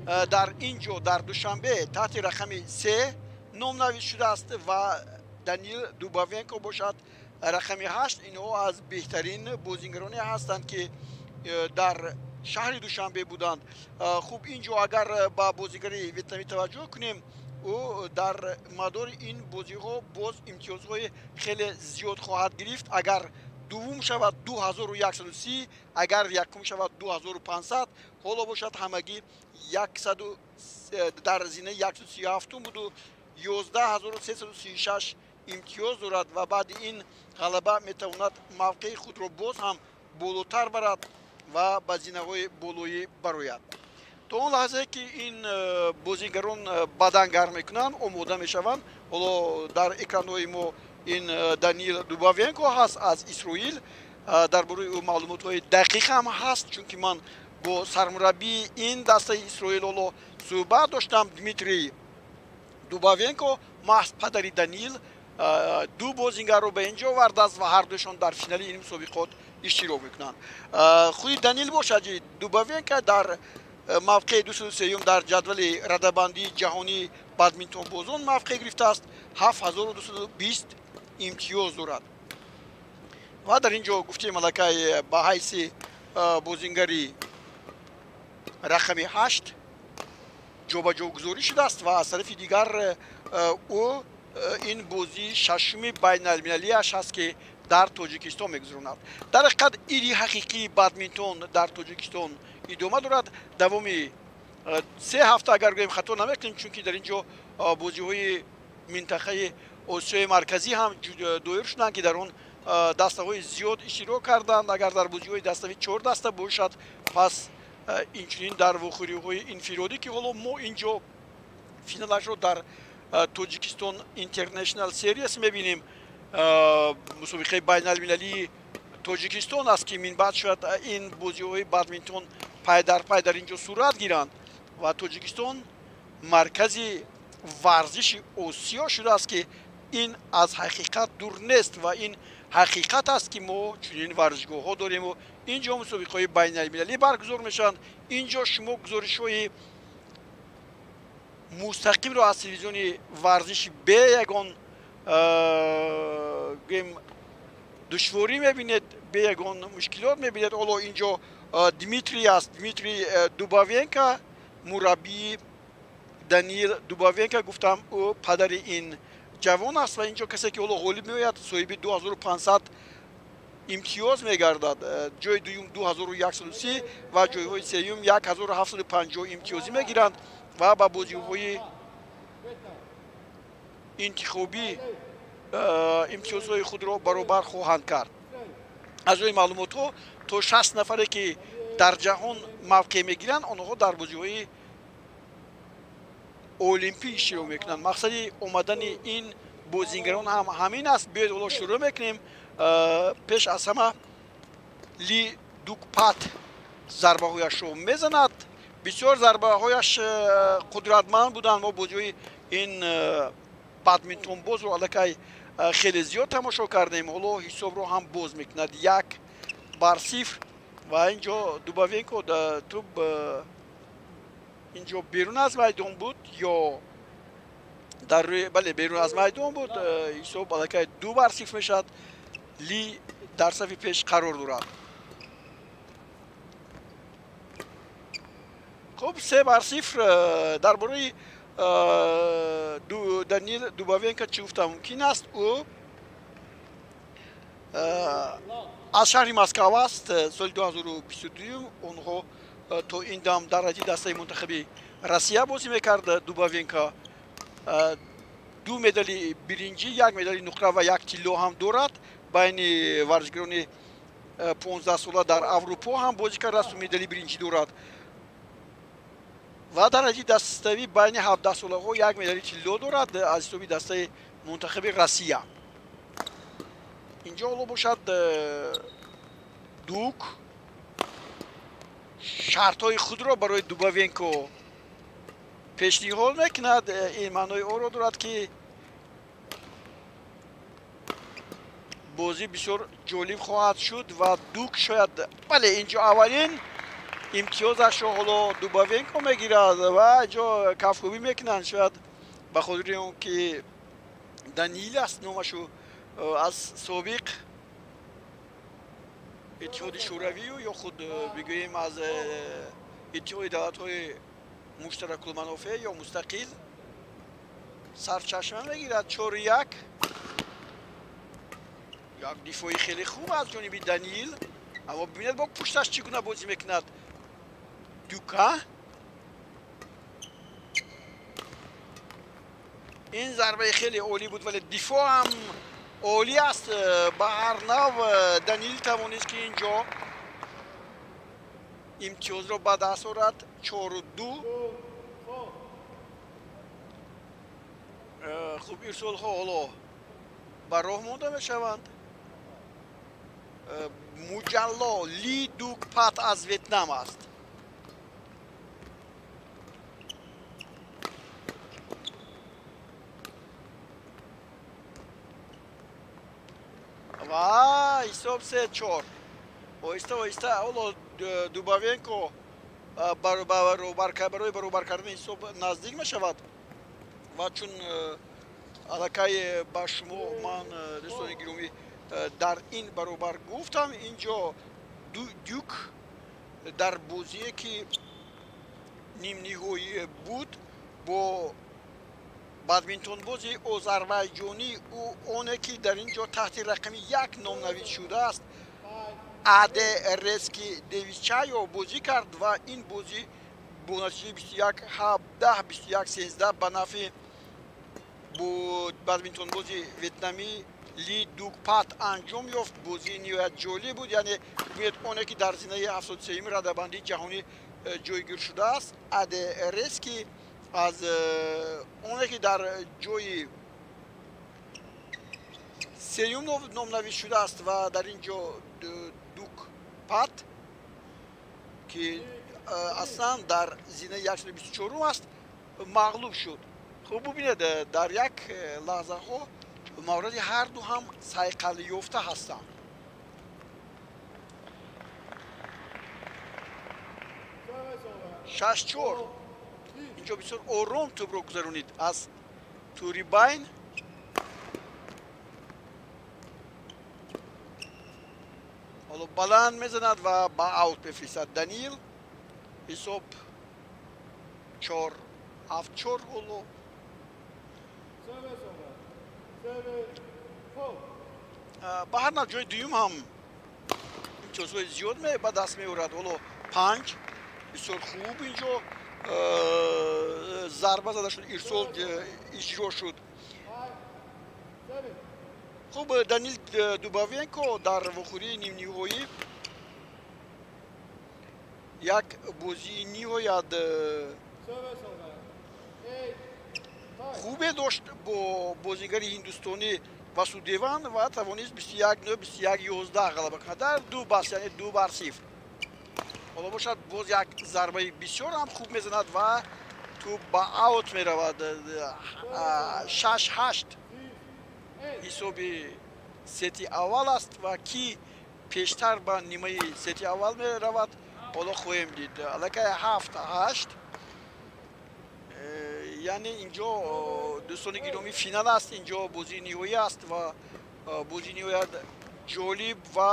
Дар ин ҷо, дар Душанбе, таҳти рақами 3 номнавис шудааст ва Даниил Дубовенко бошад рақами 8. Инҳо аз беҳтарин бозингароне ҳастанд, ки дар шаҳри Душанбе буданд. Хуб, ин ҷо агар ба бозигари ветнамӣ таваҷҷӯҳ кунем, ӯ дар мадори ин бозиҳо боз имтиёзҳои хеле зиёд хоҳад гирифт. Агар дуввум шавад, 2130, агар якум шавад, 2500. Ҳоло бошад, ҳамагӣ дар зинаи 137 буду 11336 имтиёз дорад ва баъди ин ғалаба метавонад мавқеи худро боз ҳам болотар барад ва ба зинаҳои болоӣ барояд. То он лаҳзае ки ин бозигарон бадан гарм мекунанд, омода мешаванд, ҳоло дар экранҳои мо ин Даниил Дубовенко ҳаст аз Исроил. Дар бораи ӯ маълумотҳои дақиқ ҳам ҳаст, чунки ман бо сармураббии ин дастаи Исроил ҳоло суҳбат доштам. Дмитрий Дубовенко, маҳз падари Даниил, ду бозингарро ба ин ҷо овардааст ва ҳардуяшон дар финали ин мусобиқот иштирок мекунанд. Худи Даниил бошад, Дубовенко, дар мавқеи 203 дар ҷадвали радабандии ҷаҳонии бадминтонбозон мавқеъ гирифтааст, 7220 имтиёз дорад. Ва дар ин ҷо гуфтем, аллакай ба ҳайси бозингари рақами 8 ҷобаҷогузорӣ шудааст ва аз тарафи дигар ӯ ин бозии шашуми байналмилалиаш аст, ки дар Тоҷикистон мегузаронад. Дар ҳақиқат, иди ҳақиқии бадминтон дар Тоҷикистон идома дорад. Давоми 3 ҳафта, агар гӯем, хато намекунем, чунки дар ин ҷо бозиҳои минтақаи Осиёи Марказӣ ҳам доир шуданд, ки дар он дастаҳои зиёд иштирок карданд. Агар дар бозиҳои даставӣ чор даста бошад, пас инчунин дар вохӯриҳои инфиродӣ, ки ҳоло мо ин ҷо финалашро дар Тоҷикистон International Series мебинем, мусобиқаи байналмилалии Тоҷикистон аст, ки минбаъд шояд ин бозиҳои бадминтон пай дар пай дар ин ҷо сурат гиранд ва Тоҷикистон маркази варзиши Осиё шудааст, ки ин аз ҳақиқат дур нест ва ин ҳақиқат аст, ки мо чунин варзишгоҳҳо дорему ин ҷо мусобиқаҳои байналмилалӣ баргузор мешаванд. Ин ҷо шумо гузоришҳои мустақимро аз телевизиони варзиши бе ягон, гӯем, душворӣ мебинед, бе ягон мушкилот мебинед. Ҳоло ин ҷо Дмитрий аст, Дмитрий Дубовенко, мураббии Даниил Дубовенко, гуфтам, ӯ падари ин ҷавон аст. Ва ин ҷо касе ки ҳоло ғолиб меояд, соҳиби 2500 имтиёз мегардад, ҷои дуюм 2130 ва ҷойҳои сеюм 1750 имтиёзӣ мегиранд ва ба бозиҳои интихобӣ имтиёзҳои худро баробар хоҳанд кард. Аз рӯи маълумотҳо, то 60 нафаре ки дар ҷаҳон мавқеъ мегиранд, онҳо дар бозиҳои олимпӣ иштирок мекунанд. Мақсади омадани ин бозингарон ҳам ҳамин аст. Биёед, ҳоло шурӯъ мекунем. Пеш аз ҳама Ли Дукпат зарбаҳояшро мезанад. Бисёр зарбаҳояш қудратманд буданд. Мо бозиҳои ин бадминтонбозро аллакай хеле зиёд тамошо кардем. Ҳоло ҳисобро ҳам боз мекунад, 1-0. Ва ин ҷо Дубовенко, тӯб ин ҷо берун аз майдон буд ё дар рӯи, бале, берун аз майдон буд. Ҳисоб аллакай 2-0 мешавад. Ли дар сафи пеш қарор дорад. Хуб, 3-0. Дар бораи Даниил Дубовенко чӣ гуфта мумкин аст? Ӯ аз шаҳри Москав аст. Соли 2022 онҳо то ин дам дар ҳайати дастаи мунтахаби Россия бозӣ мекард. Дубовенко ду медали биринҷӣ, як медали нуқра ва як тилло ҳам дорад. Байни варзишгарони 15сола дар Аврупо ҳам бозӣ кардааст, медали биринҷӣ дорад ва дар ҳайати даставӣ байни 17солаҳо як медали тилло дорад аз ҳисоби дастаи мунтахаби Россия. Инҷо ҳоло бошад, Дук шартҳои худро барои Дубовенко пешниҳод мекунад. Ин маънои онро дорад, ки бозӣ бисёр ҷолиб хоҳад шуд ва Дук шояд, бале, инҷо аввалин Имтиёзашро ҳоло Дубовенко мегирад ва ҷо кафкӯбӣ мекунанд, шояд ба хотири он ки Даниил аст номашу, аз собиқ Иттиҳоди Шӯравию ё худ бигӯем аз Иттиҳоди давлатҳои муштаракулманофеъ ё мустақил сарчашма мегирад. 4-1. Як дифои хеле хуб аз ҷониби Даниил, аммо бибинед, бо пушташ чӣ гуна бозӣ мекунад Дюка. Ин зарбаи хеле олӣ буд, вале дифоъ ҳам олӣ аст. Ба ҳар нав Даниил тавонист, ки ин ҷо имтиёзро ба даст орад. 4-2. Хуб, ирсолҳо ҳоло ба роҳ монда мешаванд. Муҷалло Ли Дук Пат аз Ветнам аст. Ва ҳисоб 3-4. Оҳиста оҳиста ҳоло Дубовенко барои баробар кардани ҳисоб наздик мешавад. Ва чун аллакай ба шумо ман, дӯстони гиромӣ, дар ин баробар гуфтам, ин ҷо Дюк дар бозие, ки нимниҳоӣ буд, бо бадминтонбози озарбайҷонӣ, ӯ оне ки дар ин ҷо таҳти рақами 1 номнавис шудааст, Аде Рески Девичайо бозӣ кард ва ин бозӣ бо натиҷаи 21-17, 21-13 ба нафъи бадминтонбози ветнамӣ Ли Дук Пат анҷом ёфт. Бозии ниҳоят ҷолиб буд, яъне бубинед, оне ки дар зинаи 73-юми радабандии ҷаҳонӣ ҷойгир шудааст, Аде Рески, аз оне ки дар ҷои сеюм номнавис шудааст ва дар ин ҷо Дук Пат, ки аслан дар зинаи 124 аст, мағлуб шуд. Хуб, бубинед, дар як лаҳзаҳо мавриди ҳарду ҳам сайқалёфта ҳастанд. 6-4. Инҷо бисёр ором тӯбро гузаронид аз тури байн. Ҳоло баланд мезанад ва ба аут мефиристад Даниил. Ҳисоб 4-7-4 ҳоло. Ба ҳар нав ҷои дуюм ҳам имтиёзҳои зиёд ба даст меорад. Ҳоло 5. Бисёр хуб инҷо зарба зада шуд, ирсол иҷро шуд. Хуб, Данил Дубовенко дар вохӯрии нимниҳоӣ як бозии ниҳоят хубе дошт бо бозигари ҳиндустонӣ Васудеван ва тавонист 21-9, 21-11 ғалаба кунад дар ду бас, яъне 2-0. Ҳоло бошад, боз як зарбаи бисёр ҳам хуб мезанад ва тӯб ба аут меравад. 6-8 ҳисоби сети аввал аст ва ки пештар ба нимаи сети аввал меравад, ҳоло хоҳем дид. Аллакай 7-8. Яъне инҷо, дӯстони гиромӣ, финал аст, инҷо бозии ниҳоӣ аст ва бозии ниҳоят ҷолиб ва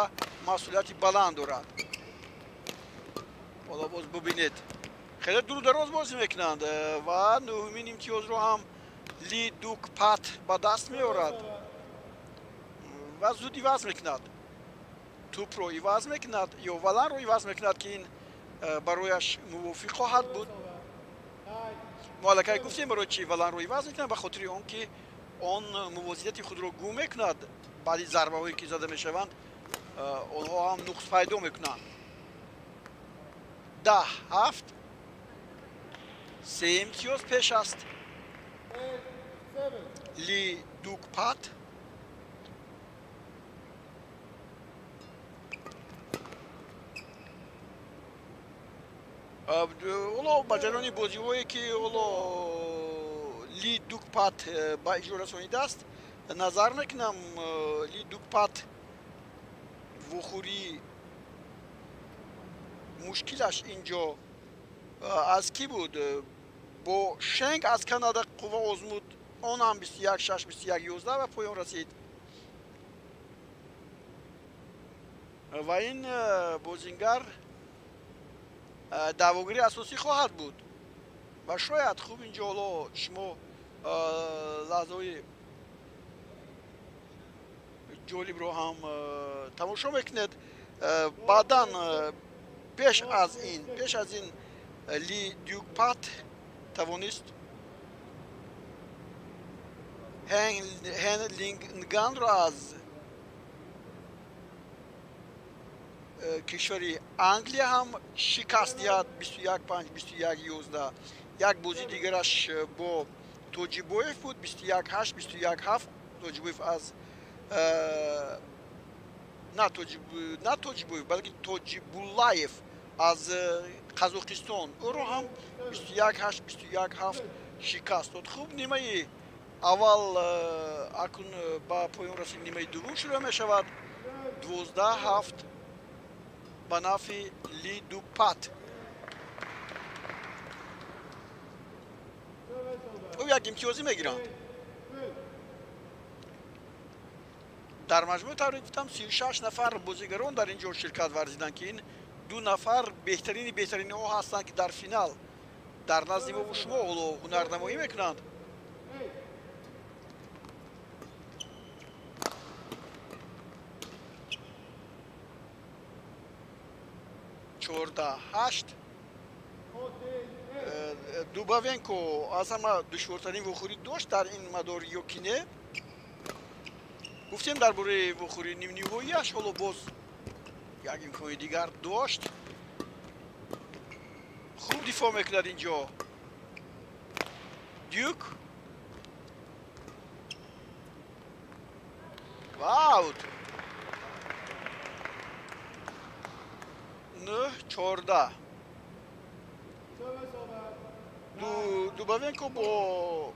масъулияти баланд дорад. Ҳоло боз бубинед, хеле дуру дароз бозӣ мекунанд ва нӯҳумин имтиёзро ҳам Ли Дук Пат ба даст меорад ва зуд иваз мекунад, тӯпро иваз мекунад ё валанро иваз мекунад, ки ин барояш мувофиқ хоҳад буд. Мо аллакай гуфтем, барои чи валанро иваз мекунад, ба хотири он ки он мувозинати худро гум мекунад. Баъди зарбаҳое ки зада мешаванд, онҳо ҳам нуқс пайдо мекунанд. 10-7. 3 имтиёз пеш аст Ли Дук Пат. Ҳоло ба ҷараёни бозиҳое ки ҳоло Ли Дук Пат ба иҷро расонидааст назар мекунам, Ли Дук Пат вохӯрии Мушкилаш инҷо аз кӣ буд? Бо Шенг аз Канада қувва озмуд, он ҳам 21-6, 21-11 ба поён расид. Ва ин бозингар даъвогари асосӣ хоҳад буд. Ва шояд хуб инҷо ҳоло шумо лаҳзаҳои ҷолибро ҳам тамошо мекунед. Баъдан пеш аз ин Ли Дюкпат тавонист Ҳен Линганро аз кишвари Англия ҳам шикаст диҳад 21-5, 21-11. Як бозии дигараш бо Тоҷибоев буд 21-8, 21-7. Тоҷибоев аз на Тоҷибоев, балки Тоҷибуллаев аз Қазоқистон, ӯро ҳам 21-8, 21-7 шикаст дод. Хуб, нимаи аввал акнун ба поён расид, нимаи дуввум шурӯъ мешавад. 12-7 ба нафъи Ли Дюкпат. Ӯ як имтиёзӣ мегиранд. Дар маҷмӯъ тавре гуфтам 36 нафар бозигарон дар ин ҷо ширкат варзиданд, ки ин ду нафар беҳтарини беҳтаринҳо ҳастанд, ки дар финал дар назди мо шумо ҳоло ҳунарнамоӣ мекунанд. 14-8. Дубавенко аз ҳама душвортарин вохӯрӣ дошт дар ин мадор ё ки не? Гуфтем дар бораи вохӯрии нимниҳоияш, ҳоло боз як имкони дигар дошт. Хуб дифоъ мекунад инҷо Дюк. Ва аут. 9-14. Дубавенко бо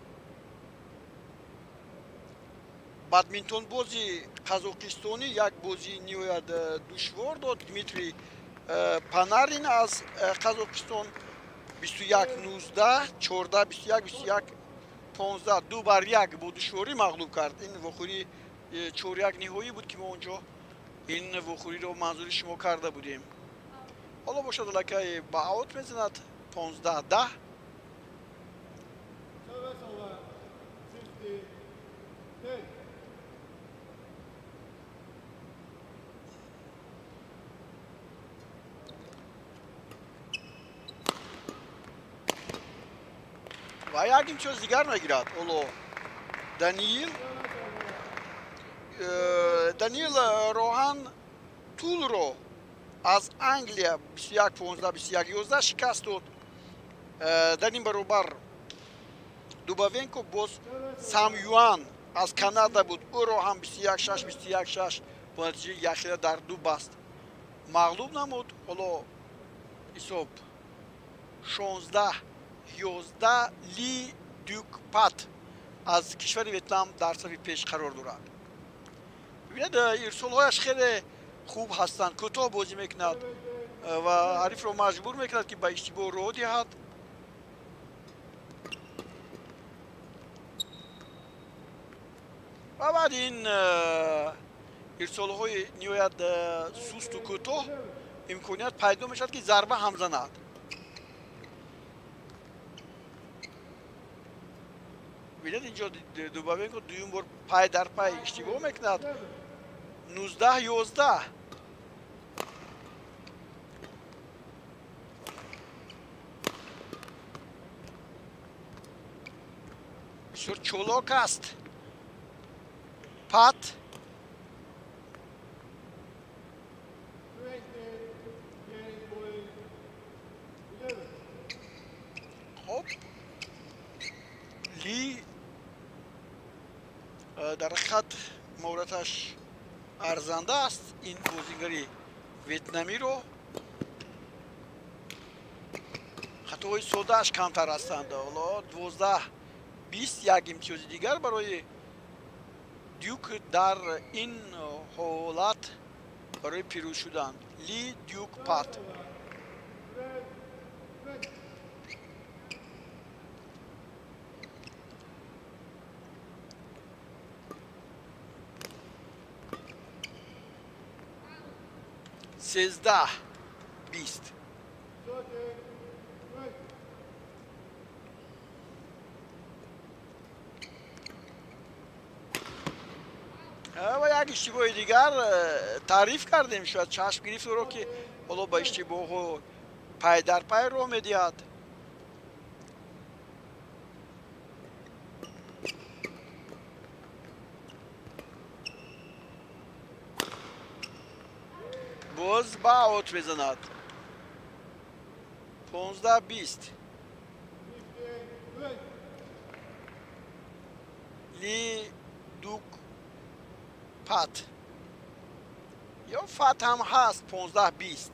бадминтонбози қазоқистонӣ як бозии ниҳоят душвор дод. Дмитрий Панарин аз Қазоқистон 21-19, 14-21, 21-15, 2-1 бо душворӣ мағлуб кард. Ин вохӯрӣ 4-1 ниҳоӣ буд, ки мо онҷо ин вохӯриро манзури шумо карда будем. Ҳоло бошад аллакай ба аут мезанад 15-10. Ва як имтиёз дигар мегирад. Ҳоло Даниил Роҳан Тулро аз Англия 21-15, 21-11 шикаст дод. Дар ин баробар Дубавенко боз Сам Юан аз Канада буд, ӯро ҳам 21-6, 21-6 бо натиҷаи якхела дар ду баст мағлуб намуд. Ҳоло ҳисоб 16-11. Ли Дюкпат аз кишвари Ветнам дар сафи пеш қарор дорад. Бибинед, ирсолҳояш хеле хуб ҳастанд, кӯтоҳ бозӣ мекунад ва ҳарифро маҷбур мекунад, ки ба иштибоҳ роҳ диҳад. Ва баъд ин ирсолҳои ниҳоят сусту кӯтоҳ имконият пайдо мешавад, ки зарба ҳам занад. Бинед, инҷо Дубавенко дуюм бор пай дар пай иштибоҳ мекунад. 19-11. Бисёр чолок аст Пат. Хоб, Ли дар ҳақиқат маҳораташ арзанда аст. Ин бозигари ветнамиро хатоҳои содааш камтар ҳастанд. Ҳоло 12-20, як имтиёзи дигар барои Дюк дар ин ҳолат барои пирӯз шудан. Ли Дюк Пат. 13-20. Ва як иштибоҳи дигар таъриф кардем, шояд чашм гирифт ӯро, ки ҳоло ба иштибоҳҳо пай дар пай роҳ медиҳад. Боз ба аут мезанад. 15-20. Ли Дук Пат ё Фат ҳам ҳаст. 15-20.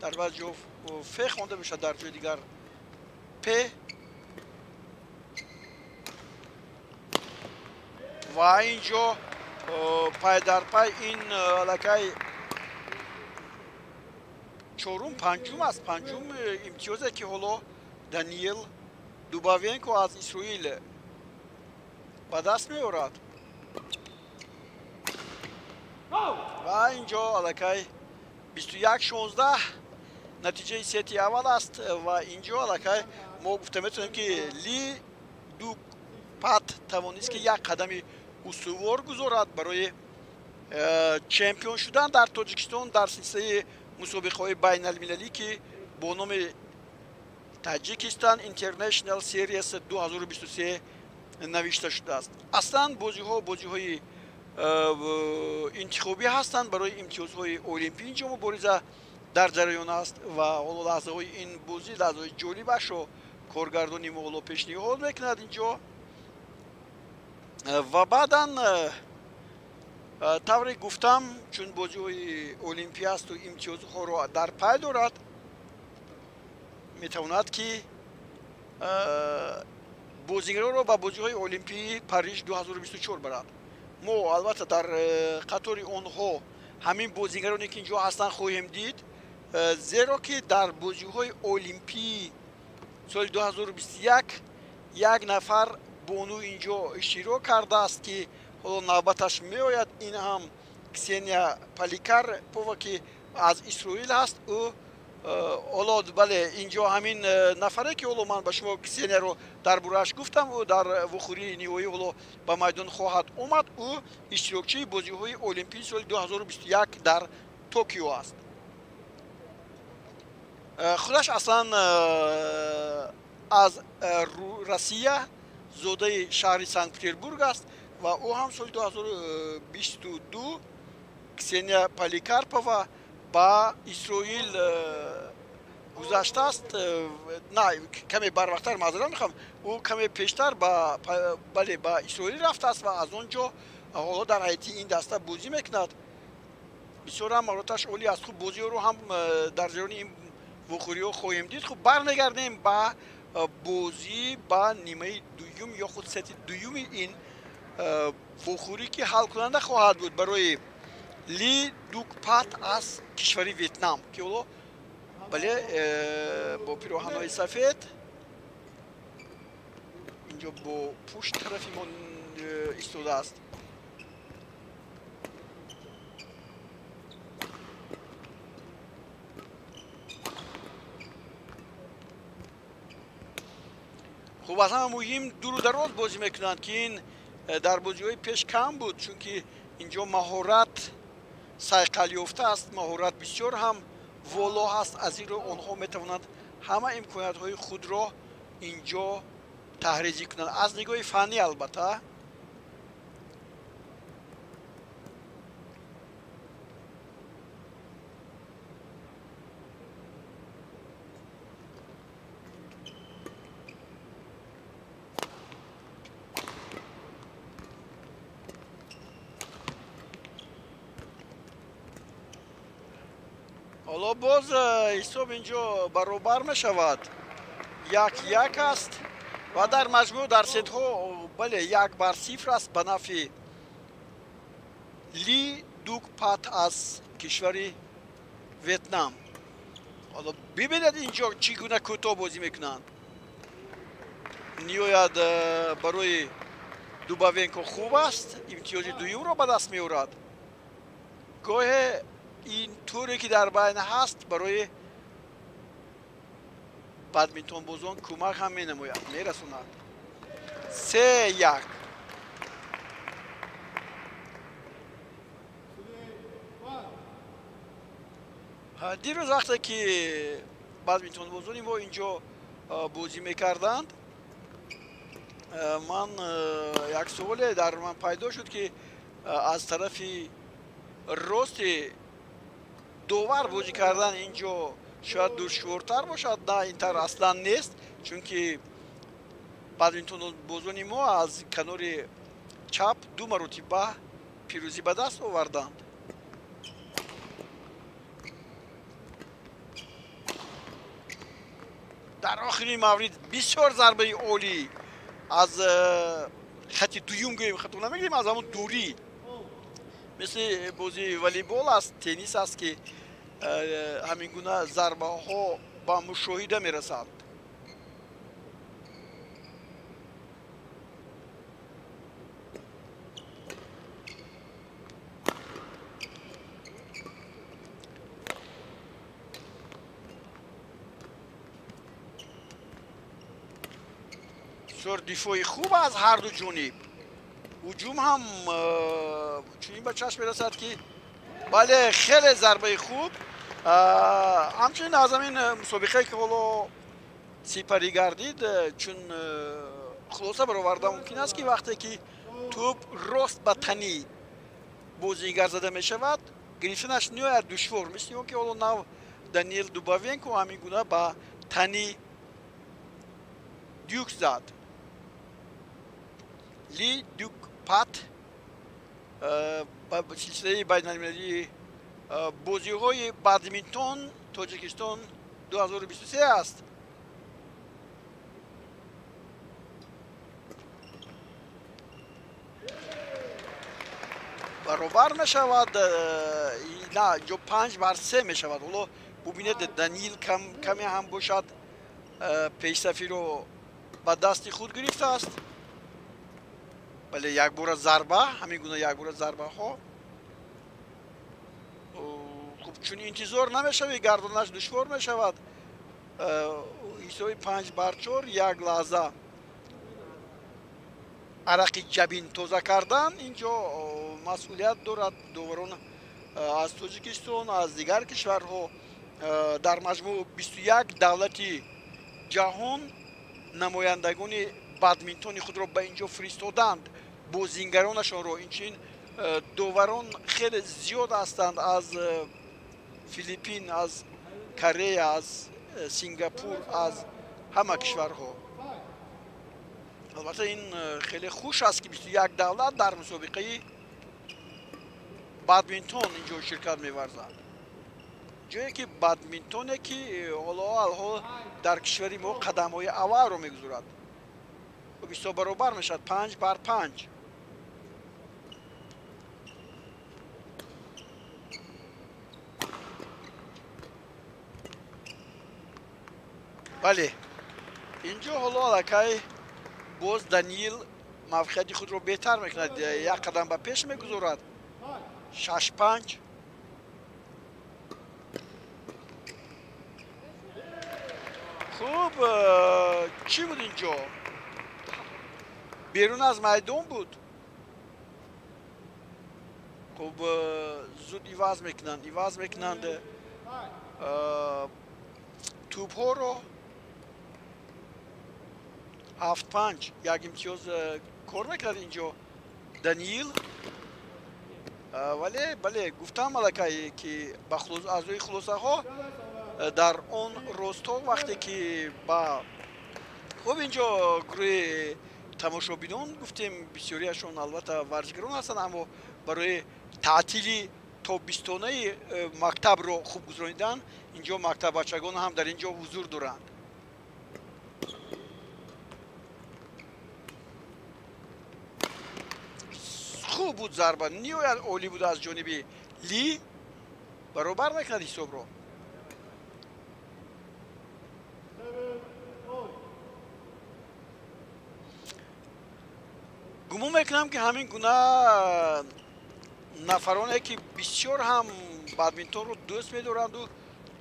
Дар баъзе ҷо Ф хонда мешавад, дар ҷои дигар П. Ва ин ҷо пай дар пай ин аллакай чорум, панҷум аст. Панҷум имтиёзе, ки ҳоло Даниел Дубавенко аз Исроил ба даст меорад. Ва ин ҷо аллакай 21-16 натиҷаи сети аввал аст. Ва ин ҷо аллакай мо гуфта метавонем, ки Ли Дук Пат тавонист, ки як қадами устувор гузорад барои чемпион шудан дар Тоҷикистон дар силсилаи мусобиқаҳои байналмилалӣ, ки бо номи Таҷикистан International Series 2023 навишта шудааст. Аслан бозиҳо бозиҳои интихобӣ ҳастанд барои имтиёзҳои олимпӣ. Инҷо мубориза дар ҷараён аст ва ҳоло лаҳзаҳои ин бозӣ, лаҳзаҳои ҷолибашро коргардони мо ҳоло пешниҳод мекунад инҷо. Ва баъдан, тавре гуфтам, чун бозиҳои олимпӣ асту имтиёзҳоро дар пай дорад, метавонад, ки бозигаронро ба бозиҳои олимпии Париж 2024 барад. Мо албатта дар қатори онҳо ҳамин бозигароне, ки инҷо ҳастанд, хоҳем дид, зеро ки дар бозиҳои олимпии соли 2021 як нафар бону инҷо иштирок кардааст, ки ҳоло навбаташ меояд. Ин ҳам Ксения Поликарпова, ки аз Исроил ҳаст. Ӯ ҳоло, бале, инҷо ҳамин нафаре, ки ҳоло ман ба шумо Ксенияро дар борааш гуфтам, ӯ дар вухӯрии ниҳоӣ ҳоло ба майдон хоҳад омад. Ӯ иштирокчии бозиҳои олимпии соли 2021 дар Токио аст. Худаш аслан аз Россия, зодаи шаҳри Санкт Петербург аст ва ӯ ҳам соли 2022 Ксения Поликарпова ба Исроил гузаштааст. На, каме барвақттар, маъзарат мехоҳам, ӯ каме пештар бале, ба Исроил рафтааст ва аз он ҷо ҳоло дар ҳайати ин даста бозӣ мекунад. Бисёр ҳам маҳораташ олӣ аст. Хуб, бозиҳоро ҳам дар ҷараёни ин вухӯриҳо хоҳем дид. Хуб, бармегардем ба бозӣ, ба нимаи дуюм ё худ сети дуюми ин вухӯрӣ, ки ҳалкунанда хоҳад буд барои Ли Дук Пат аз кишвари Ветнам, ки ҳоло, бале, бо пироҳанҳои сафед инҷо бо пушт тарафи мо истодааст. Хуб, аз ҳама муҳим, дуру дароз бозӣ мекунанд, ки ин дар бозиҳои пеш кам буд, чунки инҷо маҳорат сайқал ёфтааст, маҳорат бисёр ҳам воло ҳаст. Аз ин рӯ онҳо метавонанд ҳама имкониятҳои худро инҷо таҳризӣ кунанд аз нигоҳи фаннӣ, албатта. Ҳоло боз ҳисоб инҷо баробар мешавад, 1-1 аст ва дар маҷмӯъ дар сетҳо, бале, 1-0 аст ба нафъи Ли Дук Пат аз кишвари Ветнам. Ҳоло бибинед инҷо чӣ гуна кӯтоҳ бозӣ мекунанд. Ниҳоят барои Дубавенко хуб аст, имтиёзи дуюмро ба даст меорад. Гоҳе Ин туре ки дар байн ҳаст барои бадминтонбозон кӯмак ҳам менамояд, мерасонад. 3-1. Дирӯз вақте ки бадминтонбозони мо инҷо бозӣ мекарданд, ман як суоле дар ман пайдо шуд, ки аз тарафи рости довар бозӣ кардан инҷо шояд душвортар бошад. На, ин тавр аслан нест, чунки бадминтонбозони мо аз канори чап ду маротиба пирӯзӣ ба даст оварданд. Дар охири маврид бисёр зарбаи олӣ аз хати дуюм, гӯем хато намегирем, аз ҳамон дурӣ, мисли бозии волейбол аст, теннис аст, ки ҳамин гуна зарбаҳо ба мушоҳида мерасанд. Бисёр дифои хуб аз ҳарду ҷониб. Ҳуҷум ҳам чунин ба чашм мерасад, ки бале, хеле зарбаи хуб. Ҳамчунин аз ҳамин мусобиқае ки ҳоло сипарӣ гардид, чун хулоса бароварда мумкин аст, ки вақте ки тӯб рост ба тани бозигар зада мешавад, гирифтанаш ниҳоят душвор, мисли он ки ҳоло нав Даниил Дубовенко ҳамин гуна ба тани Дюк зад. Ли Дюк Пат ба силсилаи байналмилалии бозиҳои бадминтон Тоҷикистон 2023 аст. Баробар мешавад, на, инҷо 5-3 мешавад. Ҳоло бубинед, Даниил каме ҳам бошад пешсафиро ба дасти худ гирифтааст. Бале, якбора зарба, ҳамин гуна якбора зарбаҳо. Хуб, чун интизор намешавӣ, гардонаш душвор мешавад. Ҳисоби 5-4, як лаҳза арақи ҷабин тоза кардан инҷо масъулият дорад доварон аз Тоҷикистон, аз дигар кишварҳо. Дар маҷмӯъ 21 давлати ҷаҳон намояндагони бадминтони худро ба инҷо фиристоданд, бозингаронашонро. Инчунин доварон хеле зиёд ҳастанд аз Филиппин, аз Корея, аз Сингапур, аз ҳама кишварҳо. Албатта ин хеле хуш аст, ки 21 давлат дар мусобиқаи бадминтон инҷо ширкат меварзанд, ҷое ки бадминтоне ки ҳоло алҳол дар кишвари мо қадамҳои аввалро мегузорад. Ҳисоб баробар мешавад 5-5. Бале, инҷо ҳоло аллакай боз Даниил мавқеияти худро беҳтар мекунад, як қадам ба пеш мегузорад. 6-5. Хуб, чӣ буд инҷо? Берун аз майдон буд. Хуб, зуд иваз мекунанд, иваз мекунанд тӯбҳоро. 7-5, як имтиёз кор мекунад инҷо Даниил. Вале бале, гуфтам аллакай, ки аз рӯи хулосаҳо дар он росто вақте ки ба хуб инҷо гурӯҳи тамошобинон гуфтем, бисёриашон албатта варзишгарон ҳастанд, аммо барои таътили тобистонаи мактабро хуб гузаронидан инҷо мактаббачагон ҳам дар инҷо ҳузур доранд. Хуб буд зарба, ниҳоят олӣ буд аз ҷониби Ли, баробар мекунад ҳисобро. Гумон мекунам, ки ҳамин гуна нафароне ки бисёр ҳам бадминтонро дӯст медоранду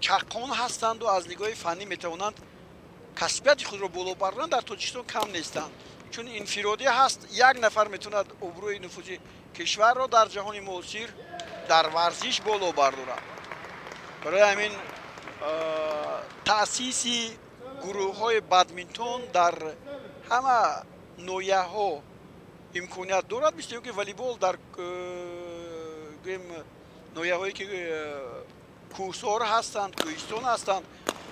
чаққон ҳастанду аз нигоҳи фаннӣ метавонанд касбияти худро боло баранд, дар Тоҷикистон кам нестанд. Чун инфиродӣ ҳаст, як нафар метавонад обрӯи нуфузи кишварро дар ҷаҳони муосир дар варзиш боло бардорад. Барои ҳамин таъсиси гурӯҳҳои бадминтон дар ҳама ноҳияҳо имконият дорад, мисли он ки волейбол дар гӯем ноҳияҳое ки кӯҳсор ҳастанд, кӯҳистон ҳастанд,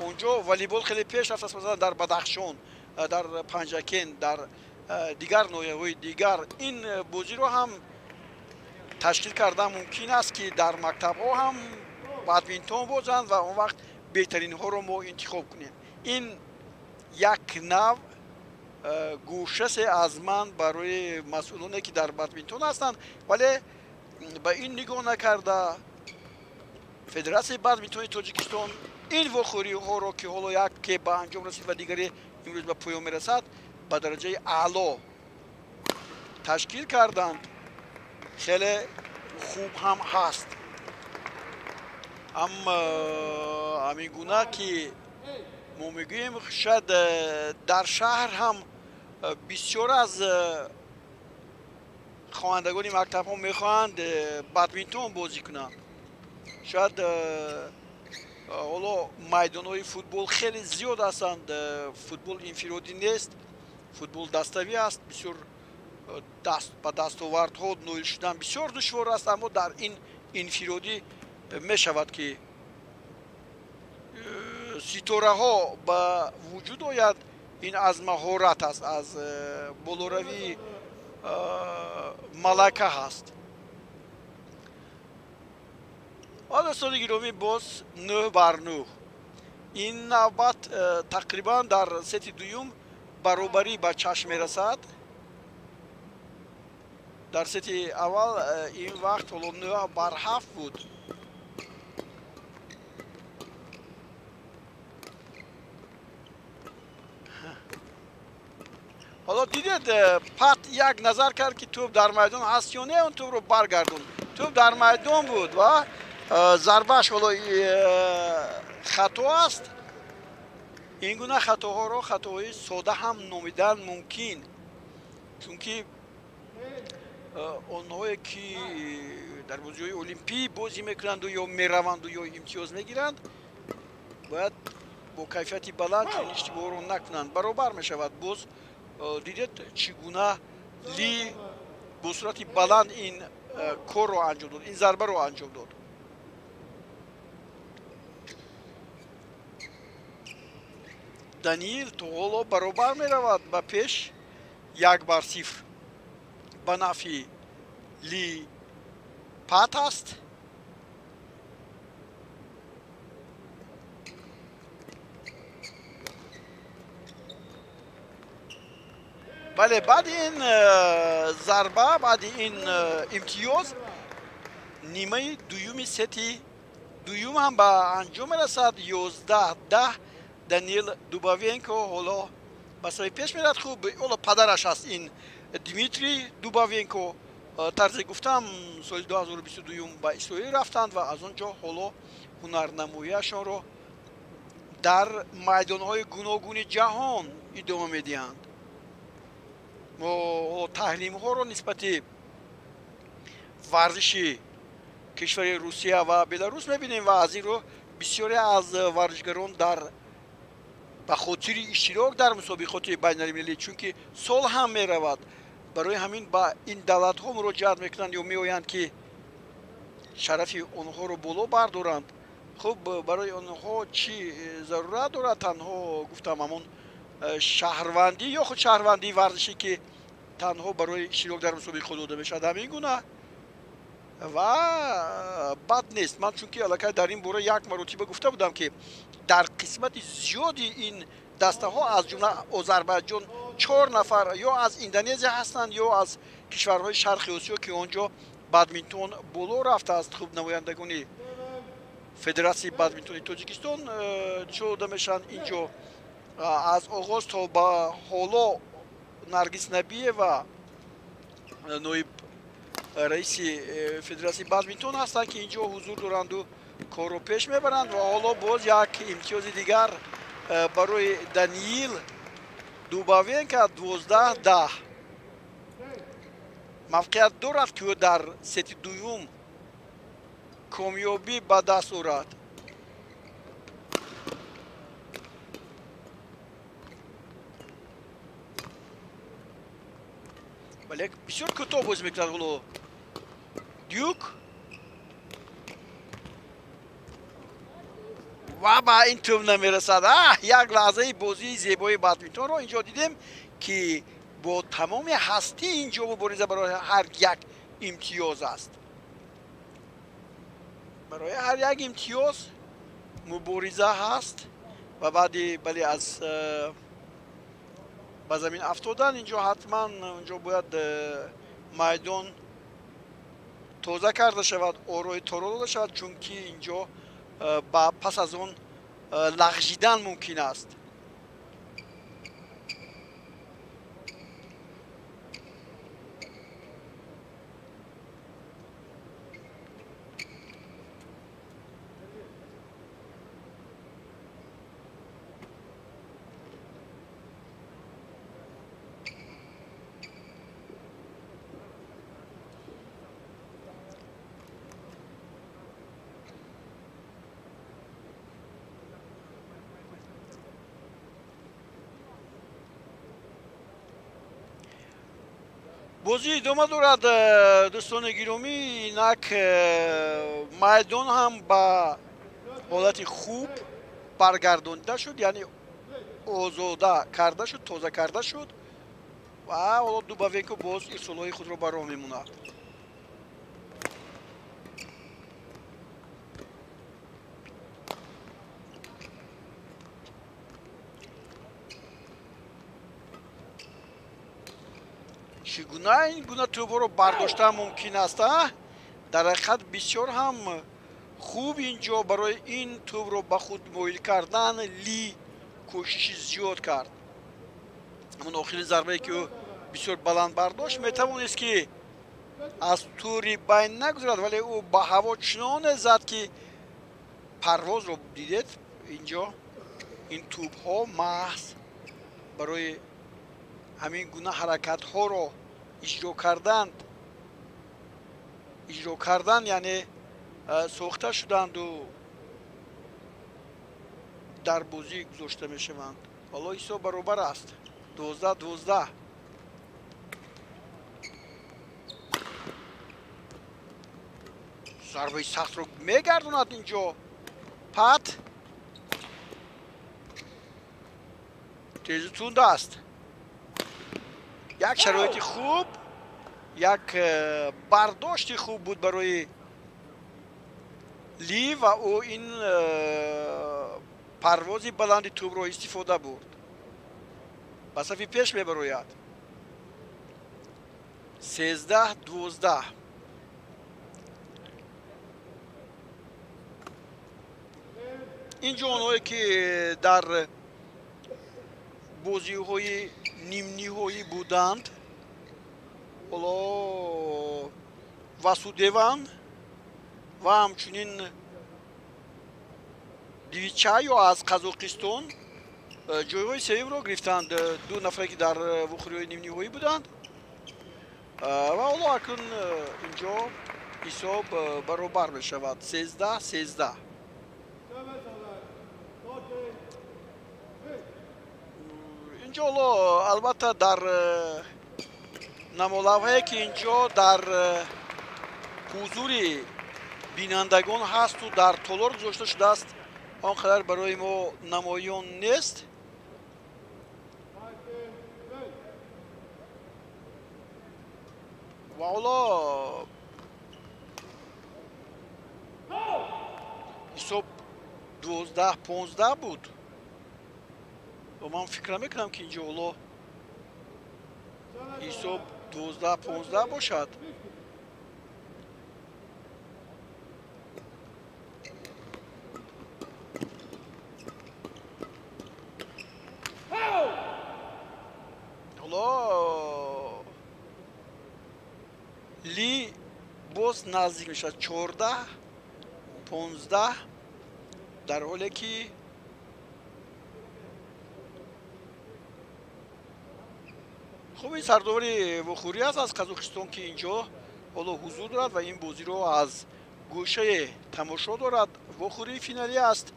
онҷо волейбол хеле пеш рафтааст. Масалан, дар Бадахшон, дар Панҷакент, дар дигар ноҳияҳои дигар ин бозиро ҳам ташкил кардан мумкин аст, ки дар мактабҳо ҳам бадминтон бозанд ва он вақт беҳтаринҳоро мо интихоб кунем. Ин як нав гӯшасе аз ман барои масъулоне ки дар бадминтон ҳастанд, вале ба ин нигоҳ накарда Федератсияи бадминтони Тоҷикистон ин вохӯриҳоро, ки ҳоло яке ба анҷом расид ва дигаре имрӯз ба поён мерасад, ба дараҷаи аъло ташкил карданд. Хеле хуб ҳам ҳаст. Амма ҳамин гуна ки мо мегӯем, шояд дар шаҳр ҳам бисёр аз хонандагони мактабҳо мехоҳанд бадминтон бозӣ кунанд. Шояд ҳоло майдонҳои футбол хеле зиёд ҳастанд, футбол инфиродӣ нест, футбол даставӣ аст, бисёр ба дастовардҳо ноил шудан бисёр душвор аст, аммо дар ин инфиродӣ мешавад ки ситораҳо ба вуҷуд ояд. Ин аз маҳорат аст, аз болоравии малака ҳаст. Дӯстони гиромӣ, боз 9-9. Ин навбат тақрибан дар сети дуюм баробарӣ ба чашм мерасад. Дар сети аввал ин вақт ҳоло 9-7 буд. Ҳоло дидед, Пат як назар кард, ки тӯб дар майдон ҳаст ё не, он тӯбро баргардонд. Тӯб дар майдон буд ва зарбааш ҳоло хато аст. Ин гуна хатоҳоро хатоҳои сода ҳам номидан мумкин, чунки онҳое ки дар бозиҳои олимпӣ бозӣ мекунанду ё мераванду ё имтиёз мегиранд, бояд бо кайфияти баланд чунин иштибоҳро накунанд. Баробар мешавад. Боз дидед, чӣ гуна Ли бо суръати баланд ин корро анҷом дод, ин зарбаро анҷом дод. Даниил то ҳоло баробар меравад ба пеш 1-0 ба нафъи Ли Пат аст. Бале, баъди ин зарба, баъди ин имтиёз нимаи дуюми сети дуюм ҳам ба анҷом мерасад. 11-10. Даниил Дубовенко ҳоло ба сари пеш мерад. Хуб, ҳоло падараш аст ин Дмитрий Дубовенко. Тарзе гуфтам, соли 2022 ба Исроил рафтанд ва аз он ҷо ҳоло ҳунарнамоияшонро дар майдонҳои гуногуни ҷаҳон идома медиҳанд. Мо таҳлимҳоро нисбати варзиши кишвари Русия ва Беларус мебинем ва аз ин рӯ бисёре аз варзишгарон дар ба хотири иштирок дар мусобиқоти байналмилалӣ, чунки сол ҳам меравад, барои ҳамин ба ин давлатҳо муроҷиат мекунанд ё меоянд, ки шарафи онҳоро боло бардоранд. Хуб, барои онҳо чӣ зарурат дорад? Танҳо гуфтам ҳамон шаҳрвандӣ ё худ шаҳрвандии варзишӣ, ки танҳо барои иштирок дар мусобиқот дода мешавад, ҳамин гуна ва бад нест. Ман чунки аллакай дар ин бора як маротиба гуфта будам, ки дар қисмати зиёди ин дастаҳо, аз ҷумла Озарбайҷон, 4 нафар ё аз Индонезия ҳастанд, ё аз кишварҳои Шарқи Осиё, ки он ҷо бадминтон боло рафтааст. Хуб, намояндагони Федератсияи бадминтони Тоҷикистон нишон дода мешаванд. Ин ҷо аз оғоз то ба ҳоло Наргиз Набиева ноиб Раиси федератсияи бадминтон ҳастанд, ки инҷо ҳузур доранду корро пеш мебаранд. Ва ҳоло боз як имтиёзи дигар барои Даниил Дубавенко, 12-10. Мавқеият дорад, ки ӯ дар сети дуюм комёбӣ ба даст орад. Вале бисёр кӯтоҳ бозӣ мекунад ҳоло Дюк ва ба ин тӯб намерасад. Як лаҳзаи бозии зебои бадминтонро инҷо дидем, ки бо тамоми ҳастӣ инҷо мубориза барои ҳар як имтиёз аст. Барои ҳар як имтиёз мубориза ҳаст ва баъди бале аз ба замин афтодан инҷо ҳатман инҷо бояд майдон тоза карда шавад, орои торо дода шавад, чунки инҷо ба пас аз он лағжидан мумкин аст. Бозӣ идома дорад, дӯстони гиромӣ. Инак майдон ҳам ба ҳолати хуб баргардонида шуд, яъне озода карда шуд, тоза карда шуд ва ҳоло Дубавенко боз ирсолҳои худро ба роҳ мемонад. Чӣ гуна ин гуна тӯбҳоро бардоштан мумкин аст? Дар ҳақиқат бисёр ҳам хуб инҷо барои ин тӯбро ба худ моил кардан Ли кӯшиши зиёд кард. Ҳамон охирин зарбае, ки ӯ бисёр баланд бардошт, метавонист, ки аз тури байн нагузарад, вале ӯ ба ҳаво чуноне зад, ки парвозро дидед. Инҷо ин тӯбҳо маҳз барои ҳамин гуна ҳаракатҳоро иҷро кардан, яъне сохта шуданду дар бозӣ гузошта мешаванд. Ҳоло ҳисоб баробар аст, 12-12. Зарбаи сахтро мегардонад инҷо Пат, тезу тунд аст. Як шароити хуб, як бардошти хуб буд барои Ли ва ӯ ин парвози баланди тӯбро истифода бурд. Ба сафи пеш мебарояд. 13-12. Инҷо онҳое, ки дар бозиҳои нимниҳоӣ буданд, ҳоло Васудеван ва ҳамчунин Дивичайо аз Қазоқистон ҷойҳои сеюмро гирифтанд. Ду нафаре, ки дар вухӯриҳои нимниҳоӣ буданд. Ва ҳоло акнун инҷо ҳисоб баробар мешавад, 13-13. Инҷо ҳоло албатта дар намолавҳае, ки инҷо дар ҳузури бинандагон ҳасту дар толор гузошта шудааст, он қадар барои мо намоён нест. Ва ҳоло ҳисоб 12-15 буд. Ва ман фикр намекунам, ки инҷо ҳоло ҳисоб 12-15 бошад. Ҳоло Ли Боз наздик мешавад 14-15, дар ҳоле ки хуб ин сардовари вохӯрӣ аст аз Қазоқистон, ки инҷо ҳоло ҳузур дорад ва ин бозиро аз гӯшае тамошо дорад. Вохӯрии финалӣ аст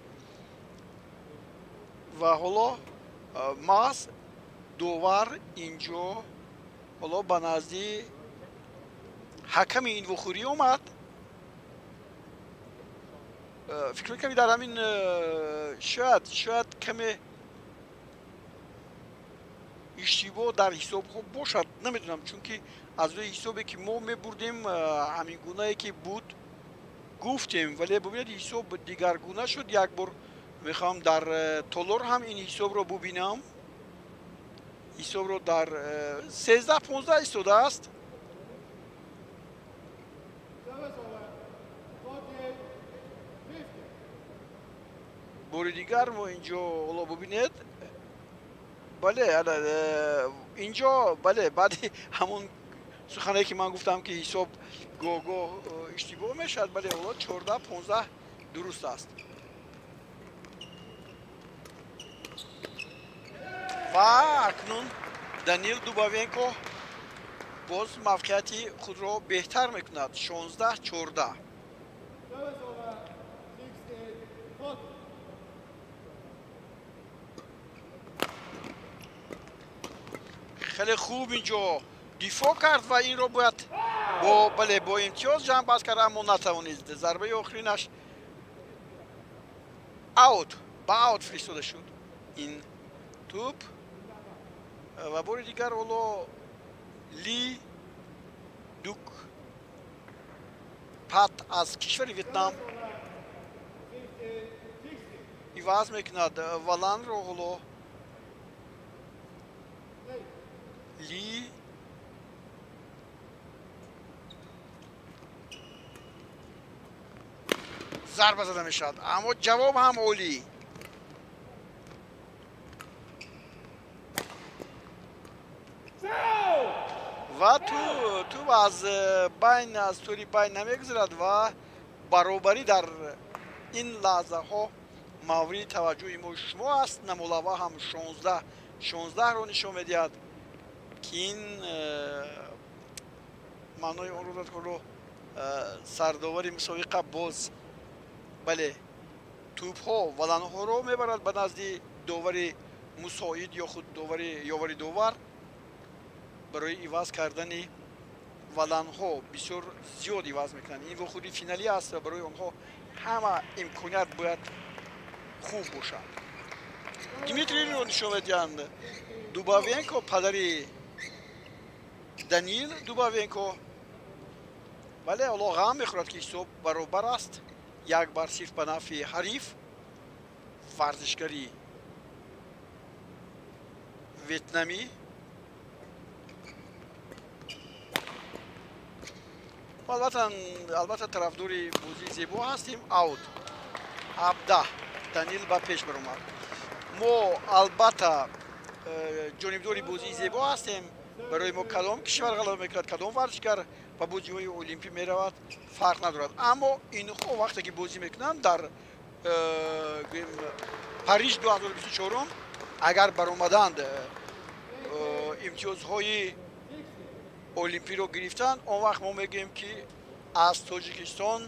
ва ҳоло маҳз довар инҷо ҳоло ба назди ҳаками ин вохӯрӣ омад. Фикр мекунам дар ҳамин шояд каме иштибоҳ дар ҳисобҳо бошад, намедонам, чунки аз рӯи ҳисобе ки мо мебурдем ҳамин гунае ки буд гуфтем, вале бубинед ҳисоб дигаргуна шуд. Як бор мехоҳам дар толор ҳам ин ҳисобро бубинам. Ҳисобро дар 13-15 истодааст. Бори дигар мо инҷо ҳоло бубинед, бале, инҷо бале, баъди ҳамон сухане ки ман гуфтам ки ҳисоб гоҳ-гоҳ иштибоҳ мешавад, бале, ҳоло 14-15 дуруст аст. Ва акнун Данил Дубовенко боз мавқеияти худро беҳтар мекунад. 16-14. Хеле хуб инҷо дифоъ кард ва инро бояд бале бо имтиёз ҷамъбаст кард, аммо натавонист. Зарбаи охиринаш аут, ба аут фиристода шуд ин тӯп. Ва бори дигар ҳоло Ли Дук Пат аз кишвари Ветнам иваз мекунад валанро. Ҳоло Ли зарба зада мешавад, аммо ҷавоб ҳам олӣ. Ва тӯп аз байн, аз тӯри байн намегузарад ва баробарӣ дар ин лаҳзаҳо мавриди таваҷҷӯҳи мо шумо аст. Намолава ҳам 16-16-ро нишон медиҳад, ки ин маънои онро дорад, ки ҳоло сардовари мусобиқа боз бале тӯбҳо валанҳоро мебарад ба назди довари мусоид ё худ довари ёвари довар барои иваз кардани валанҳо. Бисёр зиёд иваз мекунанд. Ин вохӯрии финалӣ аст ва барои онҳо ҳама имконият бояд хуб бошад. Дмитрийро нишон медиҳанд. Дубовенко, падари Данил Дубовенко. Бале, ҳоло ғам мехӯрад, ки ҳисоб баробар аст, 1-0 ба нафъи ҳариф. Варзишгари ветнамӣ. Албатта тарафдори бозии зебо ҳастем. Аут 17, Данил ба пеш баромад. Мо албатта ҷонибдори бозии зебо ҳастем. Барои мо кадом кишвар ғалаба мекунад, кадом варзишгар ба бозиҳои олимпӣ меравад, фарқ надорад. Аммо инҳо вақте ки бозӣ мекунанд дар Париж 2024, агар баромаданд, имтиёзҳои олимпиро гирифтанд, он вақт мо мегӯем, ки аз Тоҷикистон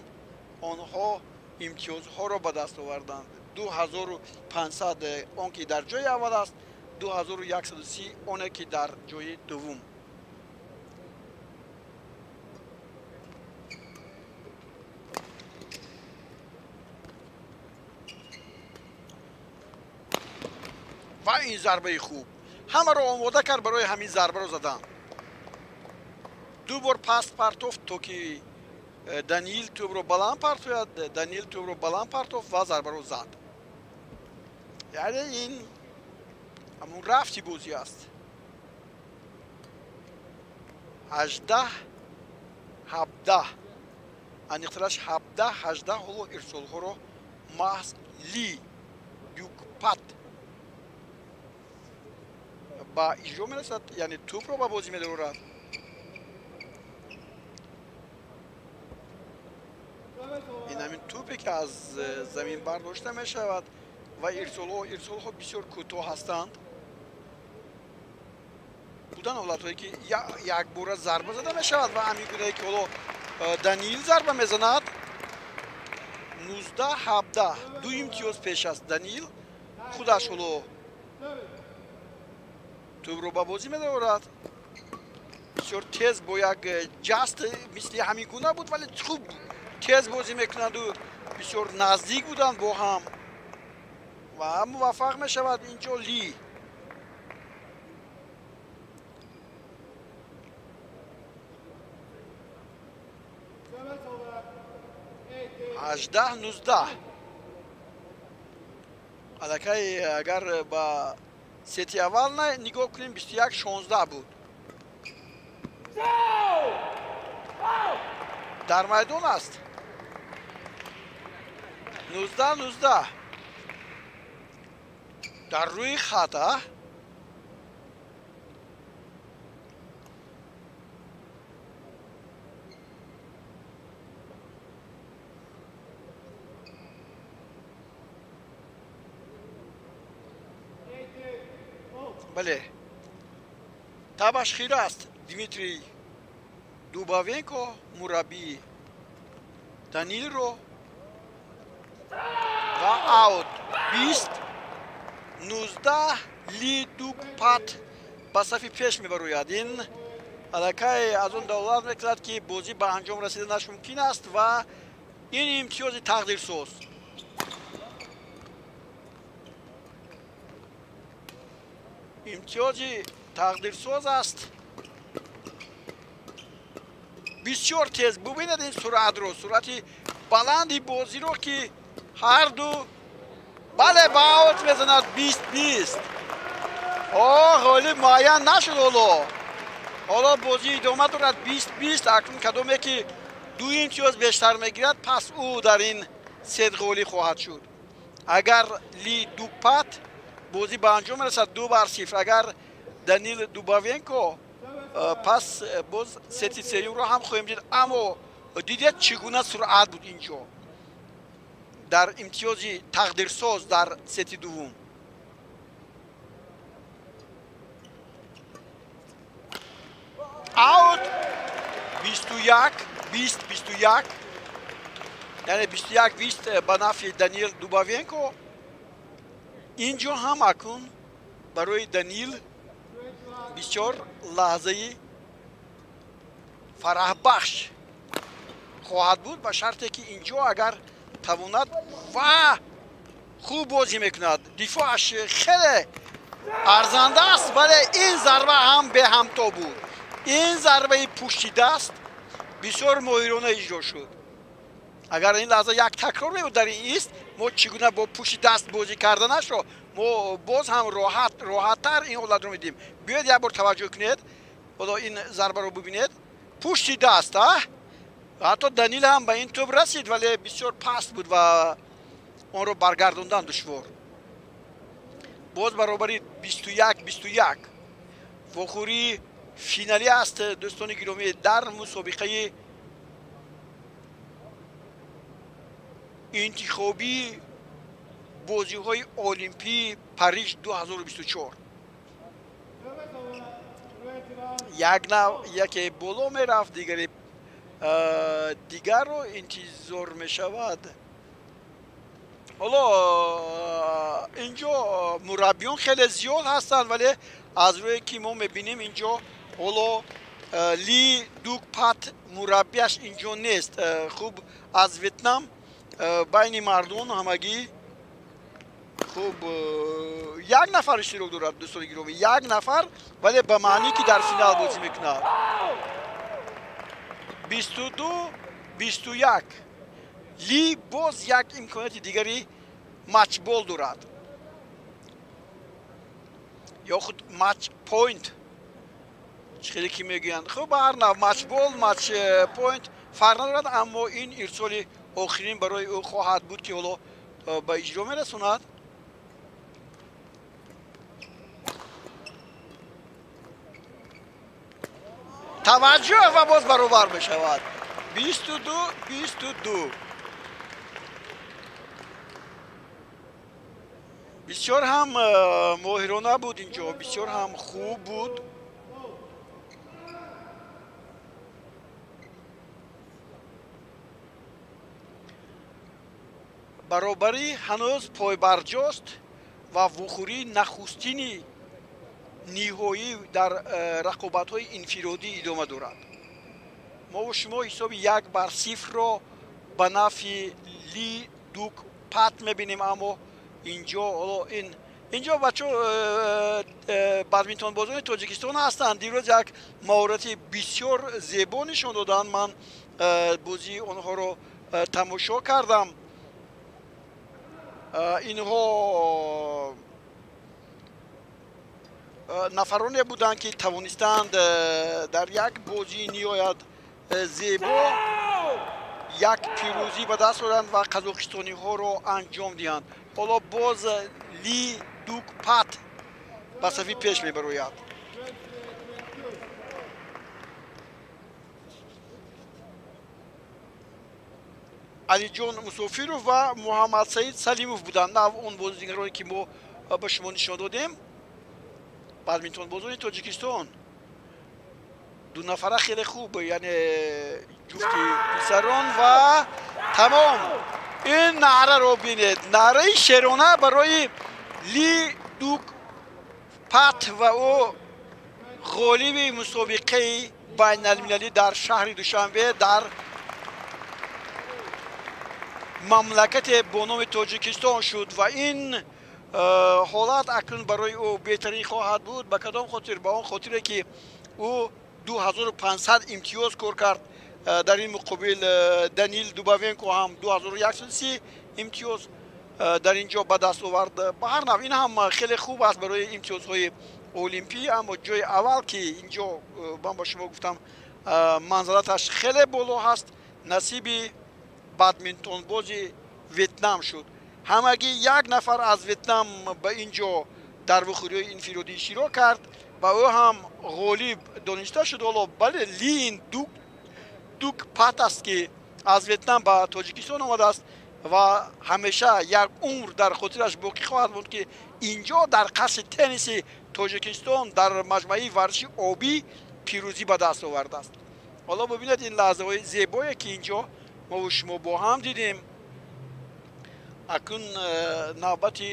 онҳо имтиёзҳоро ба даст оварданд. 2500 он ки дар ҷои аввал аст, 2130 оне ки дар ҷои дуввум. Ва ин зарбаи хуб ҳамаро омода кард барои ҳамин зарбаро задан. Ду бор паст партофт, то ки Даниил тӯбро баланд партояд. Даниил тӯбро баланд партофт ва зарбаро зад. Яъне ин ҳамун рафти бозӣ аст. 18-17, аниқтараш 17-18. Ҳоло ирсолҳоро маҳз Ли Дюкпат ба иҷро мерасад, яъне тӯбро ба бозӣ медорад. Ин ҳамин тӯпе ки аз замин бардошта мешавад ва ирсолҳо бисёр кӯтоҳ ҳастанд. Будан ҳолатҳое ки якбора зарба зада мешавад ва ҳамин гунае ки ҳоло Даниил зарба мезанад. 19-17, ду имтиёз пеш аст Даниил. Худаш ҳоло тӯбро ба бозӣ медорад. Бисёр тез бо як ҷаст мисли ҳамин гуна буд, вале хуб тез бозӣ мекунаду бисёр наздик буданд бо ҳам ва муваффақ мешавад инҷо Ли. 18-19. Аллакай агар ба сети аввал нигоҳ кунем, 21-16 буд. Дар майдон аст. 19-19. Дар рӯи хат. Бале, табаш хира аст. Дмитрий Дубовенко мураббии Данилро ва аут. 20-19. Ли Дукпат ба сафи пеш мебарояд. Ин аллакай аз он далолат мекунад, ки бозӣ ба анҷом расиданаш мумкин аст ва ин имтиёзи тақдирсоз. Имтиёзи тақдирсоз аст. Бисёр тез бубинед ин суръатро, суръати баланди бозиро, ки ҳарду бале ба аут мезанад. 20-20. О, ғолиб муайян нашуд ҳоло. Ҳоло бозӣ идома дорад. 20-20. Акнун кадоме ки ду имтиёз бештар мегирад, пас ӯ дар ин сет ғолиб хоҳад шуд. Агар Ли Дукпат бозӣ ба анҷом мерасад 2-0. Агар Данил Дубовенко, пас боз сети сеюмро ҳам хоҳем дид. Аммо дидед чӣ гуна суръат буд инҷо дар имтиёзи тақдирсоз дар сети дуввум. Аут. 21-20, 21, яъне 21-20 ба нафъи Даниил Дубовенко. Инҷо ҳам акнун барои Даниил бисёр лаҳзаи фараҳбахш хоҳад буд, ба шарте ки инҷо агар тавонад ва хуб бозӣ мекунад. Дифоаш хеле арзанда аст, вале ин зарба ҳам беҳамто буд. Ин зарбаи пушти даст бисёр моҳирона иҷро шуд. Агар ин лаҳза як такрор мебуд дар ин ист, мо чӣ гуна бо пушти даст бозӣ карданашро мо боз ҳам роҳаттар ин ҳолатро медидем. Биёед як бор таваҷҷӯҳ кунед, ҳоло ин зарбаро бубинед. Пушти даст, ҳатто Данил ҳам ба ин тӯб расид, вале бисёр паст буд ва онро баргардондан душвор. Боз баробари 21-21. Вохӯрии финалӣ аст, дӯстони гиромӣ, дар мусобиқаи интихобии бозиҳои Олимпии Париж 2024. Як нав яке боло мерафт, дигаре дигарро интизор мешавад. Ҳоло инҷо мураббиён хеле зиёд ҳастанд, вале аз рӯе ки мо мебинем инҷо ҳоло Ли Дукпат мураббиаш инҷо нест. Хуб, аз Ветнам байни мардон ҳамагӣ хуб як нафар иштирок дорад, дӯстони гиромӣ, як нафар, вале ба маъне ки дар финал бозӣ мекунад. 22-21. Ли боз як имконияти дигари матчбол дорад ё худ матч поинт, чӣ хеле ки мегӯянд. Хуб, ба ҳар нав матчбол, матч поинт фарқ надорад, аммо ин ирсоли охирин барои ӯ хоҳад буд, ки ҳоло ба иҷро мерасонад. Таваҷҷӯҳ ва боз баробар мешавад. 22-22. Бисёр ҳам моҳирона буд инҷо, бисёр ҳам хуб буд. Баробарӣ ҳанӯз пойбарҷост ва вухӯрии нахустини ниҳоӣ дар рақобатҳои инфиродӣ идома дорад. Мову шумо ҳисоби 1-0-ро ба нафъи Ли Дук Пат мебинем, аммо инҷо ҳоло инҷо бачо бадминтонбозони Тоҷикистон ҳастанд. Дирӯз як маҳорати бисёр зебо нишон доданд. Ман бозии онҳоро тамошо кардам. Инҳо нафароне буданд, ки тавонистанд дар як бозии ниҳоят зебо як пирӯзӣ ба даст оранд ва қазоқистониҳоро анҷом диҳанд. Ҳоло боз Ли Дук Пат ба сафи пеш мебарояд. Алиҷон Мусофиров ва Муҳаммадсаид Салимов буданд нав он бозигароне, ки мо ба шумо нишон додем. Бадминтонбозони Тоҷикистон ду нафара хеле хуб, яъне ҷуфти писарон ва тамом. Ин наъраро бинед, наъраи шерона барои Ли Дук Пат ва ӯ ғолиби мусобиқаи байналмилалӣ дар шаҳри Душанбе дар мамлакате бо номи Тоҷикистон шуд ва ин ҳолат акнун барои ӯ беҳтарин хоҳад буд. Ба кадом хотир? Ба он хотире, ки ӯ 2500 имтиёз кор кард. Дар ин муқобил Данил Дубавенко ҳам 2130 имтиёз дар ин ҷо ба даст овард. Ба ҳар нав ин ҳам хеле хуб аст барои имтиёзҳои олимпӣ, аммо ҷои аввал, ки ин ҷо ман ба шумо гуфтам, манзалаташ хеле боло ҳаст, насиби бадминтонбози Ветнам шуд. Ҳамагӣ як нафар аз Ветнам ба ин ҷо дар вухӯриҳои инфиродӣ иштирок кард ва ӯ ҳам ғолиб дониста шуд. Ҳоло бале, Лин Дук Пат аст, ки аз Ветнам ба Тоҷикистон омадааст ва ҳамеша як умр дар хотираш боқӣ хоҳад монд, ки ин ҷо дар қасри тенниси Тоҷикистон дар маҷмӯаи варзиши обӣ пирӯзӣ ба даст овардааст. Ҳоло бибинед ин лаҳзаҳои зебое, ки ин ҷо мову шумо бо ҳам дидем. Акнун навбати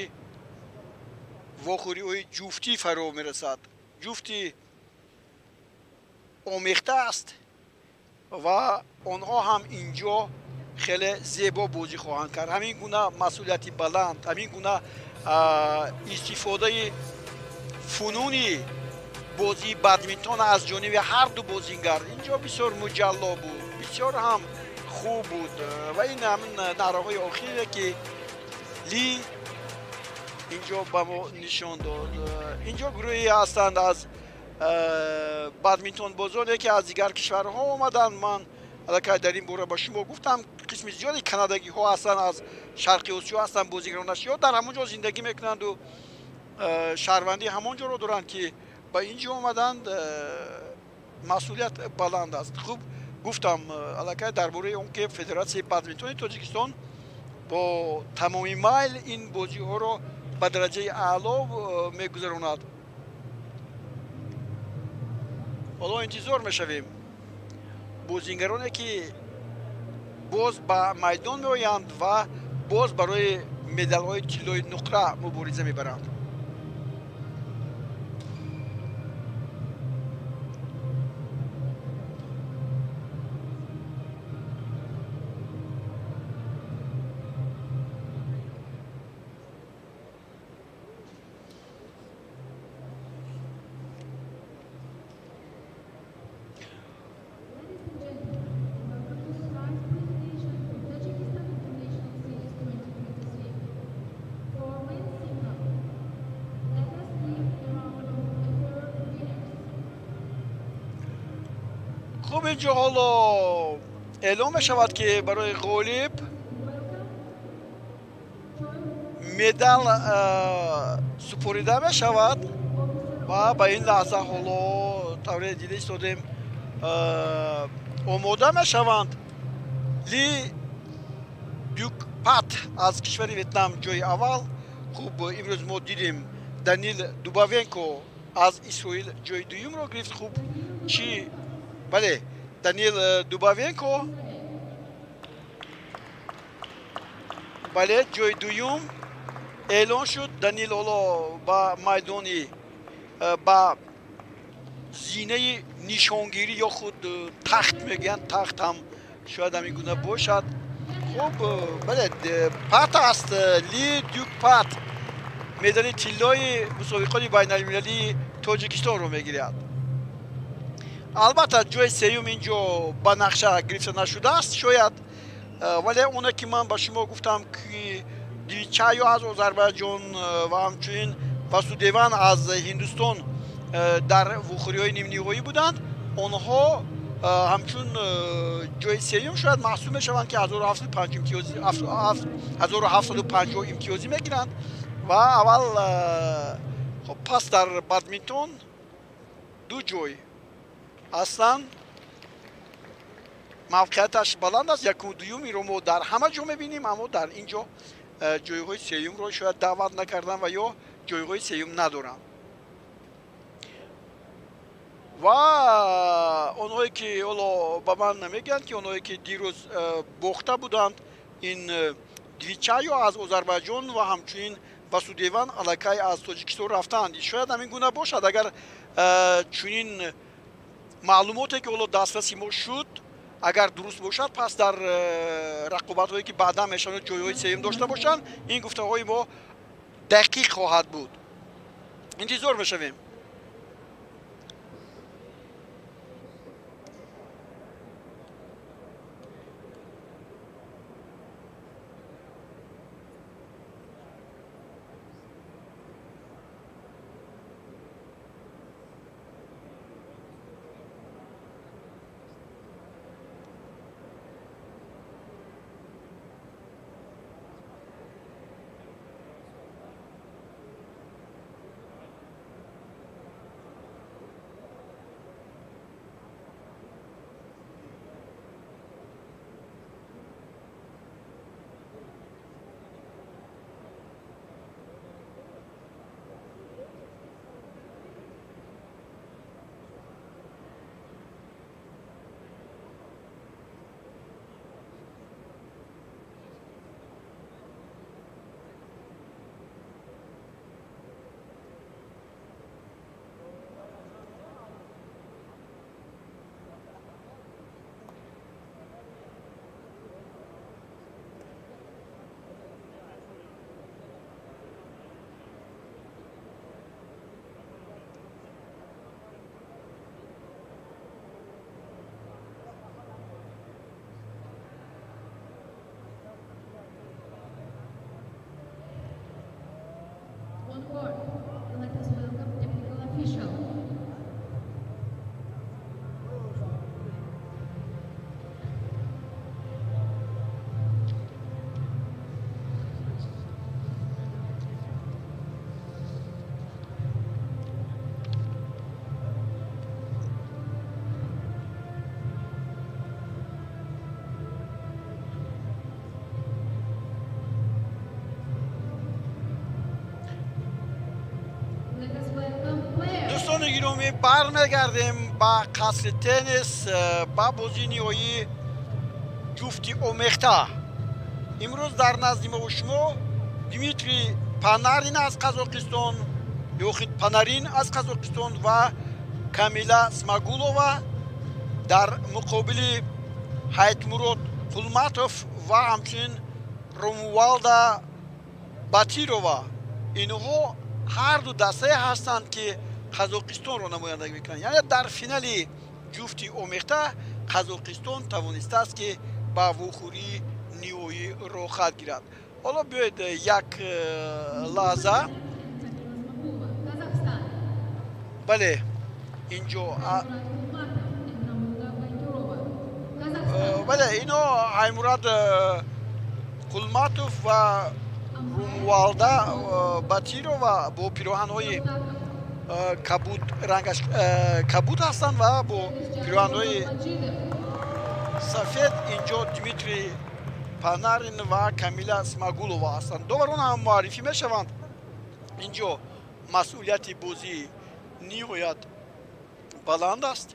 вохӯриҳои ҷуфтӣ фаро мерасад. Ҷуфти омехта аст ва онҳо ҳам ин ҷо хеле зебо бозӣ хоҳанд кард. Ҳамин гуна масъулияти баланд, ҳамин гуна истифодаи фунуни бозии бадминтон аз ҷониби ҳар ду бозингар ин ҷо бисёр муҷалло буд, бисёр ҳам хуб буд ва ин ҳамин наъраҳои охире, ки Ли ин ҷо ба мо нишон дод. Ин ҷо гурӯҳе ҳастанд аз бадминтонбозоне, ки аз дигар кишварҳо омаданд. Ман аллакай дар ин бора ба шумо гуфтам, қисми зиёди канадагиҳо ҳастанд, аз Шарқи Осиё ҳастанд бозигаронаш, ё дар ҳамон ҷо зиндагӣ мекунанду шаҳрвандии ҳамон ҷоро доранд, ки ба ин ҷо омаданд. Масъулият баланд аст. Хуб гуфтам аллакай дар бораи он, ки Федератсияи бадминтони Тоҷикистон бо тамоми майл ин бозиҳоро ба дараҷаи аъло мегузаронад. Ҳоло интизор мешавем бозингароне, ки боз ба майдон меоянд ва боз барои медалҳои тиллои нуқра мубориза мебаранд. Хуб, инҷо ҳоло эълон мешавад, ки барои ғолиб медал супорида мешавад ва ба ин лаҳза ҳоло тавре дида истодем омода мешаванд. Ли Дюк Пат аз кишвари Ветнам ҷои аввал, Хуб, имрӯз мо дидем, Данил Дубавенко аз Исроил ҷои дуюмро гирифт. Хуб, чӣ, бале, Данил Дубавенко, бале, ҷои дуюм эълон шуд. Данил ҳоло ба майдони, ба зинаи нишонгирӣ ё худ тахт мегӯянд, тахт ҳам шояд ҳамин гуна бошад. Хуб, бале, пат аст. Ли Дюк Пат медали тиллои мусобиқоти байналмилалии Тоҷикистонро мегирад. Албатта, ҷои сеюм ин ҷо ба нақша гирифта нашудааст шояд, вале оне ки ман ба шумо гуфтам, ки Дичайо аз Озарбайҷон ва ҳамчунин Васудеван аз Ҳиндустон дар вухӯриҳои нимниҳоӣ буданд, онҳо ҳамчун ҷои сеюм шояд маҳсуб мешаванд, ки 1750 имтиёзӣ мегиранд. Ва аввал, хоб, пас дар бадминтон ду ҷой аслан мавқеияташ баланд аст. Якум, дуюмиро мо дар ҳама ҷо мебинем, аммо дар ин ҷо ҷойҳои сеюмро шояд даъват накарданд ва ё ҷойҳои сеюм надоранд. Ва онҳое ки ҳоло ба ман мегӯянд, ки онҳое ки дирӯз бохта буданд, ин Двичайо аз Озарбайҷон ва ҳамчунин Васудеван аллакай аз Тоҷикистон рафтаанд. Шояд ҳамин гуна бошад. Агар чунин маълумоте ки ҳоло дастраси мо шуд, агар дуруст бошад, пас дар рақобатҳое ки баъдан мешаванд, ҷойҳои сеюм дошта бошанд, ин гуфтаҳои мо дақиқ хоҳад буд. Интизор мешавем. Дӯстони гиромӣ, бармегардем ба қасри теннис, ба бозии ниҳоии ҷуфти омехта. Имрӯз дар назди мо шумо Дмитрий Панарин аз Қазоқистон ё худ Панарин аз Қазоқистон ва Камила Смагулова дар муқобили Ҳайтмурод Қулматов ва ҳамчунин Ромуалда Батирова. Инҳо ҳарду дастае ҳастанд, ки Қазоқистонро намояндагӣ мекунанд. Яъне дар финали ҷуфти омехта Қазоқистон тавонистааст, ки ба вухӯрии ниҳоӣ роҳхат гирад. Ҳоло биёед як лаҳза, бале, инҷо, бале, ино Аймурад Қулматов ва Румуалда Батирова бо пироҳанҳои кабуд, рангаш кабуд ҳастанд, ва бо пироҳанҳои сафед инҷо Дмитрий Панарин ва Камила Смагулова ҳастанд. Доварон ҳам муаррифӣ мешаванд. Инҷо масъулияти бозӣ ниҳоят баланд аст.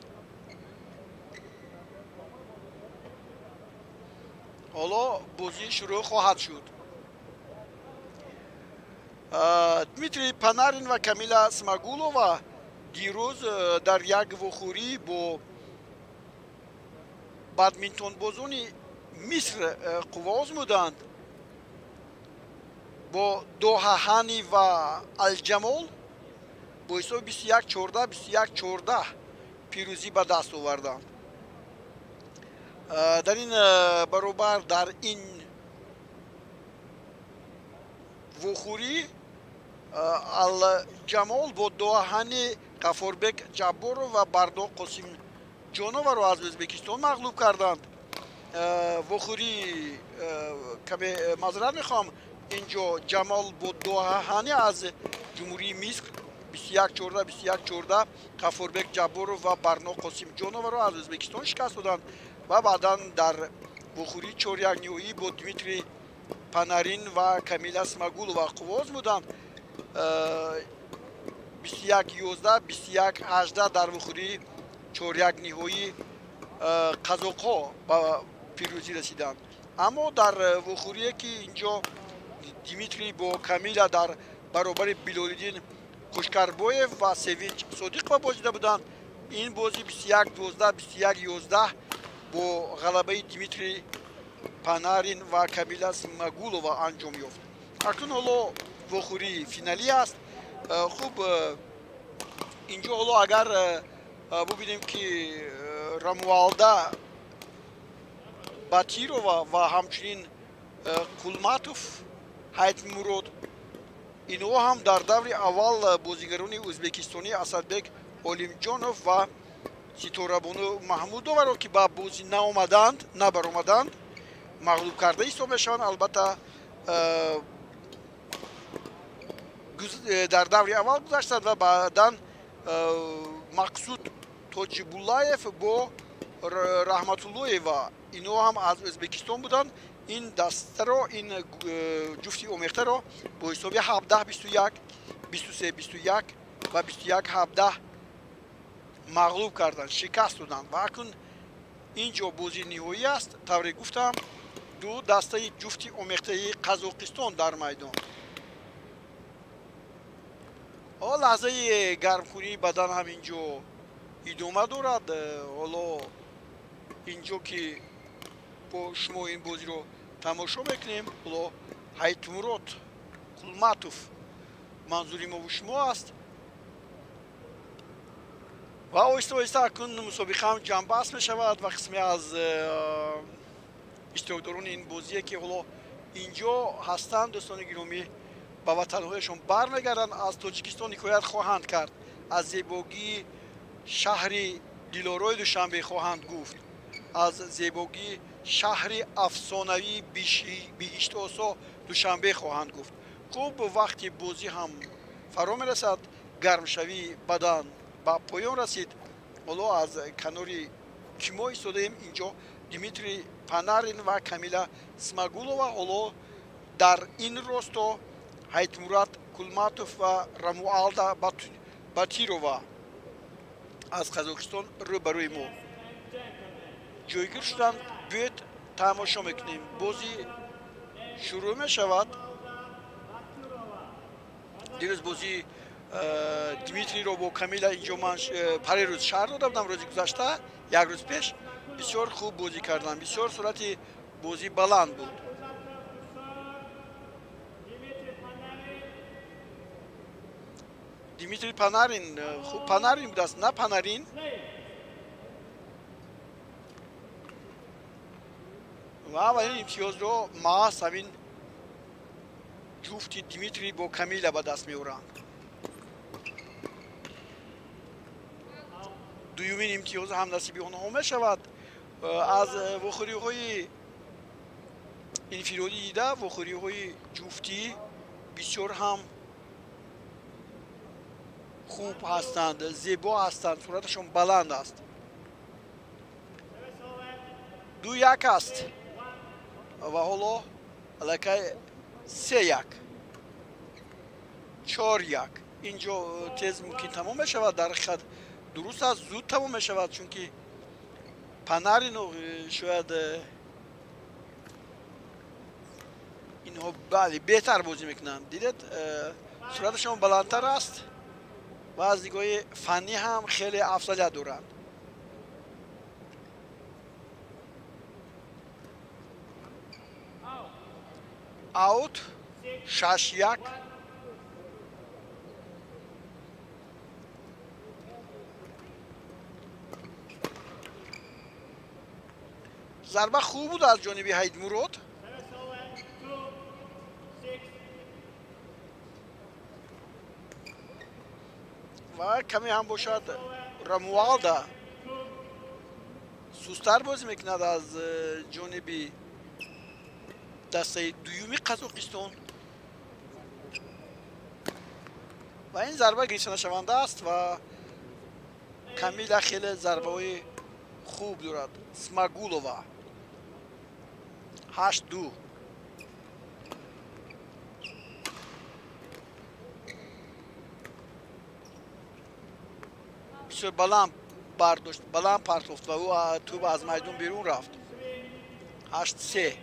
Ҳоло бозӣ шурӯъ хоҳад шуд. Дмитрий Панарин ва Камила Смагулова дирӯз дар як вохӯрӣ бо бадминтонбозони Миср қувва озмуданд. Бо Доҳаҳани ва Алҷамол бо ҳисоби 21-14, 21-14 пирӯзӣ ба даст оварданд. Дар ин баробар дар ин вохӯрӣ Алҷамол бо Доҳаҳани Ғафорбек Ҷабборов ва Бардо Қосимҷоноваро аз Ӯзбекистон мағлуб карданд. Вохӯрӣ каме маъзарат мехоҳам, инҷо Ҷамол бо Доҳаҳани аз Ҷумҳурии Миср 21-14, 21-14 Ғафорбек Ҷабборов ва Барно Қосимҷоноваро аз Ӯзбекистон шикаст доданд ва баъдан дар вохӯрии чоряк ниҳоӣ бо Дмитрий Панарин ва Камила Смагулова қувва озмуданд. 21-11, 21-18 дар вохӯрии чоряк ниҳоӣ қазоқҳо ба пирӯзӣ расиданд. Аммо дар вохӯрие ки инҷо Дмитрий бо Камила дар баробари Билолиддин Қушкарбоев ва Севинч Содиқова бозида буданд, ин бозӣ 21-12, 21-11 бо ғалабаи Дмитрий Панарин ва Камила Смагулова анҷом ёфт. Акнун ҳоло вохӯрии финалӣ аст. Хуб, инҷо ҳоло агар бубинем ки Рамуалда Батирова ва ҳамчунин Қулматов Ҳайтмурод, инҳо ҳам дар даври аввал бозигарони ӯзбекистонӣ Асадбек Олимҷонов ва Ситорабону Маҳмудоваро ки ба бозӣ наомаданд, набаромаданд, мағлуб карда ҳисоб мешаванд. Албатта дар даври аввал гузаштанд ва баъдан Мақсуд Тоҷибуллаев бо Раҳматуллоева, инҳо ҳам аз Ӯзбекистон буданд, ин дастаро, ин ҷуфти омехтаро бо ҳисоби 17-21, 23-21 ва 21-17 мағлуб карданд, шикаст доданд. Ва акнун ин ҷо бозии ниҳоӣ аст. Тавре гуфтам, ду дастаи ҷуфти омехтаи Қазоқистон дар майдон. Ҳоло лаҳзаи гармкунии бадан ҳам ин ҷо идома дорад. Ҳоло инҷо ки бо шумо ин бозиро тамошо мекунем, ҳоло Ҳайтмурод Қулматов манзури мову шумо аст ва оҳиста оҳиста акнун мусобиқа ҳам ҷамъбаст мешавад ва қисме аз иштирокдорони ин бозие ки ҳоло инҷо ҳастанд, дӯстони гиромӣ, ба ватанҳояшон бармегарданд, аз Тоҷикистон ҳикоят хоҳанд кард, аз зебогии шаҳри Дилорои Душанбе хоҳанд гуфт, аз зебогии шаҳри афсонавии биҳиштосо Душанбе хоҳанд гуфт. Хуб, вақти бозӣ ҳам фаро мерасад, гармшавии бадан ба поён расид. Ҳоло аз канори ки мо истодаем, инҷо Дмитрий Панарин ва Камила Смагулова, ҳоло дар ин росто Ҳайтмурад Кулматов ва Рамуалда Батирова аз Қазоқистон рӯбарӯи мо ҷойгир шуданд. Биёед тамошо мекунем. Бозӣ шурӯъ мешавад. Дирӯз бозии Дмитрийро бо Камила инҷо ман парерӯз шаҳр дода будам, рӯзи гузашта, як рӯз пеш. Бисёр хуб бозӣ кардам, бисёр суръати бозӣ баланд буд. Дмитрий Панарин, хуб Панарин будааст, на Панарин. Ва аввалин имтиёзро маҳз ҳамин ҷуфти Дмитрий бо Камила ба даст меоранд. Дуюмин имтиёз ҳам насиби онҳо мешавад. Аз вохӯриҳои инфиродӣ дида, вохӯриҳои ҷуфтӣ бисёр ҳам хуб ҳастанд, зебо ҳастанд, суръаташон баланд аст. 2-1 аст ва ҳоло аллакай 3-1. 4-1. Инҷо тез мумкин тамом мешавад. Дар ҳақиқат дуруст аст, зуд тамом мешавад, чунки Панарину шояд инҳо бале беҳтар бозӣ мекунанд. Дидед, суръаташон баландтар аст ва аз нигоҳи фаннӣ ҳам хеле афзалият доранд. Аут 6-1. Зарба хуб буд аз ҷониби Ҳайдмурод. Ва каме ҳам бошад Рамуалда сустар бозӣ мекунад аз ҷониби дастаи дуюми Қазоқистон. Ва ин зарба гирифтанашаванда аст ва Камила хеле зарбаҳои хуб дорад. Смагулова 8-2. Бисёр баланд бардошт, баланд партофт ва ӯ тӯб аз майдон берун рафт. 8-3.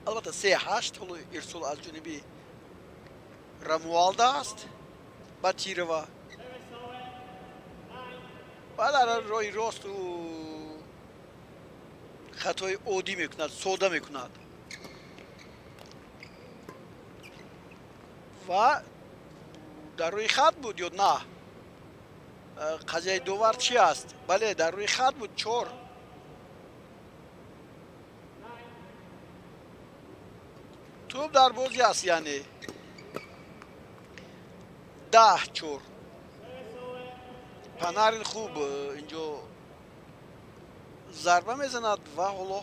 Албатта 3-8. Ҳоло ирсол аз ҷониби Рамуалда аст. Батирова ва дар роҳи рост ӯ хатои оддӣ мекунад, сода мекунад ва дар рӯи хат буд ё на? Қазияи довар чӣ аст? Бале, дар рӯи хат буд. 4. Тӯб дар бозӣ аст, яъне 10-4. Панарин хуб инҷо зарба мезанад ва ҳоло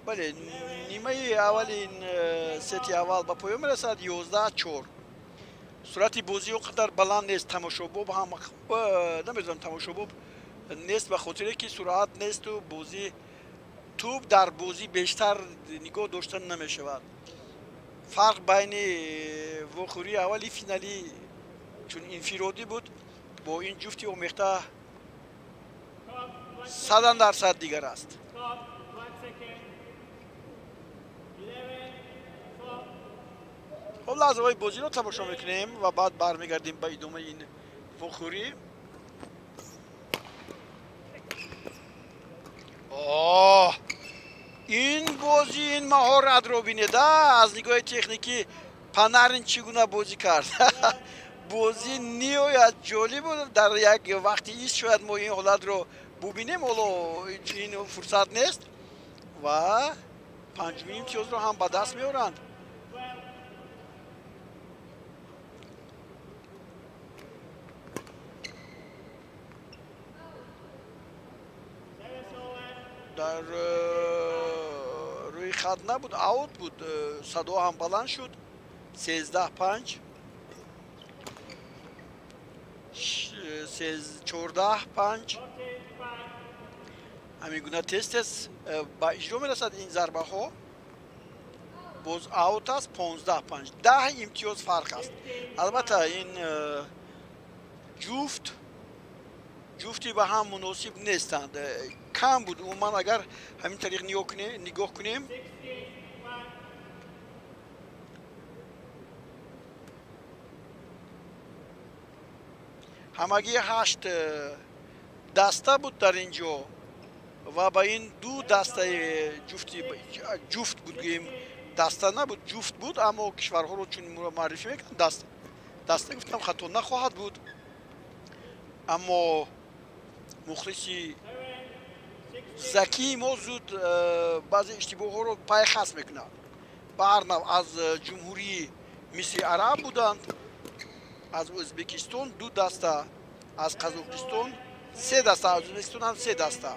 бале нимаи аввали ин сети аввал ба поён мерасад. 11-4. Суръати бозӣ он қадар баланд нест. Тамошобоб ҳам намедонам, тамошобоб нест ба хотире ки суръат несту бозӣ тӯб дар бозӣ бештар нигоҳ дошта намешавад. Фарқ байни вохӯрии аввали финалӣ чун инфиродӣ буд бо ин ҷуфти омехта 100% дигар аст. Хоб, лаҳзаҳои бозиро тамошо мекунем ва баъд бармегардем ба идомаи ин вохӯрӣ. Оҳ, ин бозӣ, ин маҳоратро бинед. Аз нигоҳи техникӣ Панарин чӣ гуна бозӣ кард. Бозӣ ниҳоят ҷолиб буд. Дар як вақти ист шояд мо ин ҳолатро бубинем, ҳоло ин фурсат нест ва панҷумин имтиёзро ҳам ба даст меоранд. Дар рӯи хат набуд, аут буд. Садо ҳам баланд шуд. 13-5. 14-5. Ҳамин гуна тез-тез ба иҷро мерасад ин зарбаҳо. Боз аут аст. 15-5. 10 имтиёз фарқ аст. Албатта ин ҷуфти ба ҳам муносиб нестанд. Кам буд. Умуман агар ҳамин тариқ нигоҳ кунем, ҳамагӣ 8 даста буд дар ин ҷо ва ба ин ду дастаи ҷуфт буд, гӯем даста набуд, ҷуфт буд, аммо кишварҳоро чун муаррифӣ мекунанд даста гуфтам хато нахоҳад буд. Аммо мухлиси закии мо зуд баъзе иштибоҳҳоро пайхас мекунад. Ба ҳар нав аз ҷумҳурии Мисри Араб буданд, аз Ӯзбекистон 2 даста, аз Қазоқистон 3 даста, аз Ӯзбекистон ҳам 3 даста.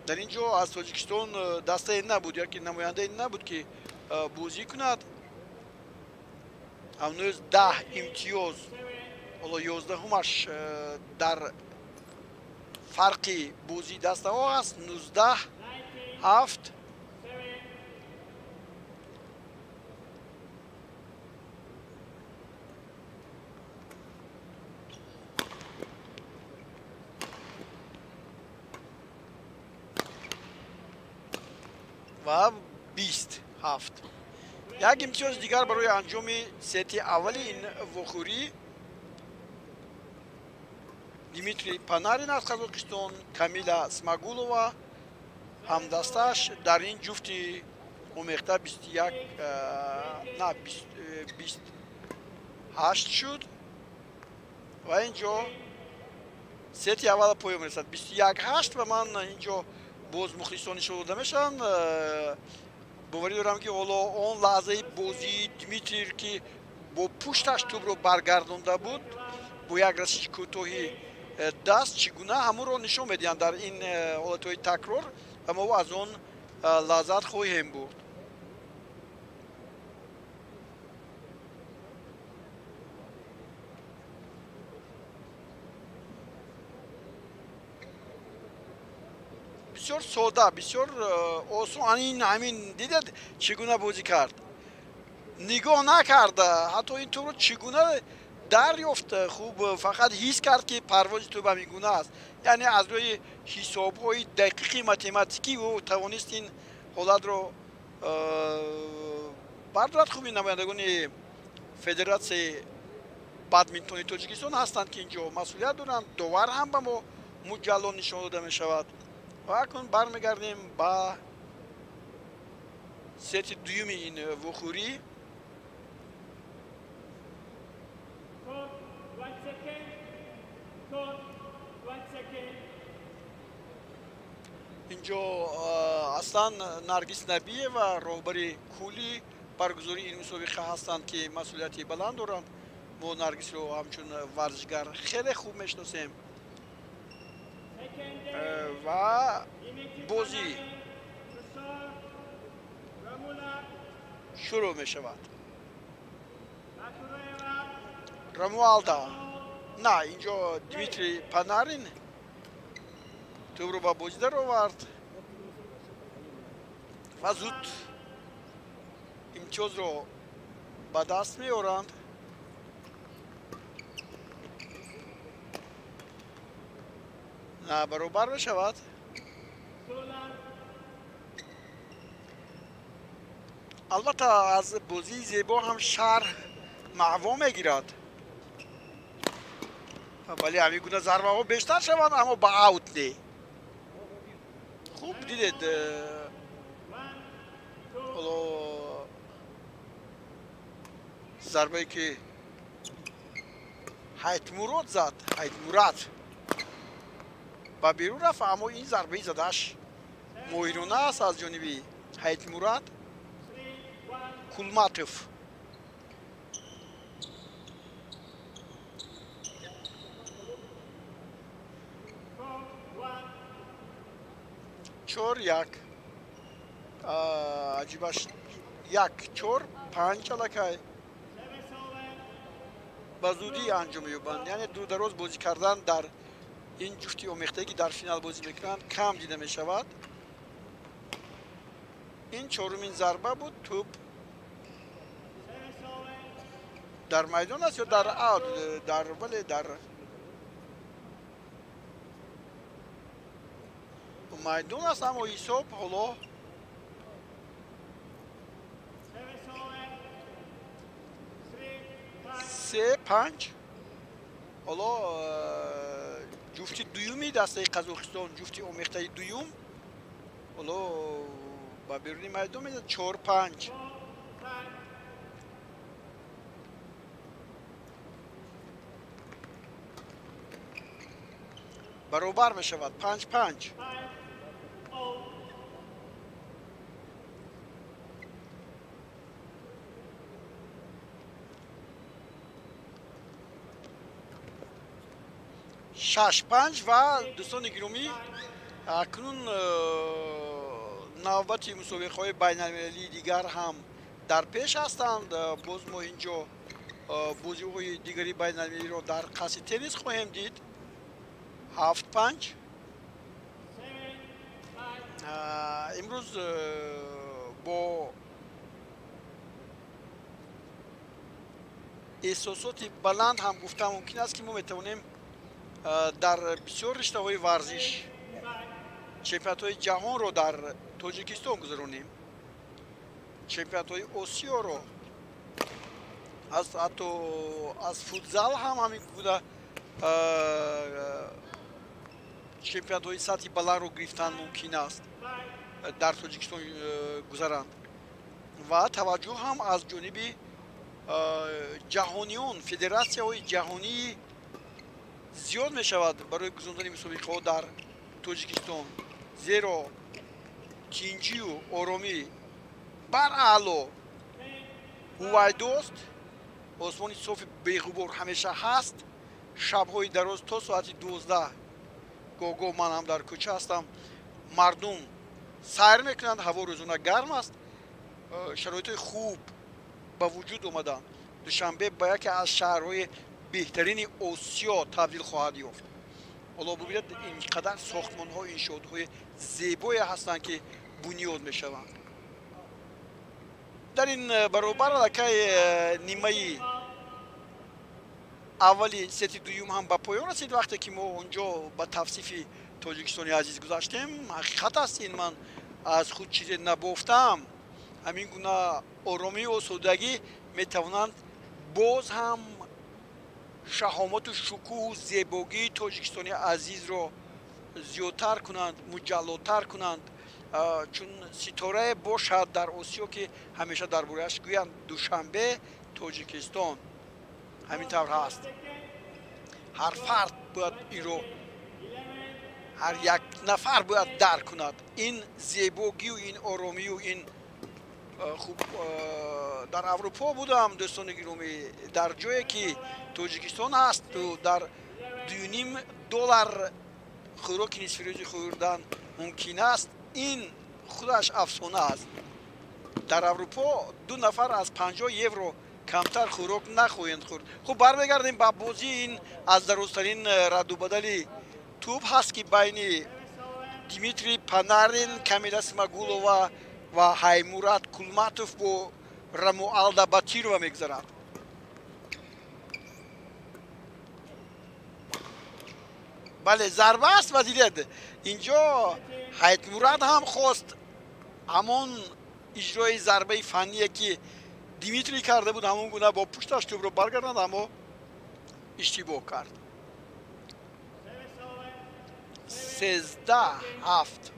Дар ин ҷо аз Тоҷикистон дастае набуд, яки намояндае набуд ки бозӣ кунад. Ҳанӯз 10 имтиёз, ҳоло 11-умаш дар фарқи бозии дастаҳо аст. 19-7. Ва 20-7. Як имтиёзи дигар барои анҷоми сети аввали ин вохӯрӣ. Дмитрий Панарин аз Қазоқистон, Камила Смагулова ҳамдасташ дар ин ҷуфти омехта 21 на 28 шуд ва ин ҷо сети аввала поён мерасад 21-8 ва ман ин ҷо боз мухлисон нишон дода мешаванд. Боварӣ дорам, ки ҳоло он лаҳзаи бозии Дмитрий, ки бо пушташ тӯбро баргардонда буд бо як расиши кӯтоҳи даст, чӣ гуна ҳамонро нишон медиҳанд дар ин ҳолатҳои такрор ва мо аз он лаззат хоҳем бурд. Бисёр сода, бисёр осон. Ин ҳамин дидед, чӣ гуна бозӣ кард, нигоҳ накарда ҳатто ин тӯбро чӣ гуна дарёфт. Хуб, фақат ҳис кард, ки парвози тӯб ҳамин гуна аст, яъне аз рӯи ҳисобҳои дақиқи математикӣ ӯ тавонист ин ҳолатро бардорад. Хуби намояндагони Федератсияи бадминтони Тоҷикистон ҳастанд, ки ин ҷо масъулият доранд. Довар ҳам ба мо муҷалло нишон дода мешавад. Ва акнун бармегардем ба сети дуюми ин вохӯрӣ. Инҷо аслан Наргиз Набиева, роҳбари кулли баргузории ин мусобиқа ҳастанд, ки масъулияти баланд доранд. Мо Наргизро ҳамчун варзишгар хеле хуб мешиносем ва бозӣ шурӯъ мешавад. Рамуалда на, инҷо Дмитрий Панарин тӯбро ба бозӣ даровард ва зуд имтиёзро ба даст меоранд. На, баробар мешавад. Албатта, аз бозии зебо ҳам шаҳр маъво мегирад, вале ҳамин гуна зарбаҳо бештар шаванд, аммо ба аут не. Хуб дидед, ҳоло зарбае ки Ҳайтмурод зад, Ҳайтмурад ба берун рафт, аммо ин зарбаи задааш моҳирона аст аз ҷониби Ҳайтмурад Кулматов. 4-1. Аҷибаш, 1-4-5 аллакай ба зудӣ анҷом меёбанд. Яъне дудароз бозӣ кардан дар ин ҷуфти омехтае, ки дар финал бозӣ мекунанд, кам дида мешавад. Ин чорумин зарба буд. Тӯб дар майдон аст ё дар аут? Дар, вале дар майдон аст, аммо ҳисоб ҳоло 3-5. Ҳоло ҷуфти дуюми дастаи Қазоқистон, ҷуфти омехтаи дуюм, ҳоло ба беруни майдон мезанад. 4-5. Баробар мешавад, 5-5. 6-5. Ва дӯстони гиромӣ, акнун навбати мусобиқаҳои байналмилалии дигар ҳам дар пеш ҳастанд. Боз мо ин ҷо бозиҳои дигари байналмилалиро дар қасри теннис хоҳем дид. 7-5. Имрӯз бо эҳсосоти баланд ҳам гуфта мумкин аст, ки мо метавонем дар бисёр риштаҳои варзиш чемпионатҳои ҷаҳонро дар Тоҷикистон гузаронем. чемпионатҳои Осиёро, аз ҳатто аз футзал ҳам ҳамин гуна чемпионатҳои сатҳи баландро гирифтан мумкин аст дар Тоҷикистон гузаранд ва таваҷҷӯҳ ҳам аз ҷониби ҷаҳониён, федератсияҳои ҷаҳонӣ зиёд мешавад барои гузарондани мусобиқаҳо дар Тоҷикистон, зеро тинҷию оромӣ бараъло ҳувайдост, осмони софи беғубор ҳамеша ҳаст, шабҳои дароз то соати 12 гоҳ-гоҳ ман ҳам дар кӯча ҳастам, мардум сайр мекунанд, ҳаво рӯзона гарм аст, шароитҳои хуб ба вуҷуд омаданд. Душанбе ба яке аз шаҳрҳои беҳтарини Осиё табдил хоҳад ёфт. Ҳоло бибинед, ин қадар сохтмонҳо, иншоотҳои зебое ҳастанд, ки бунёд мешаванд. Дар ин баробар аллакай нимаи аввали сети дуюм ҳам ба поён расид. Вақте ки мо онҷо ба тавсифи Тоҷикистони азиз гузаштем, ҳақиқат аст, ин ман аз худ чизе набофтаам. Ҳамин гуна оромию осудагӣ метавонанд боз ҳам шаҳомату шукӯҳу зебогии Тоҷикистони азизро зиёдтар кунанд, муҷаллотар кунанд, чун ситорае бошад дар Осиё, ки ҳамеша дар борааш гӯянд Душанбе, Тоҷикистон. Ҳамин тавр ҳаст. Ҳар фард бояд инро, ҳар як нафар бояд дарк кунад ин зебогию ин оромию ин хуб. Дар Аврупо будам, дӯстони гиромӣ, дар ҷое ки Тоҷикистон ҳасту дар $2.5 хӯроки нисфирӯзӣ хӯрдан мумкин аст, ин худаш афсона аст. Дар Аврупо 2 нафар аз 50 евро камтар хӯрок нахоҳанд хӯрд. Хуб, бармегардем ба бозӣ. Ин аз дарозтарин раддубадали тӯб ҳаст, ки байни Дмитрий Панарин, Камила Смагулова ва Ҳаймурат Кулматов бо Рамуалда Батирова мегузарад. Бале, зарба аст ва дидед, инҷо Ҳайтмурад ҳам хост ҳамон иҷрои зарбаи фанние, ки Дмитрий карда буд, ҳамон гуна бо пушташ тӯбро баргарданд, аммо иштибоҳ кард. 13-7.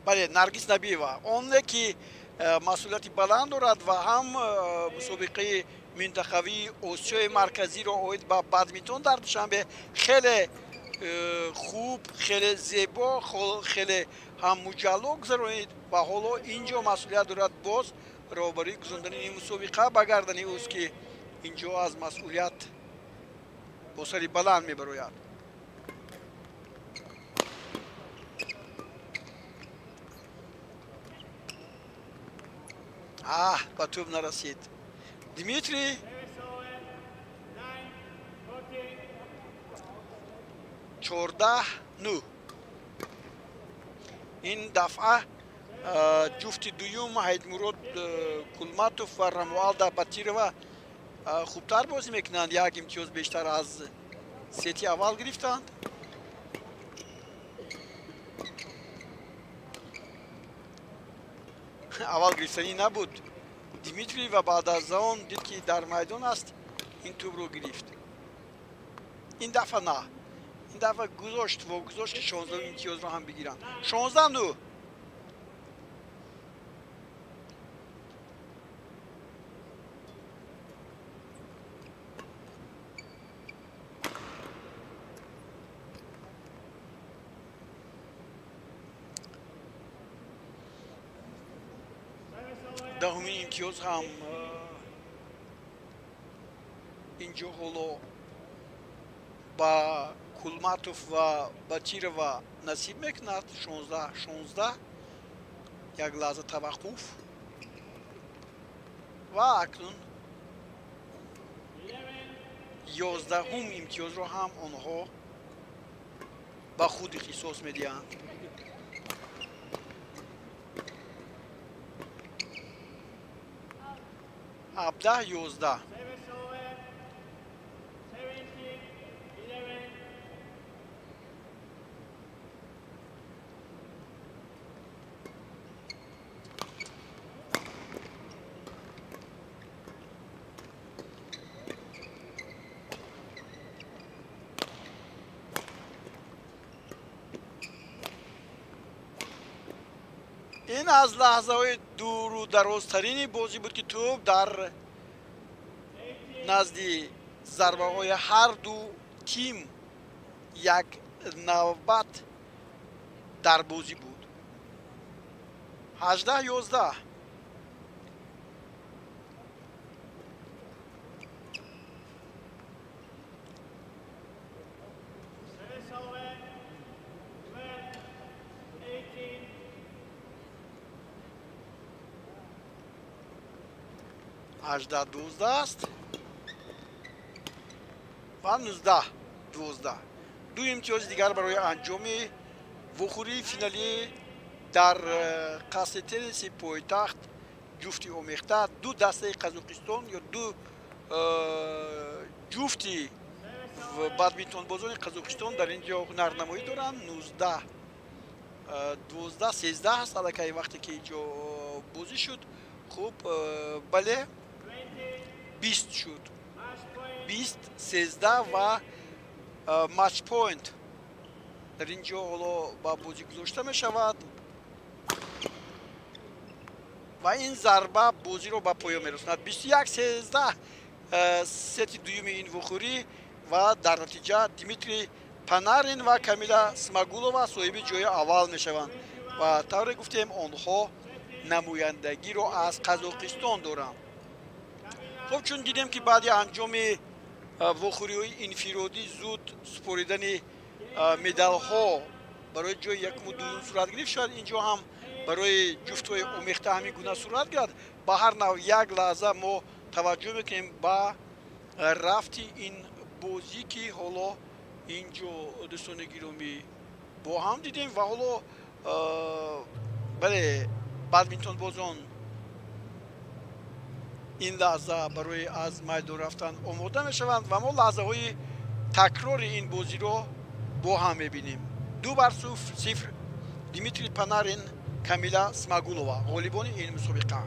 Бале, Наргиз Набиева, оне ки масъулияти баланд дорад ва ҳам мусобиқаи минтақавии Осиёи Марказиро оид ба бадминтон дар Душанбе хеле хуб, хеле зебо, хеле ҳам муҷалло гузаронид ва ҳоло инҷо масъулият дорад боз роҳбарии гузарондани ин мусобиқа ба гардани ӯст, ки инҷо аз масъулият бо сари баланд мебарояд. Аҳ, ба тӯб нарасид Дмитрий. 14-9. Ин дафъа ҷуфти дуюм Ҳайдмурод Кулматов ва Рамуалда Батирова хубтар бозӣ мекунанд, як имтиёз бештар аз сети аввал гирифтанд. Аввал гирифтанӣ набуд Дмитрий ва баъд аз он дид, ки дар майдон аст, ин тӯбро гирифт. Ин дафъа на, ин дафъа гузошт, вогузошт, ки 16 имтиёзро ҳам бигиранд. 16-9. Даҳумин имтиёз ҳам инҷо ҳоло ба Кулматов ва Батирова насиб мекунад. 16-16. Як лаҳза таваққуф ва акнун 11-ум имтиёзро ҳам онҳо ба худ ихтисос медиҳанд. 17-11. Ин аз лаҳзаҳои дуру дарозтарини бозӣ буд, ки тӯб дар назди зарбаҳои ҳар ду тим як навбат дар бозӣ буд. 18-11. 18-12 аст ва 19-12. Ду имтиёзи дигар барои анҷоми вухӯрии финалӣ дар қасри тенниси пойтахт ҷуфти омехта ду дастаи Қазоқистон ё ду ҷуфти бадминтонбозони Қазоқистон дар ин ҷо ҳунарнамоӣ доранд. 19-12, 13 аст аллакай вақте ки ин ҷо бозӣ шуд. Хуб, бале, 20 шуд. 20-13 ва матчпоинт дар ин ҷо ҳоло ба бозӣ гузошта мешавад ва ин зарба бозиро ба поён мерасонад. 21-13 сети дуюми ин вухӯрӣ ва дар натиҷа Дмитрий Панарин ва Камила Смагулова соҳиби ҷои аввал мешаванд ва тавре гуфтем, онҳо намояндагиро аз Қазоқистон доранд. Хуб, чун дидем, ки баъди анҷоми вохӯриҳои инфиродӣ зуд супоридани медалҳо барои ҷои якуму дуюм сурат гирифт, шояд ин ҷо ҳам барои ҷуфтҳои омехта ҳамин гуна сурат гирад. Ба ҳар нав як лаҳза мо таваҷҷӯҳ мекунем ба рафти ин бозӣ, ки ҳоло ин ҷо дӯстони гиромӣ бо ҳам дидем ва ҳоло бале, бадминтонбозон ин лаҳза барои аз майдон рафтан омода мешаванд ва мо лаҳзаҳои такрори ин бозиро бо ҳам мебинем. 2-0 Дмитрий Панарин, Камила Смагулова ғолибони ин мусобиқа.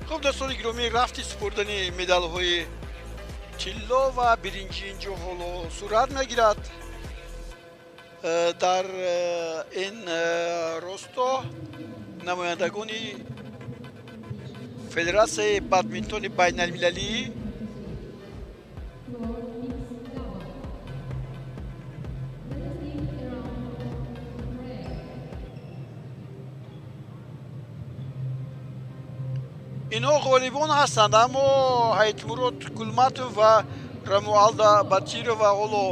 Хуб, дӯстони гиромӣ, рафти супурдани медалҳои тилло ва биринҷи инҷо ҳоло сурат мегирад. Дар ин росто намояндагони Федератсияи бадминтони байналмилалӣ инҳо ғолибон ҳастанд, аммо Ҳайтмурод Кулматов ва Рамуалда Батирова ҳоло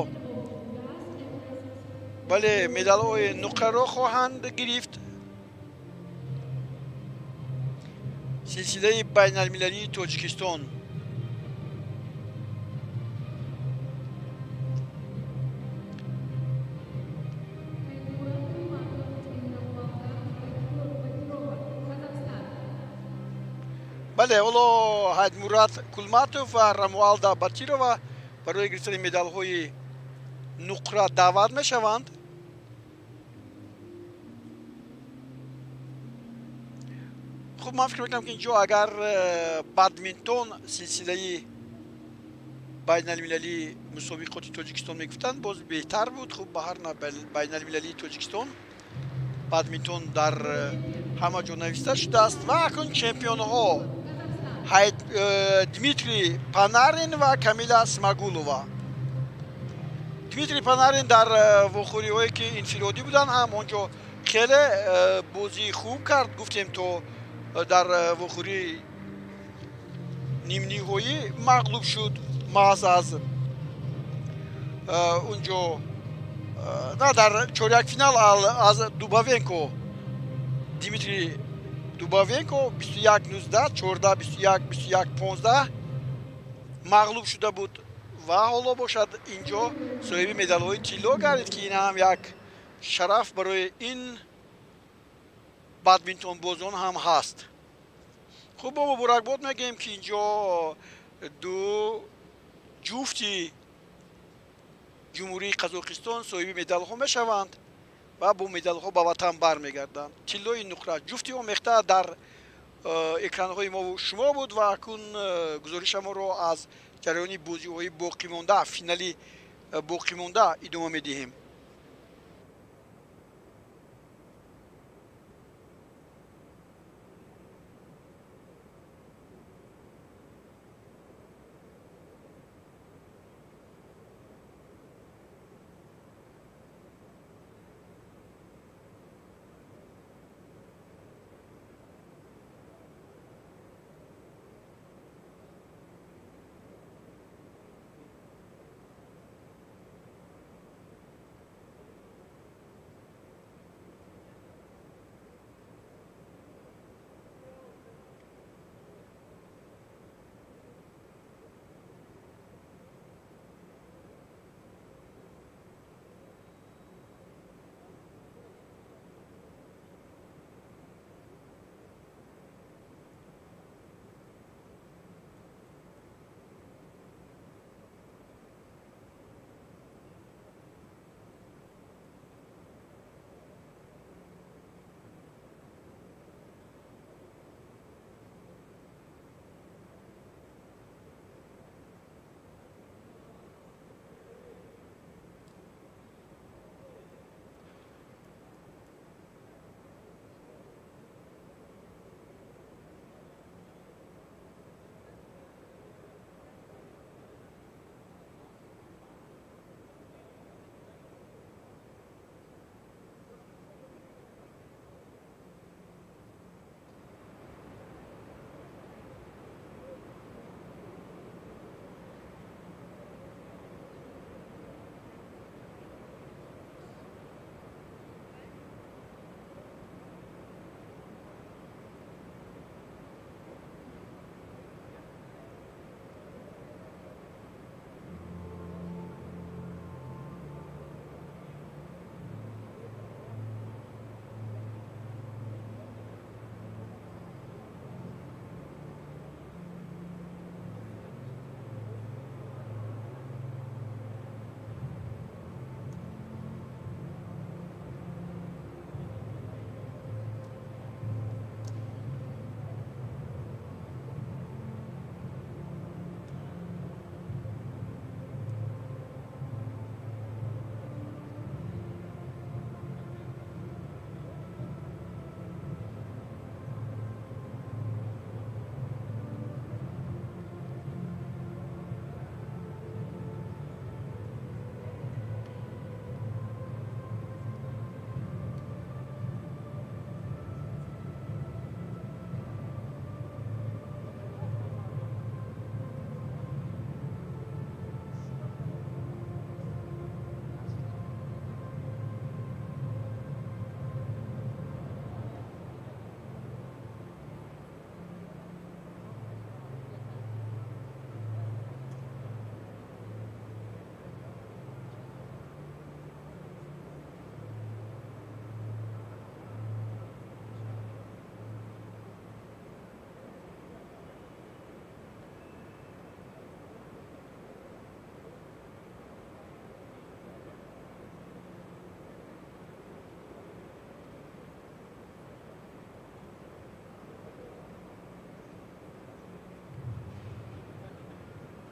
бале, медалҳои нуқраро хоҳанд гирифт. Силсилаи байналмилалии Тоҷикистон. Бале, ҳоло Ҳайдмурад Кулматов ва Рамуалда Батирова барои гирифтани медалҳои нуқра даъват мешаванд. Хуб, ман фикр мекунам, ки инҷо агар бадминтон силсилаи байналмилалии мусобиқоти Тоҷикистон мегуфтанд, боз беҳтар буд. Хуб, ба ҳар нав байналмилалии Тоҷикистон бадминтон дар ҳама ҷо нависта шудааст. Ва акнун чемпионҳо Дмитрий Панарин ва Камила Смагулова. Дмитрий Панарин дар вохӯриҳое, ки инфиродӣ буданд, ҳам он ҷо Хеле бозии хуб кард, гуфтем, то дар вохӯрии нимниҳоӣ мағлуб шуд. Маҳз аз унҷо на, дар чорякфинал аз Дубавенко, Дмитрий Дубавенко 21-19, 14-21, 21-15 мағлуб шуда буд ва ҳоло бошад инҷо соҳиби медалҳои тилло гардид, ки ин ҳам як шараф барои ин бадминтонбозон ҳам ҳаст. Хуб, бо муборакбод мегӯем, ки инҷо ду ҷуфти Ҷумҳурии Қазоқистон соҳиби медалҳо мешаванд ва бо медалҳо ба ватан бармегарданд, тиллои нуқра. Ҷуфти омехта дар экранҳои мо шумо буд ва акнун гузоришамонро аз ҷараёни бозиҳои боқимонда, финали боқимонда идома медиҳем.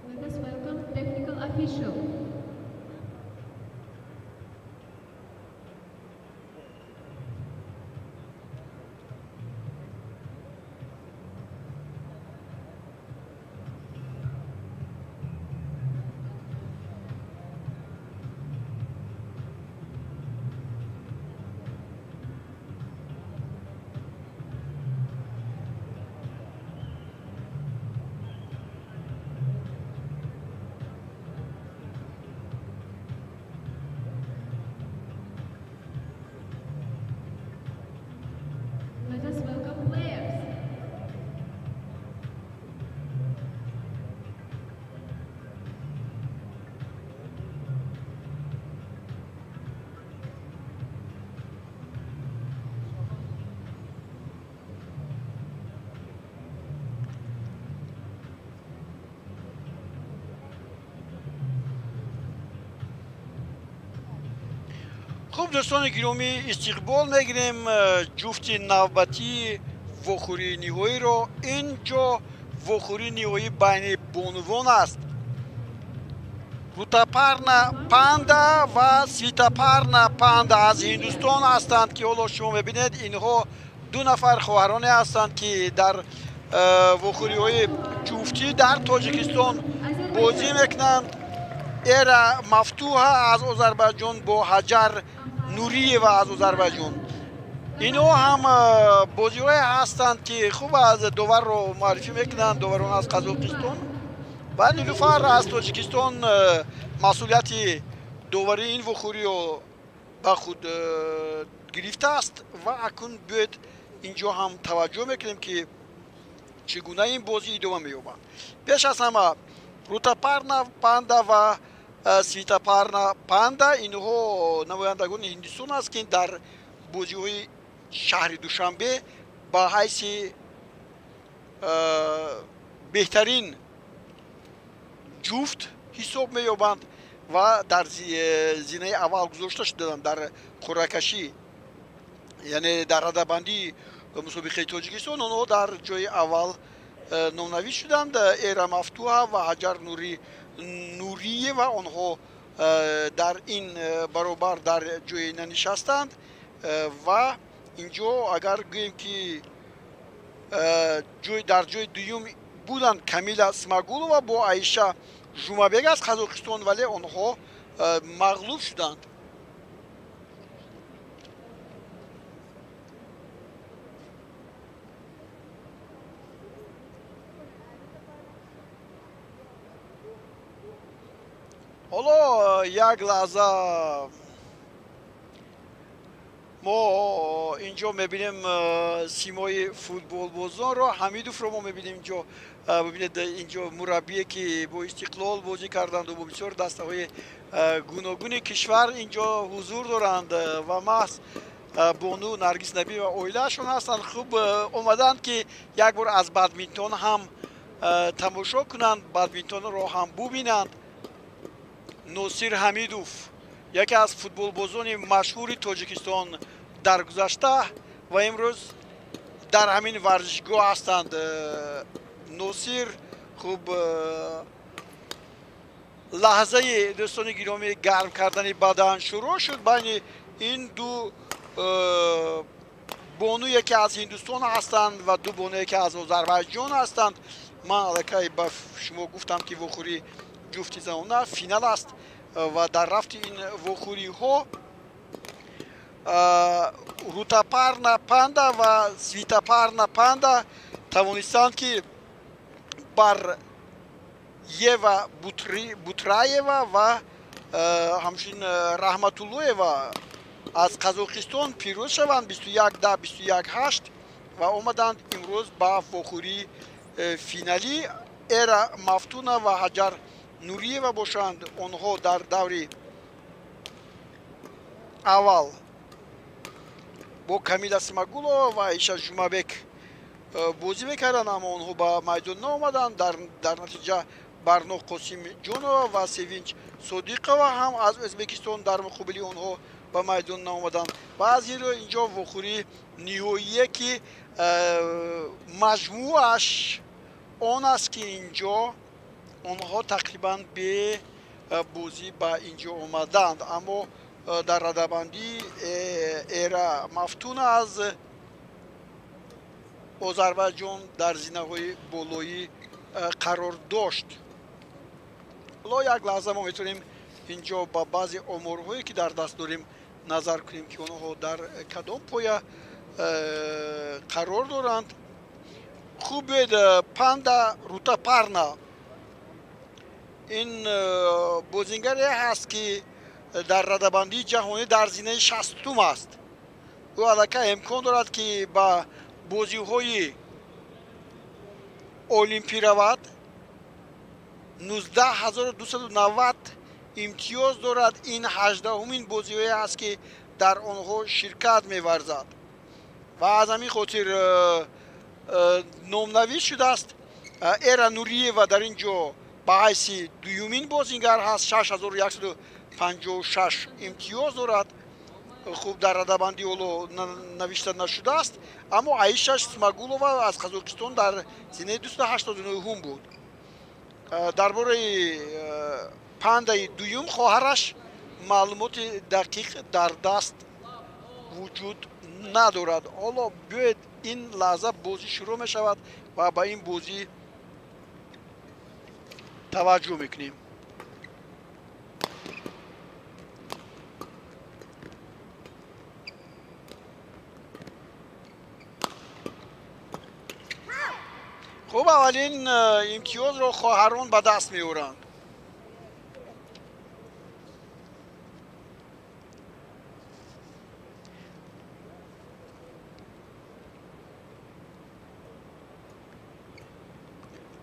Let us welcome technical official. Хуб, дӯстони гиромӣ, истиқбол мегирем ҷуфти навбатии вохӯрии ниҳоиро. Ин ҷо вохӯрии ниҳоӣ байни бонувон аст. Рутапарна Панда ва Свитапарна Панда аз Ҳиндустон ҳастанд, ки ҳоло шумо мебинед, инҳо ду нафар хоҳароне ҳастанд, ки дар вохӯриҳои ҷуфтӣ дар Тоҷикистон бозӣ мекунанд. Эра Мафтуҳа аз Озарбайҷон бо Ҳаҷар Нуриева аз Озарбайҷон. Инҳо ҳам бозиҳое ҳастанд, ки хуб аз доварро муаррифӣ мекунанд. Доварон аз Қазоқистон ва Нилуфар аз Тоҷикистон масъулияти доварии ин вохӯриро ба худ гирифтааст. Ва акнун биёед инҷо ҳам таваҷҷӯҳ мекунем, ки чӣ гуна ин бозӣ идома меёбад. Пеш аз ҳама Рутапарна Панда ва Свитапарна Панда, инҳо намояндагони Ҳиндустон аст, ки дар бозиҳои шаҳри Душанбе ба ҳайси беҳтарин ҷуфт ҳисоб меёбанд ва дар зинаи аввал гузошта шуданд дар қуръакашӣ, яъне дар радабандии мусобиқаи Тоҷикистон онҳо дар ҷои аввал номнавис шуданд. Эра Мафтуҳа ва Ҳаҷар Нуриева, онҳо дар ин баробар дар ҷое нанишастанд. Ва инҷо агар гӯем, ки дар ҷои дуюм буданд Камила Смагулова бо Аиша Жумабек аз Қазоқистон, вале онҳо мағлуб шуданд. Ҳоло як лаҳза мо инҷо мебинем симои футболбозонро. Ҳамидовро мо мебинем инҷо. Бибинед, инҷо мураббие, ки бо Истиқлол бозӣ карданду бо бисёр дастаҳои гуногуни кишвар инҷо ҳузур доранд ва маҳз бону Наргиз Набиева оилаашон ҳастанд. Хуб омаданд, ки як бор аз бадминтон ҳам тамошо кунанд, бадминтонро ҳам бубинанд. Носир Ҳамидов, яке аз футболбозони машҳури Тоҷикистон дар гузашта ва имрӯз дар ҳамин варзишгоҳ ҳастанд. Носир, хуб, лаҳзаи, дӯстони гиромӣ, гарм кардани бадан шурӯъ шуд байни ин ду бонуе, ки аз Ҳиндустон ҳастанд, ва ду бонуе, ки аз Озарбайҷон ҳастанд. Ман аллакай ба шумо гуфтам, ки вохӯрии ҷуфти занона финал аст ва дар рафти ин вохӯриҳо Рутапарна Панда ва Свитапарна Панда тавонистанд, ки бар Ева Бутраева ва ҳамчунин Раҳматуллоева аз Қазоқистон пирӯз шаванд 21-10, 21-8 ва омаданд имрӯз ба вохӯрии финалӣ. Эра Мафтуна ва Ҳаҷар Нуриева бошанд, онҳо дар даври аввал бо Камила Смагулова ва Аиша Жумабек бозӣ мекарданд, аммо онҳо ба майдон наомаданд. Дар натиҷа Барно Қосимҷонова ва Севинч Содиқова ҳам аз Ӯзбекистон дар муқобили онҳо ба майдон наомаданд. Ва аз ин рӯ инҷо вохӯрии ниҳоие, ки маҷмӯаш он аст, ки инҷо онҳо тақрибан бе бозӣ ба инҷо омаданд, аммо дар радабандӣ Эра Мафтуна аз Озарбайҷон дар зинаҳои болоӣ қарор дошт. Ҳоло як лаҳза мо метавонем инҷо ба баъзе оморҳое, ки дар даст дорем, назар кунем, ки онҳо дар кадом поя қарор доранд. Хуб, биёед, Панда Рутапарна, ин бозингаре ҳаст, ки дар радабандии ҷаҳонӣ дар зинаи 60-ум аст. Ӯ аллакай имкон дорад, ки ба бозиҳои олимпӣ равад. 19 290 имтиёз дорад. Ин 18-умин бозиҳое аст, ки дар онҳо ширкат меварзад ва аз ҳамин хотир номнавис шудааст. Эра Нуриева дар ин ҷо ба ҳайси дуюмин бозингар ҳаст, 6156 имтиёз дорад. Хуб, дар радабандӣ ҳоло навишта нашудааст, аммо Аиша Смагулова аз Қазоқистон дар зинаи 289-ум буд. Дар бораи пандаи дуюм, хоҳараш, маълумоти дақиқ дар даст вуҷуд надорад. Ҳоло биёед, ин лаҳза бозӣ шурӯъ мешавад ва ба ин бозӣ таваҷҷӯҳ мекунем. Хуб, аввалин имтиёзро хоҳарон ба даст меоранд.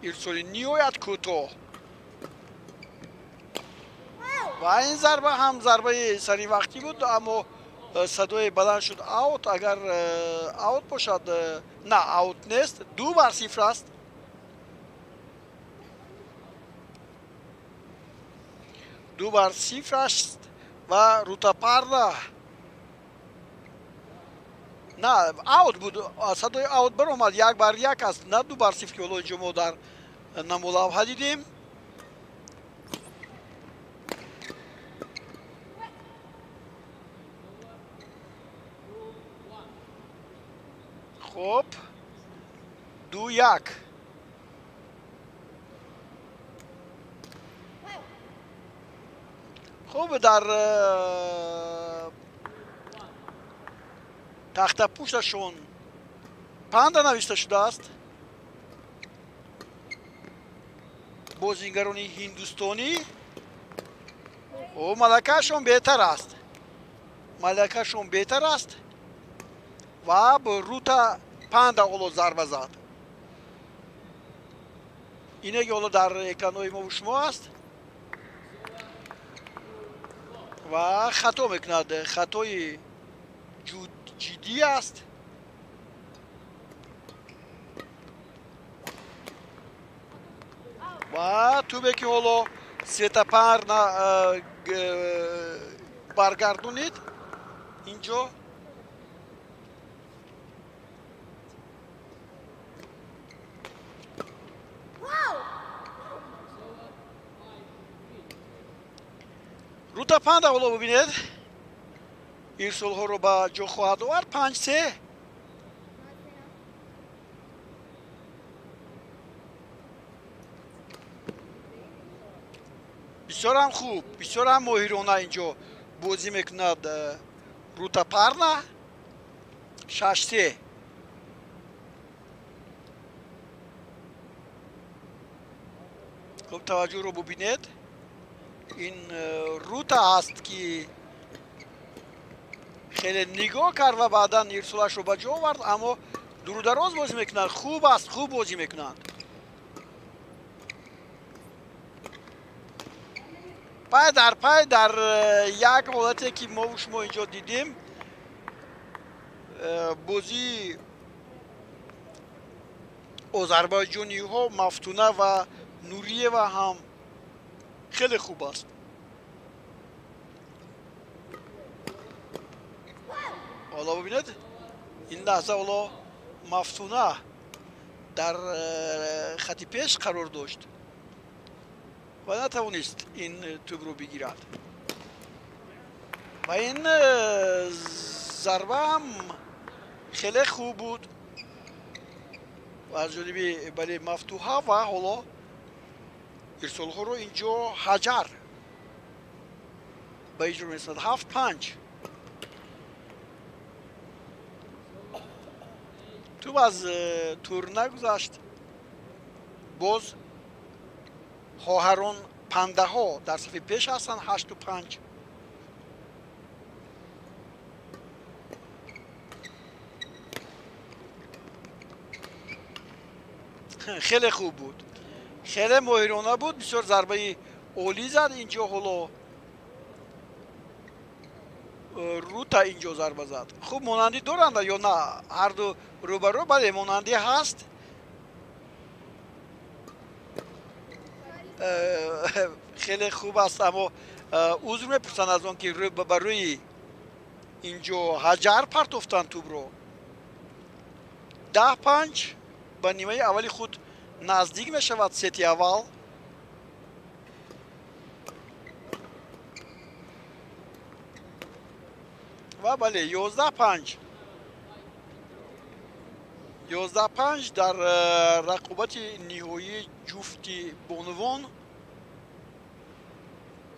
Ирсоли ниҳоят кӯтоҳ ва ин зарба ҳам зарбаи саривақтӣ буд, аммо садои баланд шуд: аут. Агар аут бошад, на, аут нест, 2-0 аст. 2-0 аст ва Рутапарна, на, аут буд, садои аут баромад. 1-1 аст, на 2-0, ки ҳоло инҷо мо дар намолавҳа дидем. Хуб, 2-1. Хуб, дар тахтапӯшташон панда навишта шудааст. Бозингарони ҳиндустонӣ, о, малакаашон беҳтар аст, малакаашон беҳтар аст ва Рута Панда ҳоло зарба зад. Ине ки ҳоло дар экранҳои мову шумо аст ва хато мекунад, хатои ҷиддӣ аст. Ва тӯбе ки ҳоло Светапарна баргардонид инҷо. Рута Панда ҳоло бубинед, ирсолҳоро ба ҷо хоҳад овард. 5-3. Бисёрам хуб, бисёрам моҳирона инҷо бозӣ мекунад Рута Парна. 6-3. Хуб, таваҷҷӯҳро бубинед, ин Рута аст, ки хеле нигоҳ кард ва баъдан ирсолашро ба ҷо овард, аммо дурудароз бозӣ мекунанд. Хуб аст, хуб бозӣ мекунанд. Пай дар пай дар як ҳолате ки мову шумо инҷо дидем, бозии озарбойҷониҳо Мафтуна ва Нуриева ҳам хеле хуб аст. Ҳоло бубинед, ин лаҳза ҳоло Мафтуна дар хати пеш қарор дошт ва натавонист ин тӯбро бигирад ва ин зарба ҳам хеле хуб буд аз ҷониби, бале, Мафтуҳа. Ва ҳоло ирсолҳоро инҷо Ҳаҷар ба иҷро мерасонад. 7-5. Тӯб аз тур нагузашт. Боз хоҳарон пандаҳо дар сафи пеш ҳастанд, 8-5. Хеле хуб буд, хеле моҳирона буд, бисёр зарбаи олӣ зад инҷо. Ҳоло Рута инҷо зарба зад. Хуб, монандӣ доранд ё на ҳарду рӯбарӯ? Бале, монандӣ ҳаст. Хеле хуб аст, аммо узр мепурсанд аз он ки ба рӯи Инҷо Ҳаҷар партофтанд тӯбро. 10-5 ба нимаи аввали худ наздик мешавад сети аввал. Ва бале, 11-5. 11-5 дар рақобати ниҳоии ҷуфти бонувон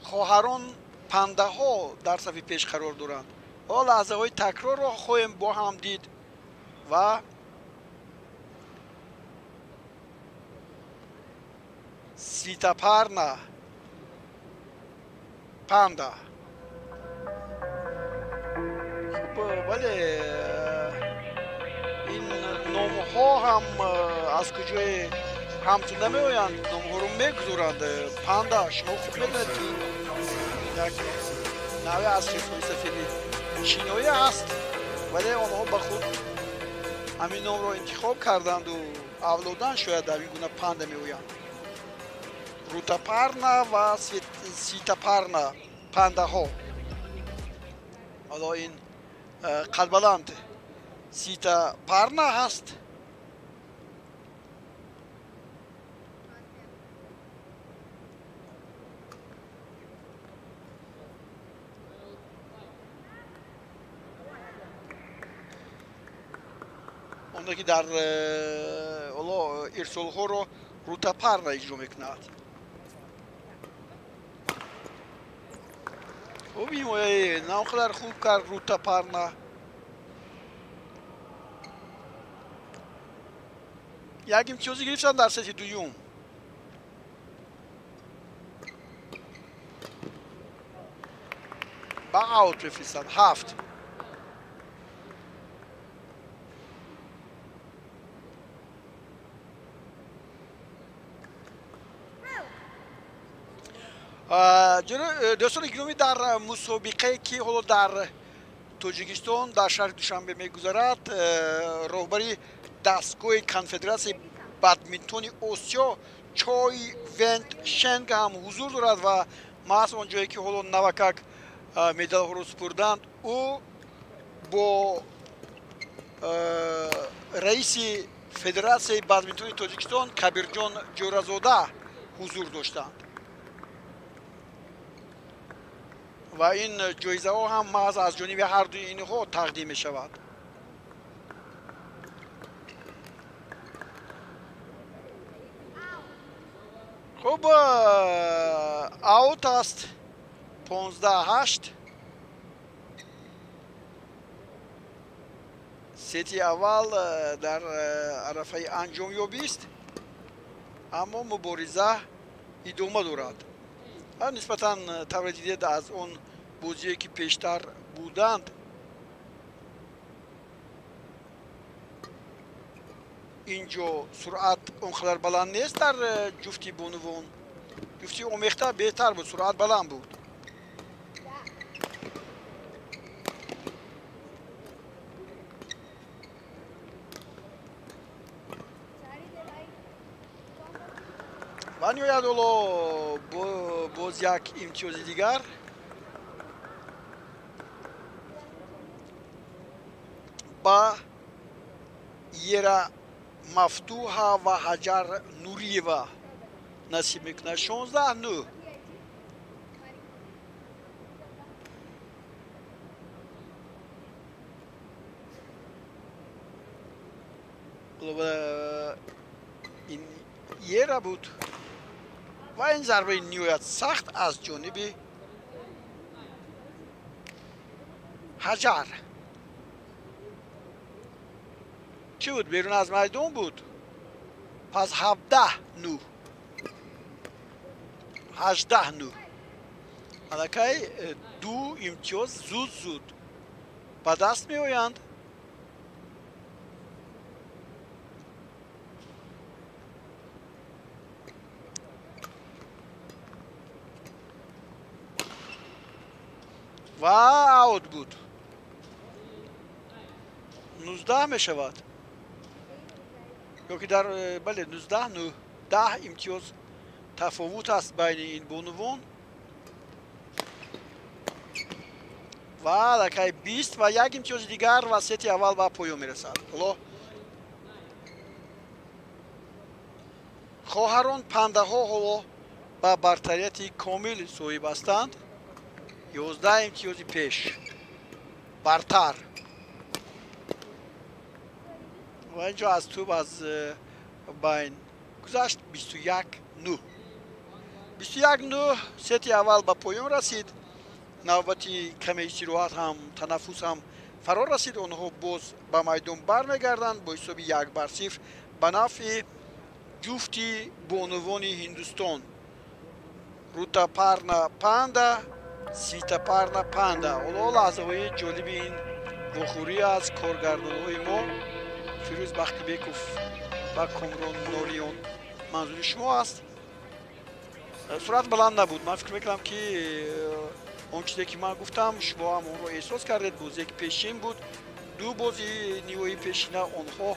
хоҳарон пандаҳо дар сафи пеш қарор доранд. Ҳоло лаҳзаҳои такрорро хоҳем бо ҳам дид ва Ситапарна Панда. Хуб, бале, ин номҳо ҳам аз куҷое ҳамту намеоянд, номҳоро мегузоранд. Панда, шумо хуб медонед, ки як навъе аз хирсҳои сафеди чиноӣ аст, вале онҳо ба худ ҳамин номро интихоб карданду авлодан шояд дар ин гуна панда меоянд. Рутапарна ва Ситапарна пандаҳо. Ҳоло ин қадбаланд Ситапарна ҳаст. Оне ки дар ҳоло ирсолҳоро Рутапарна иҷро мекунад. Хуб, ҳимояи на он қадар хуб кард Рутапарна. Як имтиёзе гирифтанд дар сети дуюм. Ба аут мефиристанд. 7. Дӯстони гиромӣ, дар мусобиқае ки ҳоло дар Тоҷикистон дар шаҳри Душанбе мегузарад, роҳбари дастгоҳи конфедератсияи бадминтони Осиё Чой Вент Шенг ҳам ҳузур дорад ва маҳз он ҷое ки ҳоло навакак медалҳоро супурданд, ӯ бо раиси федератсияи бадминтони Тоҷикистон Кабирҷон Ҷӯразода ҳузур доштанд. Ва ин ҷоизаҳо ҳам маҳз аз ҷониби ҳардуи инҳо тақдим мешавад. Хуб, аут аст. 15-8. Сети аввал дар арафаи анҷомёбист, аммо мубориза идома дорад. Нисбатан тавре дидед аз он бозие ки пештар буданд, инҷо суръат он қадар баланд нест дар ҷуфти бонувон. Ҷуфти омехта беҳтар буд, суръат баланд буд. Ва ниҳоят ҳоло боз як имтиёзи дигар ба Ера Мафтуҳа ва Ҳаҷар Нуриева насиб мекунад. 16-9. Ин Ера буд ва ин зарбаи ниҳоят сахт аз ҷониби Ҳаҷар. Чӣ буд? Берун аз майдон буд. Пас 17-9. 18-9. Аллакай ду имтиёз зуд-зуд ба даст меоянд. Ва аут буд. 19 мешавад. Ё ки дар бале 19-9, 10 имтиёз тафовут аст байни ин бонувон. Ва аллакай 21 имтиёзи дигар ва сети аввал ба поён мерасад. Ҳоло хоҳарон Пандаҳо ҳоло ба бартарияти комил соҳиб ҳастанд. 11 имтиёзи пеш бартар. Ва инҷо аз тӯб аз байн гузашт. 21-9. 21-9 сети аввал ба поён расид. Навбати каме истироҳат ҳам танаффус ҳам фаро расид. Онҳо боз ба майдон бармегарданд бо ҳисоби 1-0 ба нафъи ҷуфти бонувони Ҳиндустон Рутапарна Панда, Свитапарна Панда. Ҳоло лаҳзаҳои ҷолиби ин вохӯрӣ аз коргардонҳои мо Фирӯз Бахтибеков ва Комрон Нориён манзури шумо аст. Суръат баланд набуд. Ман фикр мекунам, ки он чизе ки ман гуфтам, шумо ҳам онро эҳсос кардед. Бозие ки пешин буд, ду бозии ниҳоии пешина, онҳо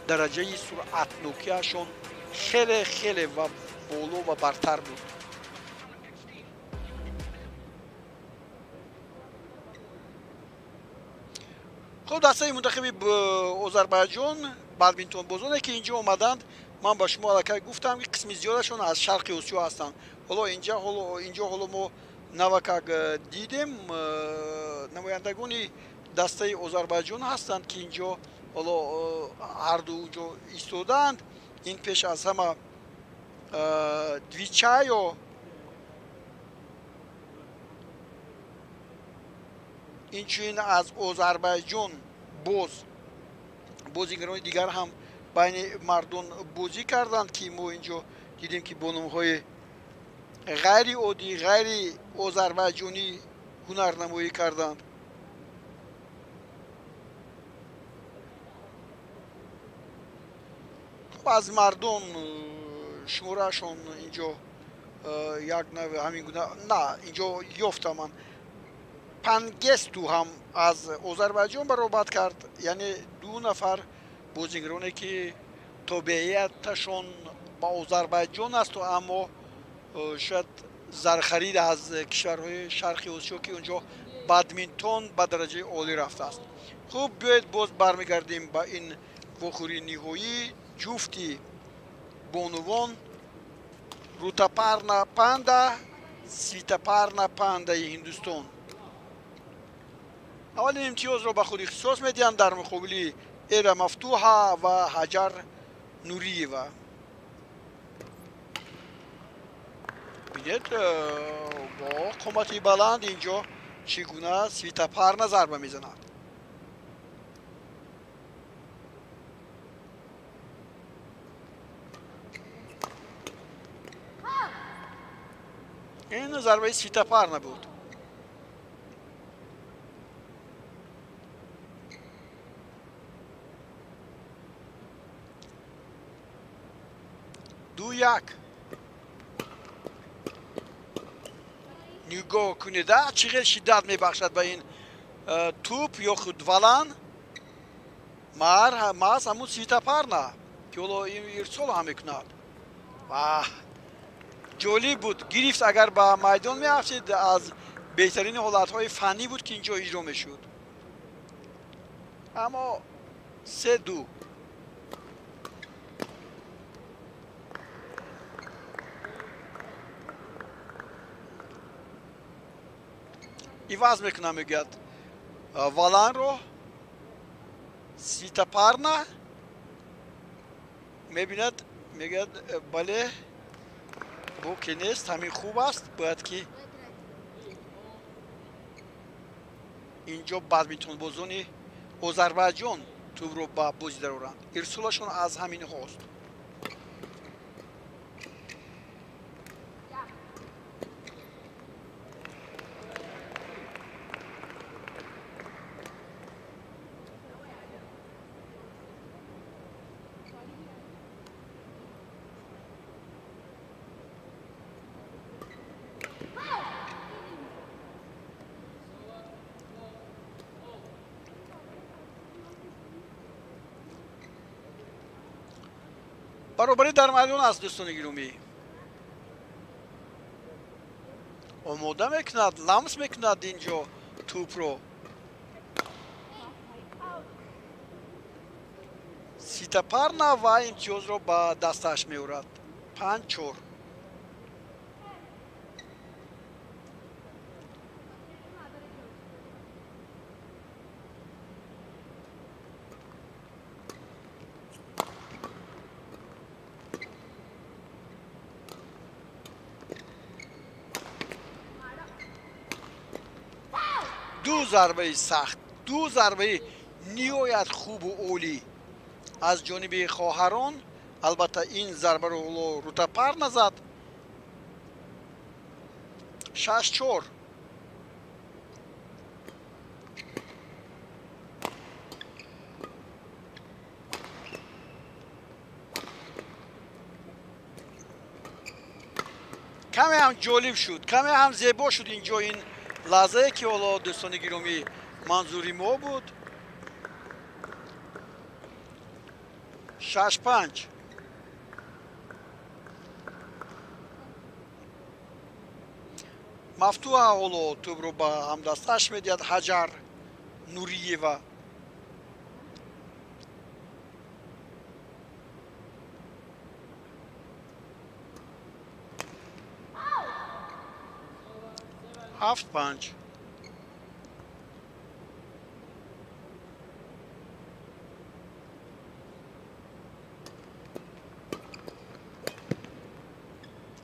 дараҷаи суръатнокиашон хеле хеле ва боло ва бартар буд. Хуб, дастаи мунтахаби Озарбайҷон бадминтонбозоне ки инҷо омаданд, ман ба шумо аллакай гуфтам, ки қисми зиёдашон аз Шарқи Осиё ҳастанд. Ҳоло инҷо ҳоло мо навакак дидем, намояндагони дастаи Озарбайҷон ҳастанд, ки инҷо ҳоло ҳарду унҷо истодаанд. Ин пеш аз ҳама Двичайо, инчунин аз Озарбайҷон боз бозигарони дигар ҳам байни мардон бозӣ карданд, ки мо инҷо дидем, ки бо номҳои ғайриоддӣ, ғайри озарбайҷонӣ ҳунарнамоӣ карданд. Аз мардон шумораашон инҷо як нав ҳамин гуна на, инҷо ёфтам ман. Пангесту ҳам аз Озарбайҷон баробат кард, яъне ду нафар бозигароне ки тобеияташон ба Озарбайҷон асту, аммо шояд зархарид аз кишварҳои Шарқи Осиё, ки онҷо бадминтон ба дараҷаи олӣ рафтааст. Хуб, биёед боз бармегардем ба ин вохӯрии ниҳоӣ. Ҷуфти бонувон Рутапарна Панда, Свитапарна Пандаи Ҳиндустон аввалин имтиёзро ба худ ихтисос медиҳанд дар муқобили Эра Мафтуҳа ва Ҳаҷар Нуриева. Бинед, бо қомати баланд инҷо чӣ гуна Свитапарна зарба мезанад. Ин зарбаи Свитапарна буд. 2-1. Нигоҳ кунед, чӣ хел шиддат мебахшад ба ин тӯп ё худ валан. Маҳз ҳамун Свитапарна, ки ҳоло ирсол ҳам мекунад. Ваҳ, ҷолиб буд. Гирифт, агар ба майдон меафтид, аз беҳтарин ҳолатҳои фаннӣ буд, ки инҷо иҷро мешуд. Аммо 3-2. Иваз мекунам, мегӯяд валанро Свитапарна. Мебинад, мегӯяд, бале, боке нест, ҳамин хуб аст. Бояд ки инҷо бадминтонбозони Озарбайҷон тӯбро ба бозӣ дароранд. Ирсолашон аз ҳаминҳост. Баробарӣ дар майдон аст, дӯстони гиромӣ. Омода мекунад, ламс мекунад инҷо тӯпро. Ситапарна ва имтиёзро ба дасташ меорад. 5-4. Ду зарбаи сахт, ду зарбаи ниҳоят хубу олӣ аз ҷониби хоҳарон. Албатта, ин зарбаро ҳоло Рутапарна зад. 6-4. Каме ҳам ҷолиб шуд, каме ҳам зебо шуд инҷо ин лаҳзае ки ҳоло, дӯстони гиромӣ, манзури мо буд. 6-5. Мафтуҳа ҳоло тӯбро ба ҳамдасташ медиҳад, Ҳаҷар Нуриева. 7-5.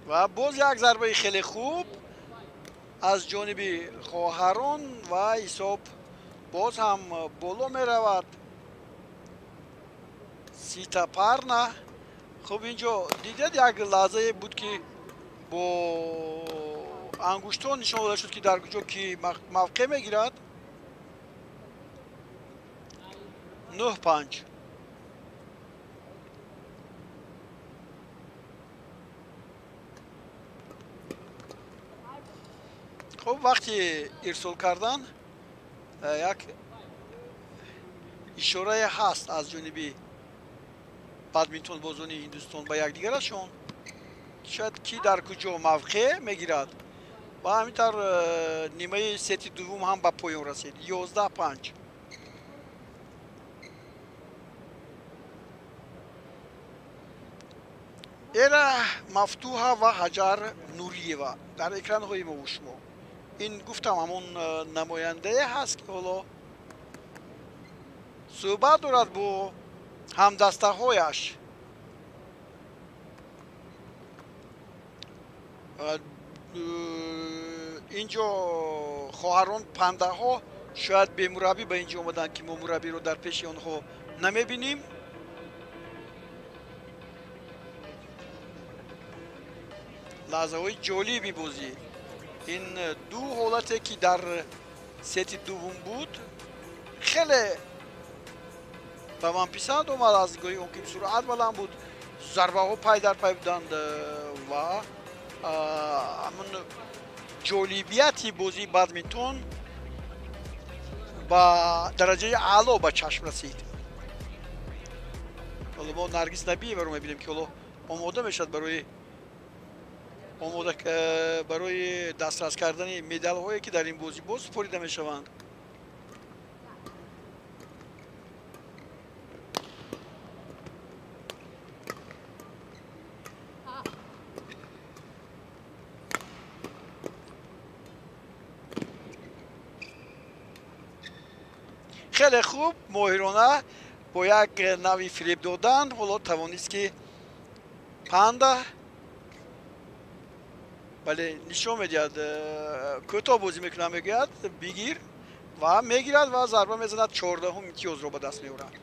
Ва боз як зарбаи хеле хуб аз ҷониби хоҳарон ва ҳисоб боз ҳам боло меравад. Ситапарна. Хуб, инҷо дидед, як лаҳзае буд, ки бо ангуштон нишон дода шуд, ки дар куҷо ки мавқеъ мегирад. 9-5. Хуб, вақти ирсол кардан як ишорае ҳаст аз ҷониби бадминтонбозони Ҳиндустон ба якдигарашон, шояд ки дар куҷо мавқеъ мегирад. Ва ҳамин тавр нимаи сети дуввум ҳам ба поён расид. 11-5. Эра Мафтуҳа ва Ҳаҷар Нуриева дар экранҳои мову шумо. Ин, гуфтам, ҳамон намояндае ҳаст, ки ҳоло суҳбат дорад бо ҳамдастаҳояш. Инҷо хоҳарон пандаҳо шояд бемураббӣ ба инҷо омаданд, ки мо мураббиро дар пеши онҳо намебинем. Лаҳзаҳои ҷолиби бозӣ. Ин ду ҳолате, ки дар сети дуввум буд, хеле ба ман писанд омад аз нигоҳи он ки суръат баланд буд, зарбаҳо пай дар пай буданд ва ҳамун ҷолибияти бозии бадминтон ба дараҷаи аъло ба чашм расид. Ҳоло мо Наргиз Набиеваро мебинем, ки ҳоло омода мешавад барои дастрас кардани медалҳое, ки дар ин бозӣ боз супорида мешаванд. Хеле хуб, моҳирона бо як нави фиреб додан ҳоло тавонист, ки панда, бале, нишон медиҳад, кӯтоҳ бозӣ мекунад, мегӯяд бигир ва мегирад ва зарба мезанад, 14-ум имтиёзро ба даст меорад.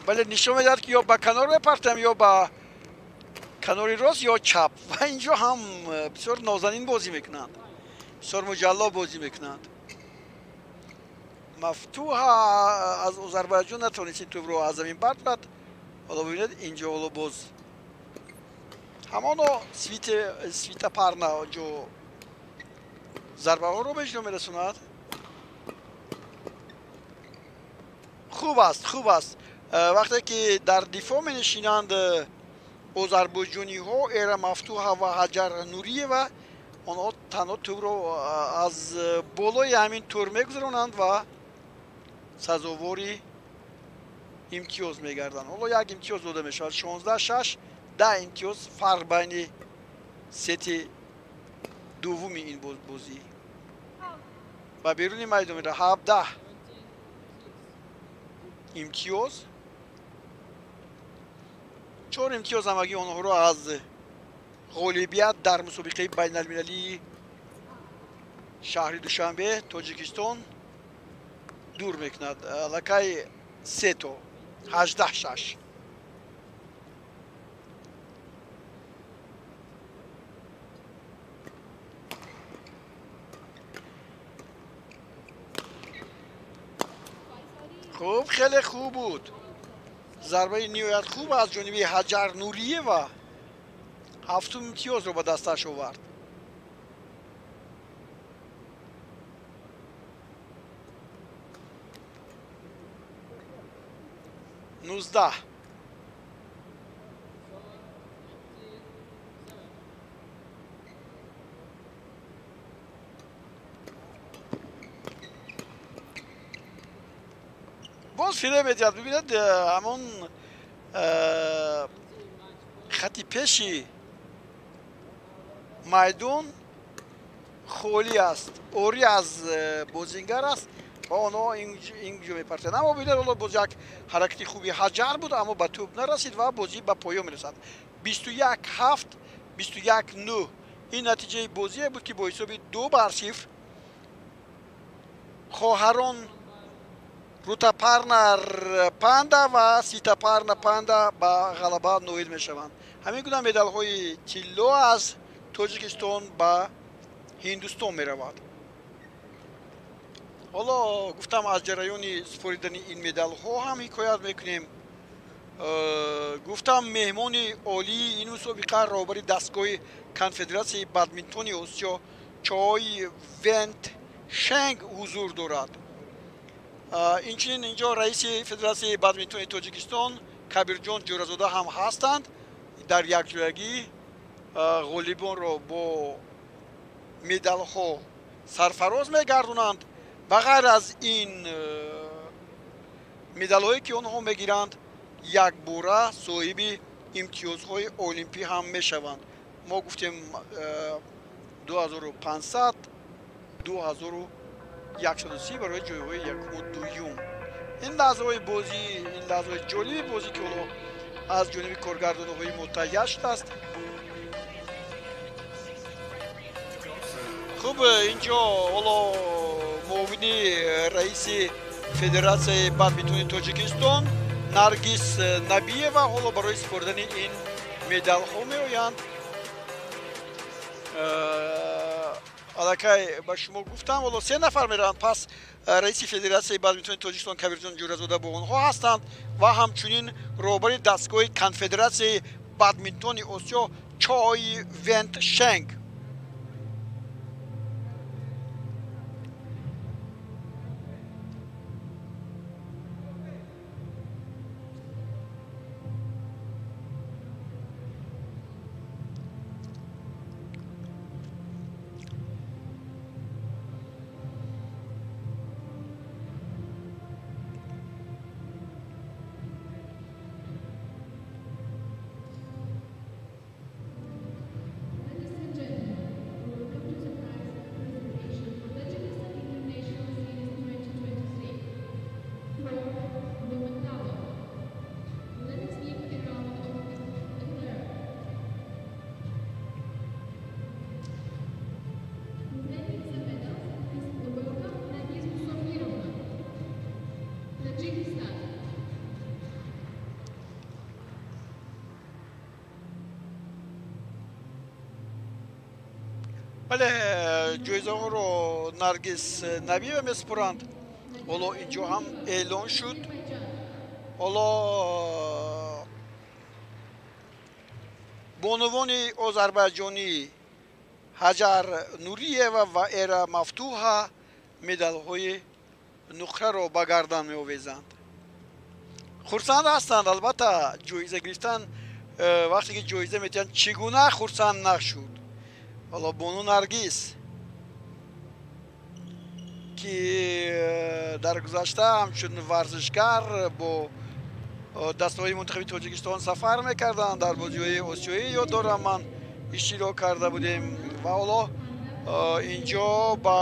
Бале, нишон медиҳад, ки ё ба канор мепартам, ё ба канори рост ё чап. Ва инҷо ҳам бисёр нозанин бозӣ мекунанд, бисёр муҷалло бозӣ мекунанд. Мафтуҳа аз Озарбойҷон натавонист ин тӯбро аз замин бардорад. Ҳоло бибинед, инҷо ҳоло боз ҳамоно Свитапарна ҷо зарбаҳоро ба иҷро мерасонад. Хуб аст, хуб аст. Вақте ки дар дифоъ менишинанд озарбойҷониҳо, Эра Мафтуҳа ва Ҳаҷар Нуриева, Онҳо танҳо тӯбро аз болои ҳамин тур мегузаронанд ва сазовори имтиёз мегарданд. Ҳоло як имтиёз дода мешавад. 16-6, 10 имтиёз фарқ байни сети дуввуми ин бозӣ. Ба беруни майдон меравад. 17 имтиёз. 4 имтиёз ҳамагӣ онҳоро аз ғолибият дар мусобиқаи байналмилалии шаҳри Душанбе, Тоҷикистон дур мекунад. Аллакай се то 18-6. Хуб, хеле хуб буд. Зарбаи ниҳоят хуб аз ҷониби Ҳаҷар Нуриева ҳафтум имтиёзро ба дасташ овард. 19. Боз фиреб медиҳад. Бибинед, ҳамон хати пеши майдон холӣ аст, орӣ аз бозингар аст ва онҳо ин ҷо мепартанд. Аммо бибинед, ҳоло боз як ҳаракати хуби Ҳаҷар буд, аммо ба тӯб нарасид ва бозӣ ба поён мерасад. 21-7, 21-9. Ин натиҷаи бозие буд, ки бо ҳисоби 2-0 хоҳарон Рутапарна Панда ва Ситапарна Панда ба ғалаба ноил мешаванд. Ҳамин гуна медалҳои тилло аз Тоҷикистон ба Ҳиндустон меравад. Ҳоло гуфтам, аз ҷараёни супоридани ин медалҳо ҳам ҳикоят мекунем. Гуфтам, меҳмони олии ин мусобиқа роҳбари дастгоҳи конфедератсияи бадминтони Осиё Чой Вент Шенг ҳузур дорад. Инчунин инҷо раиси федератсияи бадминтони Тоҷикистон Кабирҷон Ҷӯразода ҳам ҳастанд. Дар якҷоягӣ ғолибонро бо медалҳо сарфароз мегардонанд. Ба ғайр аз ин медалҳое, ки онҳо мегиранд, якбора соҳиби имтиёзҳои олимпӣ ҳам мешаванд. Мо гуфтем 2500, 2130 барои ҷойҳои якуму дуюм. Ин лаҳзаҳои бозӣ, ин лаҳзаҳои ҷолиби бозӣ, ки ҳоло аз ҷониби коргардонаҳои мо таҳия шудааст. Хуб, инҷо ҳоло муовини раиси федератсияи бадминтони Тоҷикистон Наргиз Набиева ҳоло барои супоридани ин медалҳо меоянд. Аллакай ба шумо гуфтам, ҳоло се нафар мераванд. Пас раиси федератсияи бадминтони Тоҷикистон Кабирҷон Ҷӯразода бо онҳо ҳастанд ва ҳамчунин роҳбари дастгоҳи конфедератсияи бадминтони Осиё Чой Вент Шенг. Бале, ҷоизаҳоро Наргиз Набиева месупоранд. Ҳоло инҷо ҳам эълон шуд. Ҳоло бонувони озарбайҷонӣ Ҳаҷар Нуриева ва Эра Мафтуҳа медалҳои нуқраро ба гардан меовезанд. Хурсанд ҳастанд, албатта, ҷоиза гирифтан. Вақте ки ҷоиза метиҳанд, чӣ гуна хурсанд нашуд? Ҳоло бону Наргиз, ки дар гузашта ҳамчун варзишгар бо дастаҳои мунтахаби Тоҷикистон сафар мекарданд, дар бозиҳои осиёӣ ёд дорам ман иштирок карда будем ва ҳоло инҷо ба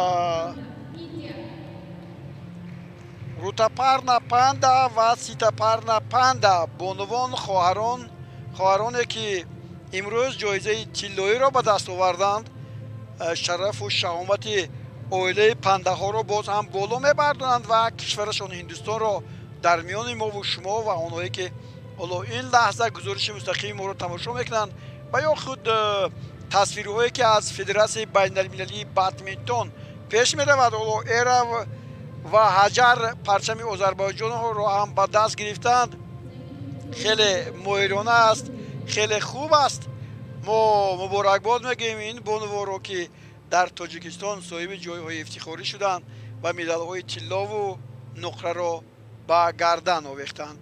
Рутапарна Панда ва Ситапарна Панда бонувон хоҳароне ки имрӯз ҷоизаи тиллоиро ба даст оварданд, шарафу шаҳомати оилаи пандаҳоро боз ҳам боло мебардонанд ва кишварашон Ҳиндустонро дар миёни мову шумо ва онҳое ки ҳоло ин лаҳза гузориши мустақими моро тамошо мекунанд ва ё худ тасвирҳое ки аз Федератсияи байналмилалии бадминтон пеш меравад. Ҳоло Эра ва Ҳаҷар парчами Озарбойҷонро ҳам ба даст гирифтанд. Хеле моҳирона аст, хеле хуб аст. Мо муборакбод мегӯем ин бонуворо, ки дар Тоҷикистон соҳиби ҷойҳои ифтихорӣ шуданд ва медалҳои тиллову нуқраро ба гардан овехтанд.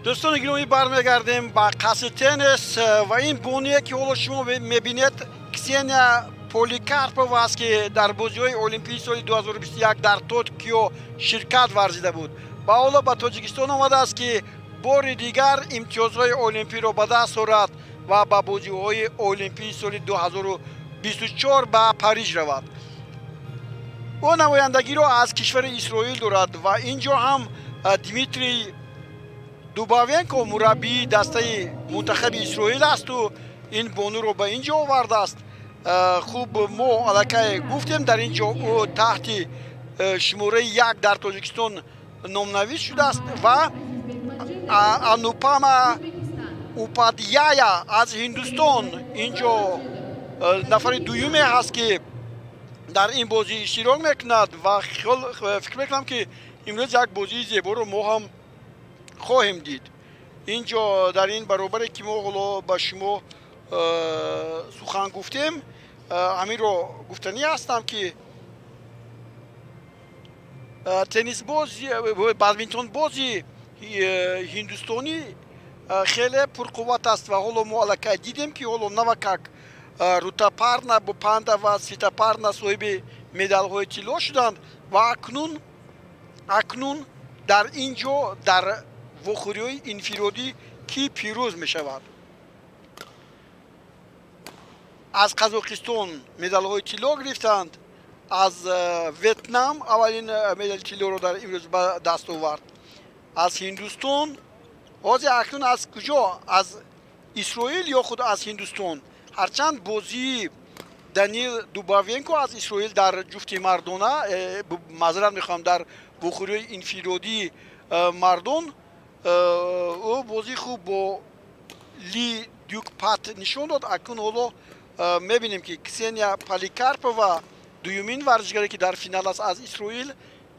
Дӯстони гиромӣ, бармегардем ба қасри теннис ва ин бонуе ки ҳоло шумо мебинед, Ксения Поликарпова аст, ки дар бозиҳои Олимпии соли 2021 дар Токио ширкат варзида буд ва ҳоло ба Тоҷикистон омадааст, ки бори дигар имтиёзҳои олимпиро ба даст орад ва ба бозиҳои Олимпии соли 2024 ба Париж равад. Ӯ намояндагиро аз кишвари Исроил дорад ва ин ҷо ҳам Дмитрий Дубавенко мураббии дастаи мунтахаби Исроил асту ин бонуро ба ин ҷо овардааст. Хуб, мо аллакай гуфтем, дар ин ҷо ӯ таҳти шумораи 1 дар Тоҷикистон номнавис шудааст ва Анупама Упадьяя аз Ҳиндустон ин ҷо нафари дуюме ҳаст, ки дар ин бозӣ иштирок мекунад ва фикр мекунам, ки имрӯз як бозии зеборо мо ҳам хоҳем дид. Ин ҷо дар ин баробаре ки мо ҳоло ба шумо сухан гуфтем, ҳаминро гуфтанӣ ҳастам, ки теннисбози, бадминтонбози ҳиндустонӣ хеле пурқувват аст ва ҳоло мо аллакай дидем, ки ҳоло навакак Рутапарна Бупанда ва Свитапарна соҳиби медалҳои тилло шуданд ва акнун дар ин ҷо дар вохӯриҳои инфиродӣ кӣ пирӯз мешавад. Аз Қазоқистон медалҳои тилло гирифтанд, аз Ветнам аввалин медали тиллоро дар имрӯз ба даст овард, аз Ҳиндустон. Ҳозир акнун аз куҷо? Аз Исроил ё худ аз Ҳиндустон? Ҳарчанд бозии Данил Дубавенко аз Исроил дар ҷуфти мардона, маъзарат мехоҳам, дар вохӯриҳои инфиродии мардон ӯ бозии хуб бо Ли Дюкпат нишон дод. Акнун ҳоло мебинем, ки Ксения Поликарпова, дуюмин варзишгаре ки дар финал аст аз Исроил,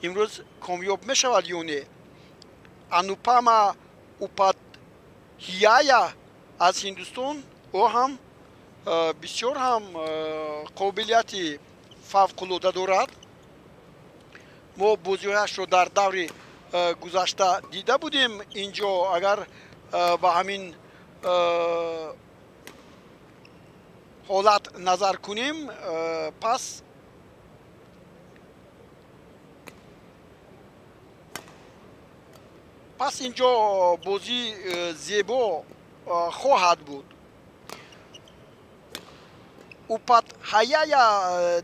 имрӯз комёб мешавад ё не. Анупама Упадҳияя аз Ҳиндустон, ӯ ҳам бисёр ҳам қобилияти фавқулода дорад. Мо бозиҳояшро дар даври гузашта дида будем. Ин ҷо агар ба ҳамин ҳолат назар кунем, пас ин ҷо бозӣ зебо хоҳад буд. Упадҳаяя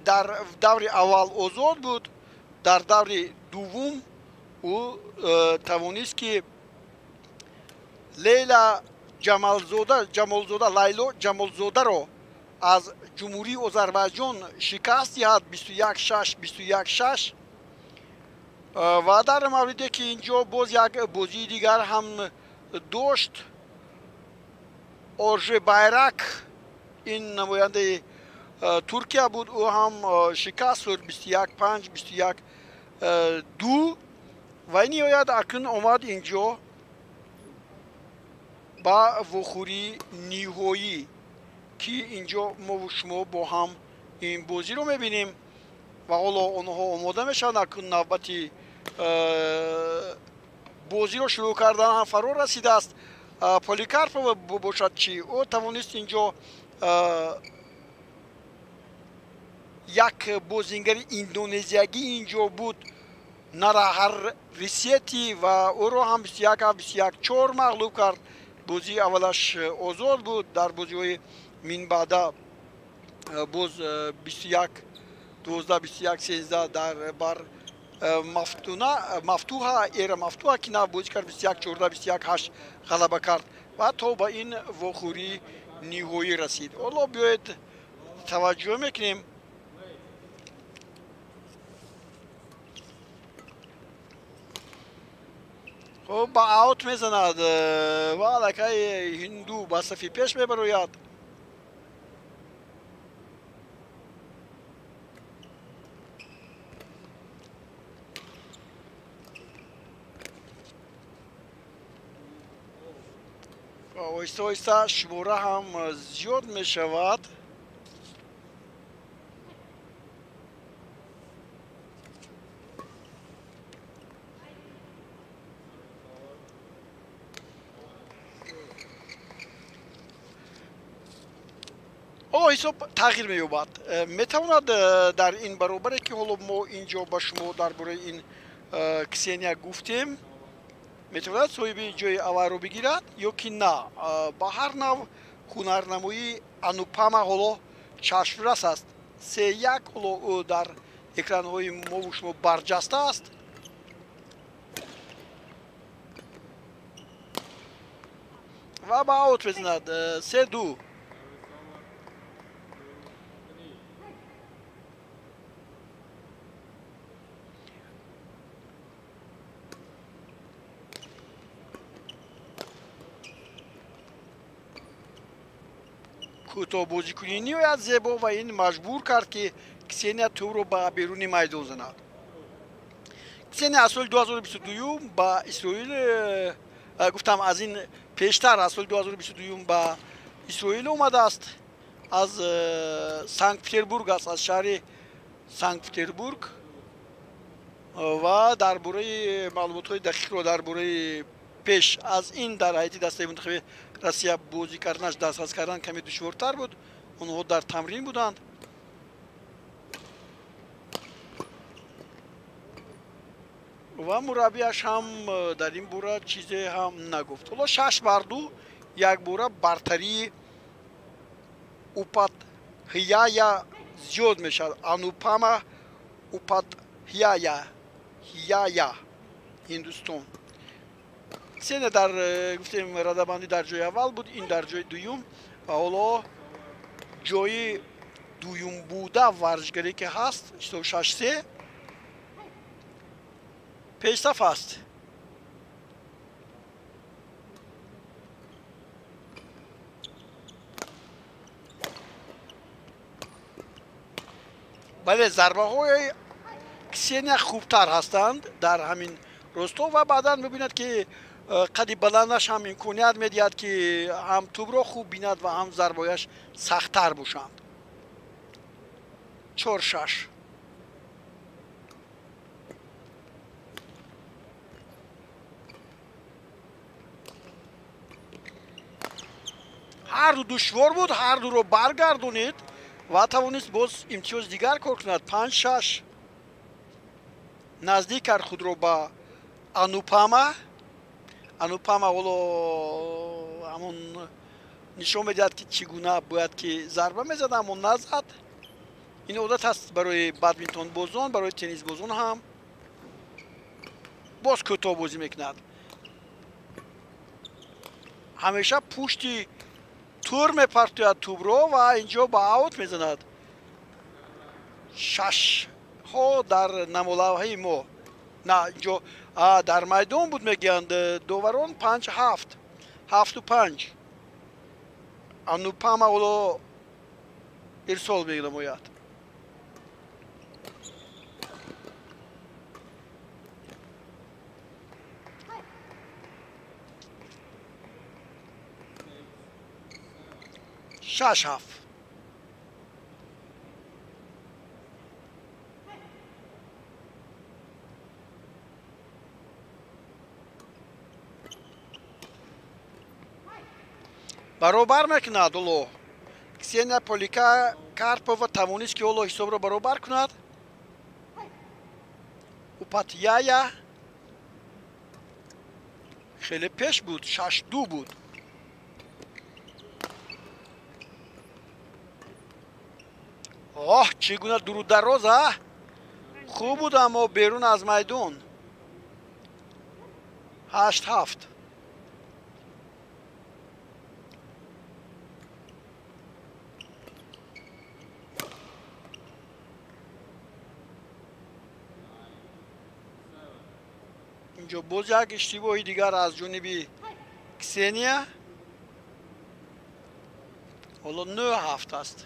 дар даври аввал озод буд, дар даври дуввум ӯ тавонист, ки Лейла Ҷамолзода, Лайло Ҷамолзодаро аз Ҷумҳурии Озарбайҷон шикаст диҳад 21-6, 21-6. Ва дар мавриде ки ин ҷо боз як бозии дигар ҳам дошт, Орже Байрак, ин намояндаи Туркия буд, ӯ ҳам шикаст хӯрд 21-5, 21-2 ва ниҳоят акнун омад ин ҷо ба вохӯрии ниҳоӣ, ки ин ҷо мову шумо бо ҳам ин бозиро мебинем ва ҳоло онҳо омода мешаванд. Акнун навбати бозиро шурӯъ кардан ҳам фаро расидааст. Поликарпова бошад чӣ? Ӯ тавонист ин ҷо як бозингари индонезиягӣ ин ҷо буд, Нарахар Рисети, ва ӯро ҳам 21, 21-4 мағлуб кард. Бозии аввалаш озод буд, дар бозиҳои минбаъда боз 21-12, 21-13 дар бар Мафтуҳа, Эра Мафтуҳа, ки нав бозӣ кард, 21-14, 21-8 ғалаба кард ва то ба ин вохӯрии ниҳоӣ расид. Ҳоло биёед таваҷҷӯҳ мекунем. Хуб, ба аут мезанад ва аллакай ҳинду ба сафи пеш мебарояд. Оҳиста оҳиста шумора ҳам зиёд мешавад. Ҳоло ҳисоб тағйир меёбад. Метавонад дар ин баробаре, ки ҳоло мо ин ҷо ба шумо дар бораи ин Ксения гуфтем, метавонад соҳиби ҷои аввалро бигирад ё ки на. Ба ҳар нав ҳунарнамоии Анупама ҳоло чашмрас аст. 3-1 ҳоло ӯ дар экранҳои мову шумо барҷаста аст. Ва ба аут мезанад. 3-2. Кӯтоҳбозикунӣ ниҳоят зебо ва ин маҷбур кард, ки Ксения тӯбро ба беруни майдон занад. Ксения аз соли 2022 ба Исроил, гуфтам, аз ин пештар аз соли 2022 ба Исроил омадааст. Аз Санкт Петербург аст, аз шаҳри Санкт Петербург. Ва дар бораи маълумотҳои дақиқро дар бораи пеш аз ин дар ҳайати дастаи мунтахаби Россия бозӣ карданаш дастрас кардан каме душвортар буд. Онҳо дар тамрин буданд. Ва мураббиаш ҳам дар ин бора чизе ҳам нагуфт. Ҳоло 6-2 якбора бартарии Упадҳяя зиёд мешавад. Анупама Упадҳяя, Ҳияя, Ҳиндустон. Ксения дар гуфтем радабандӣ дар ҷои аввал буд, ин дар ҷои дуюм ва ҳоло ҷои дуюм буда варзишгаре ки ҳаст, 6-3 пешсаф аст. Бале, зарбаҳои Ксения хубтар ҳастанд дар ҳамин росто ва баъдан мебинад, ки қади баландаш ҳам имконият медиҳад, ки ҳам тӯбро хуб бинад ва ҳам зарбояш сахттар бошанд. 4-6. Ҳар ду душвор буд, ҳар дуро баргардонид ва тавонист боз имтиёзи дигар кор кунад. 5-6. Наздик кард худро ба Анупама. Анупама ҳоло ҳамон нишон медиҳад, ки чӣ гуна бояд ки зарба мезад, аммо назад. Ин одат аст барои бадминтонбозон, барои теннисбозон ҳам. Боз кӯтоҳ бозӣ мекунад. Ҳамеша пушти тур мепартояд тӯбро ва инҷо ба аут мезанад. Шашҳо дар намолавҳаи мо. На, инҷо дар майдон буд, мегӯянд доварон. 5-7, 7-5. Анупама ҳоло ирсол менамояд. 6-7. Баробар мекунад ҳоло. Ксения Поликарпова тавонист, ки ҳоло ҳисобро баробар кунад. Упадҳяя хеле пеш буд, 6-2 буд. Оҳ, чӣ гуна дурудароз, а? Хуб буд, аммо берун аз майдон. 8-7. Инҷо боз як иштибоҳи дигар аз ҷониби Ксения. Ҳоло 9-7 аст.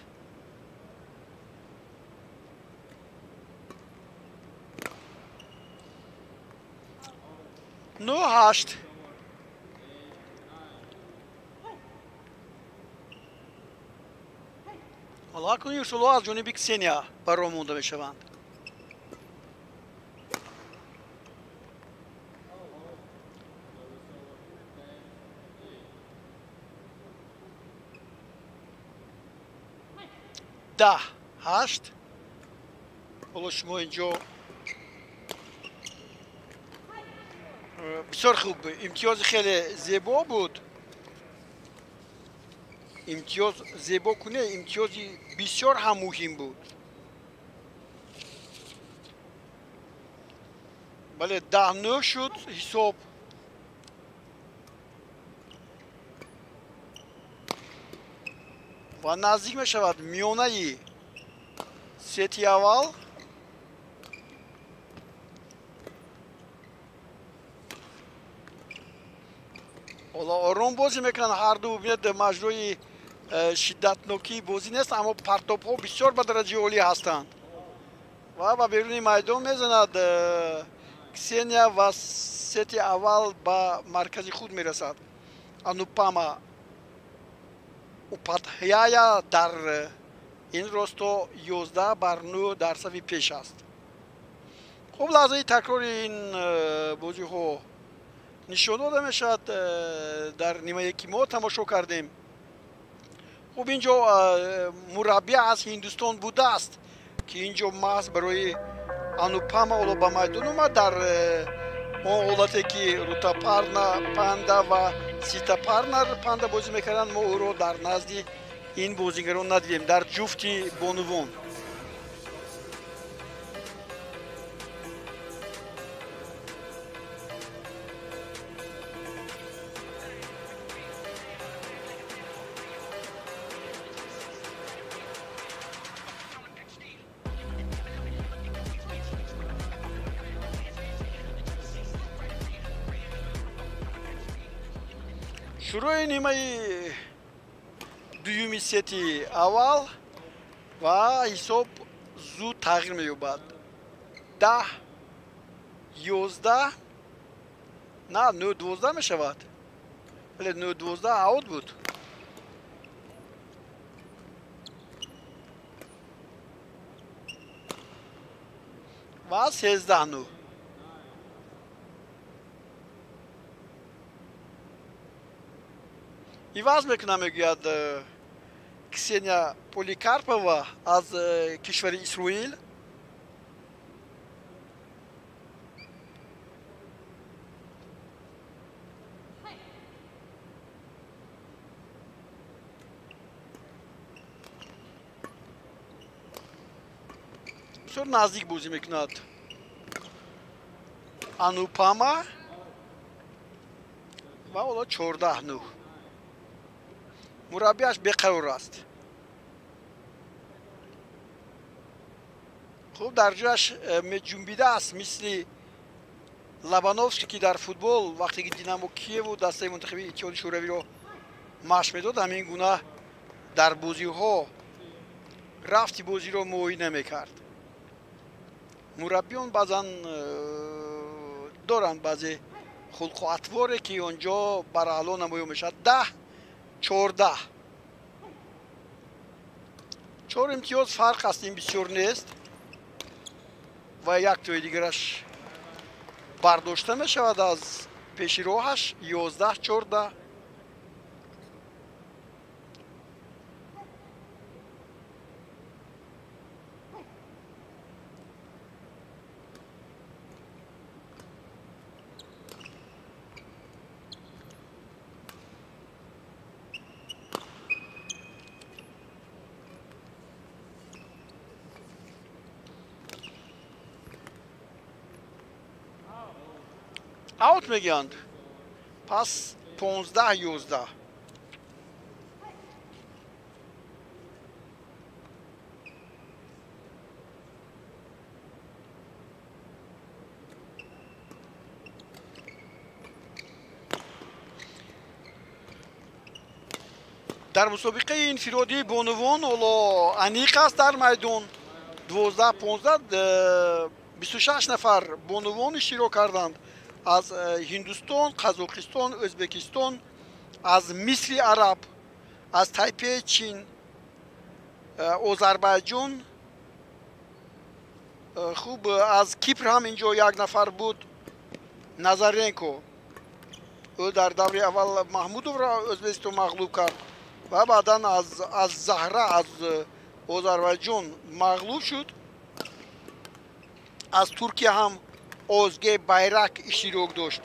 9-8. Ҳоло акнун ирсолҳо аз ҷониби Ксения ба роҳ монда мешаванд. 10-8. Ҳоло шумо инҷо бисёр хуб, имтиёзи хеле зебо буд. Имтиёз зебо куне, имтиёзи бисёр ҳам муҳим буд. Бале, 10-9 шуд ҳисоб. Ва наздик мешавад миёнаи сети аввал. Ҳоло ором бозӣ мекунанд ҳарду. Бибинед, маҷрои шиддатнокии бозӣ нест, аммо партобҳо бисёр ба дараҷаи олӣ ҳастанд ва ба беруни майдон мезанад Ксения ва сети аввал ба маркази худ мерасад. Анупама Упадхяя дар ин росто 11-9 дар сафи пеш аст. Хуб, лаҳзаи такрори ин бозиҳо нишон дода мешавад. Дар нимае ки мо тамошо кардем. Хуб, инҷо мураббӣ аз Ҳиндустон будааст, ки инҷо маҳз барои Анупама ҳоло ба майдон омад. Дар он ҳолате ки Рутапарна Панда ва Ситапарна Панда бозӣ мекарданд, мо ӯро дар назди ин бозигарон надидем дар ҷуфти бонувон. Шурӯи нимаи дуюми сети аввал ва ҳисоб зуд тағйир меёбад. 10-11, на 9-12 мешавад. Вале 9-12 аут буд. Ва 13-9. Иваз мекунам, мегӯяд Ксения Поликарпова аз кишвари Исроил. Бисёр наздик бозӣ мекунад Анупама ва ҳоло 14-9. Мураббиаш беқарор аст. Хуб, дар ҷояш меҷунбидааст, мисли Лобановский, ки дар футбол вақте ки Динамо Киеву дастаи мунтахаби Иттиҳоди Шӯравиро машқ медод, ҳамин гуна дар бозиҳо рафти бозиро муоина мекард. Мураббиён баъзан доранд баъзе хулқу атворе, ки он ҷо бараъло намоён мешавад. 10-14. 4 имтиёз фарқ аст, ин бисёр нест ва як тои дигараш бардошта мешавад аз пеши роҳаш. 11-14. Аут мегӯянд. Пас 15-11. Дар мусобиқаи инфиродии бонувон ҳоло аниқ аст дар майдон 12-15, 26 нафар бонувон иштирок карданд аз Ҳиндустон, Қазоқистон, Ӯзбекистон, аз Мисри Араб, аз Тайпеи Чин, Озарбайҷон, хуб, аз Кипр ҳам инҷо як нафар буд, Назаренко. Ӯ дар даври аввал Маҳмудовро Ӯзбекистон мағлуб кард ва баъдан аз Заҳра, аз Озарбойҷон мағлуб шуд. Аз Туркия ҳам Озге Байрак иштирок дошт,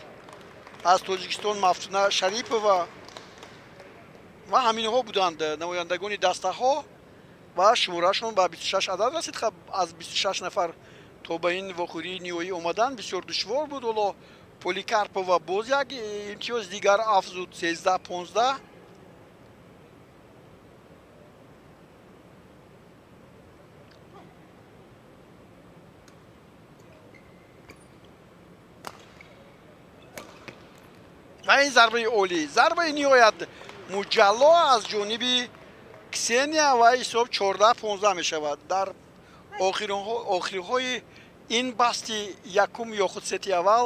аз Тоҷикистон Мафтуна Шарипова ва ҳаминҳо буданд намояндагони дастаҳо ва шуморашон ба 26 адад расид. Аз 26 нафар то ба ин вохӯрии ниҳоӣ омадан бисёр душвор буд. Ҳоло Поликарпова боз як имтиёз дигар афзуд, 13-15. Ва ин зарбаи олӣ, зарбаи ниҳоят муҷалло аз ҷониби Ксения ва ҳисоб 14-15 мешавад. Дар охирҳои ин басти якум ё худ сети аввал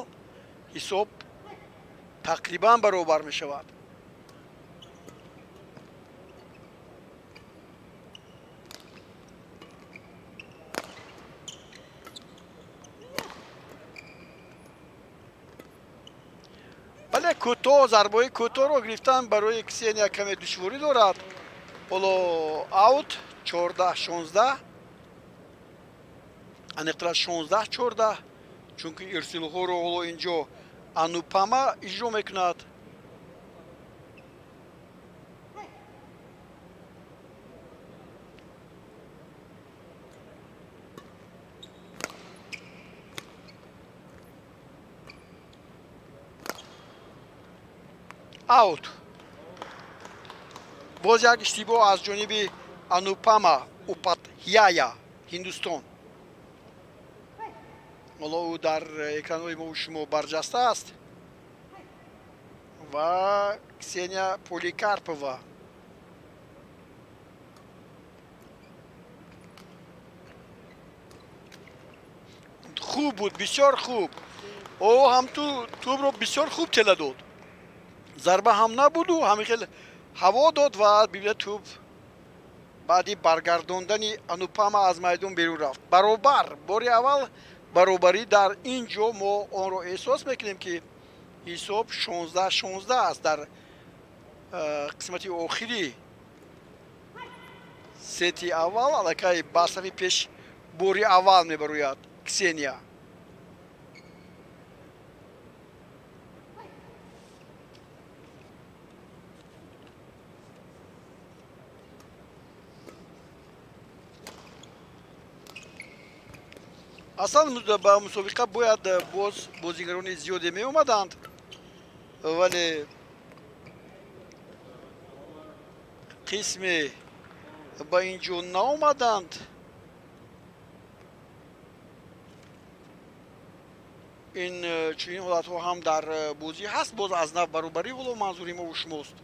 ҳисоб тақрибан баробар мешавад. Бале, кӯтоҳ, зарбаҳои кӯтоҳро гирифтан барои Ксения каме душворӣ дорад. Ҳоло аут 14-16, аниқтара 16-14, чунки ирсилҳоро ҳоло инҷо Анупама иҷро мекунад. Аут. Боз як иштибоҳ аз ҷониби Анупама Упадҳяя, Ҳиндустон. Ҳоло ӯ дар экранҳои мо шумо барҷаста аст. Ва Ксения Поликарпова. Хуб буд, бисёр хуб. Ӯ ҳам тӯбро бисёр хуб тела дод. Зарба ҳам набуду ҳамин хел ҳаво дод ва бибинед тӯб баъди баргардондани Анупама аз майдон берун рафт. Баробар, бори аввал баробарӣ дар ин ҷо мо онро эҳсос мекунем, ки ҳисоб 16-16 аст дар қисмати охири сети аввал. Аллакай ба сафи пеш бори аввал мебарояд Ксения. Аслан ба мусобиқа бояд боз бозигарони зиёде меомаданд, вале қисме ба ин ҷо наомаданд. Ин чунин ҳолатҳо ҳам дар бозӣ ҳаст. Боз аз нав баробарӣ ҳоло манзури мо шумост.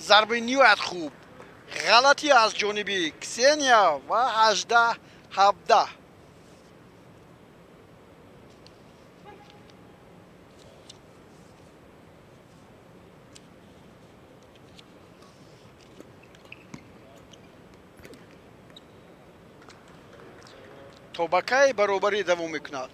Зарбаи ниҳоят хуб, ғалатӣ аз ҷониби Ксения ва 18-17. То ба кай баробарӣ давом мекунад?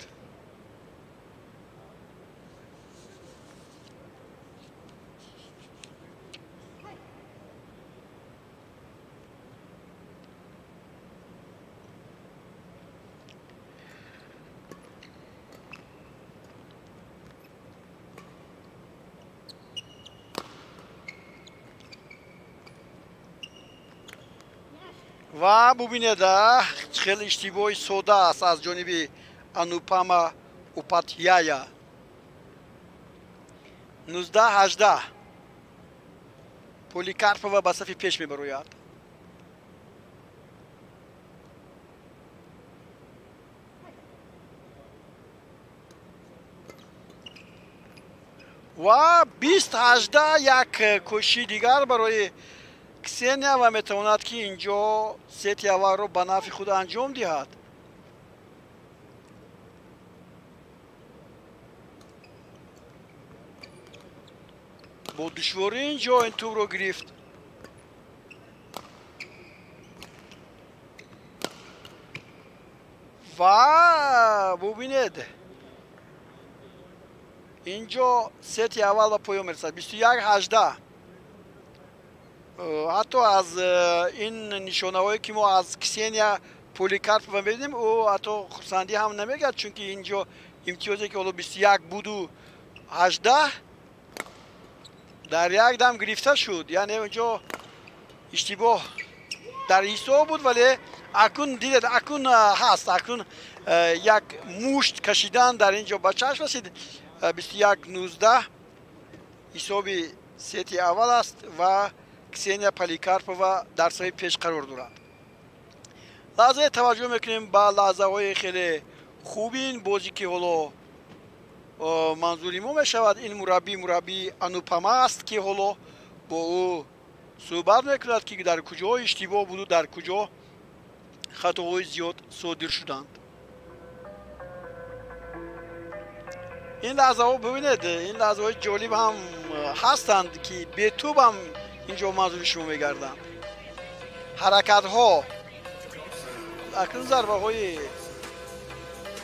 Ва бубинед, хеле иштибоҳи сода аст аз ҷониби Анупама Упадҳяя. 19-18. Поликарпова ба сафи пеш мебарояд. Ва 20-18 як кӯшиши дигар барои Ксения ва метавонад, ки инҷо сети аввалро ба нафъи худ анҷом диҳад. Бо душворӣ инҷо ин тӯбро гирифт. Ва бубинед, Инҷо сети аввал ба поён мерасад. 21-18. Ҳатто аз ин нишонаҳое ки мо аз Ксения Поликарпова мебинем, ӯ ҳатто хурсандӣ ҳам намегардад, чунки инҷо имтиёзе ки ҳоло 21 буду 18 дар як дам гирифта шуд. Яъне инҷо иштибоҳ дар ҳисоб буд, вале акун дидед, акун ҳаст, акун як мушт кашидан дар инҷо ба чашм расид. 21-19 ҳисоби сети аввал аст ва Ксения Поликарпова дар сафи пеш қарор дорад. Лаҳзае таваҷҷӯҳ мекунем ба лаҳзаҳои хеле хуби ин бозӣ, ки ҳоло манзури мо мешавад. Ин мураббӣ Анупама аст, ки ҳоло бо ӯ суҳбат мекунад, ки дар куҷо иштибоҳ буду дар куҷо хатоҳои зиёд содир шуданд. Ин лаҳзаҳо бибинед, ин лаҳзаҳои ҷолиб ҳам ҳастанд, ки бетуб ҳам инҷо манзури шумо мегарданд. Ҳаракатҳо, акнун зарбаҳои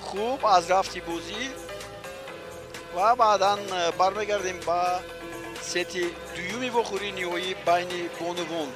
хуб аз рафти бозӣ ва баъдан бармегардем ба сети дуюми вохӯрии ниҳоӣ байни бонувон.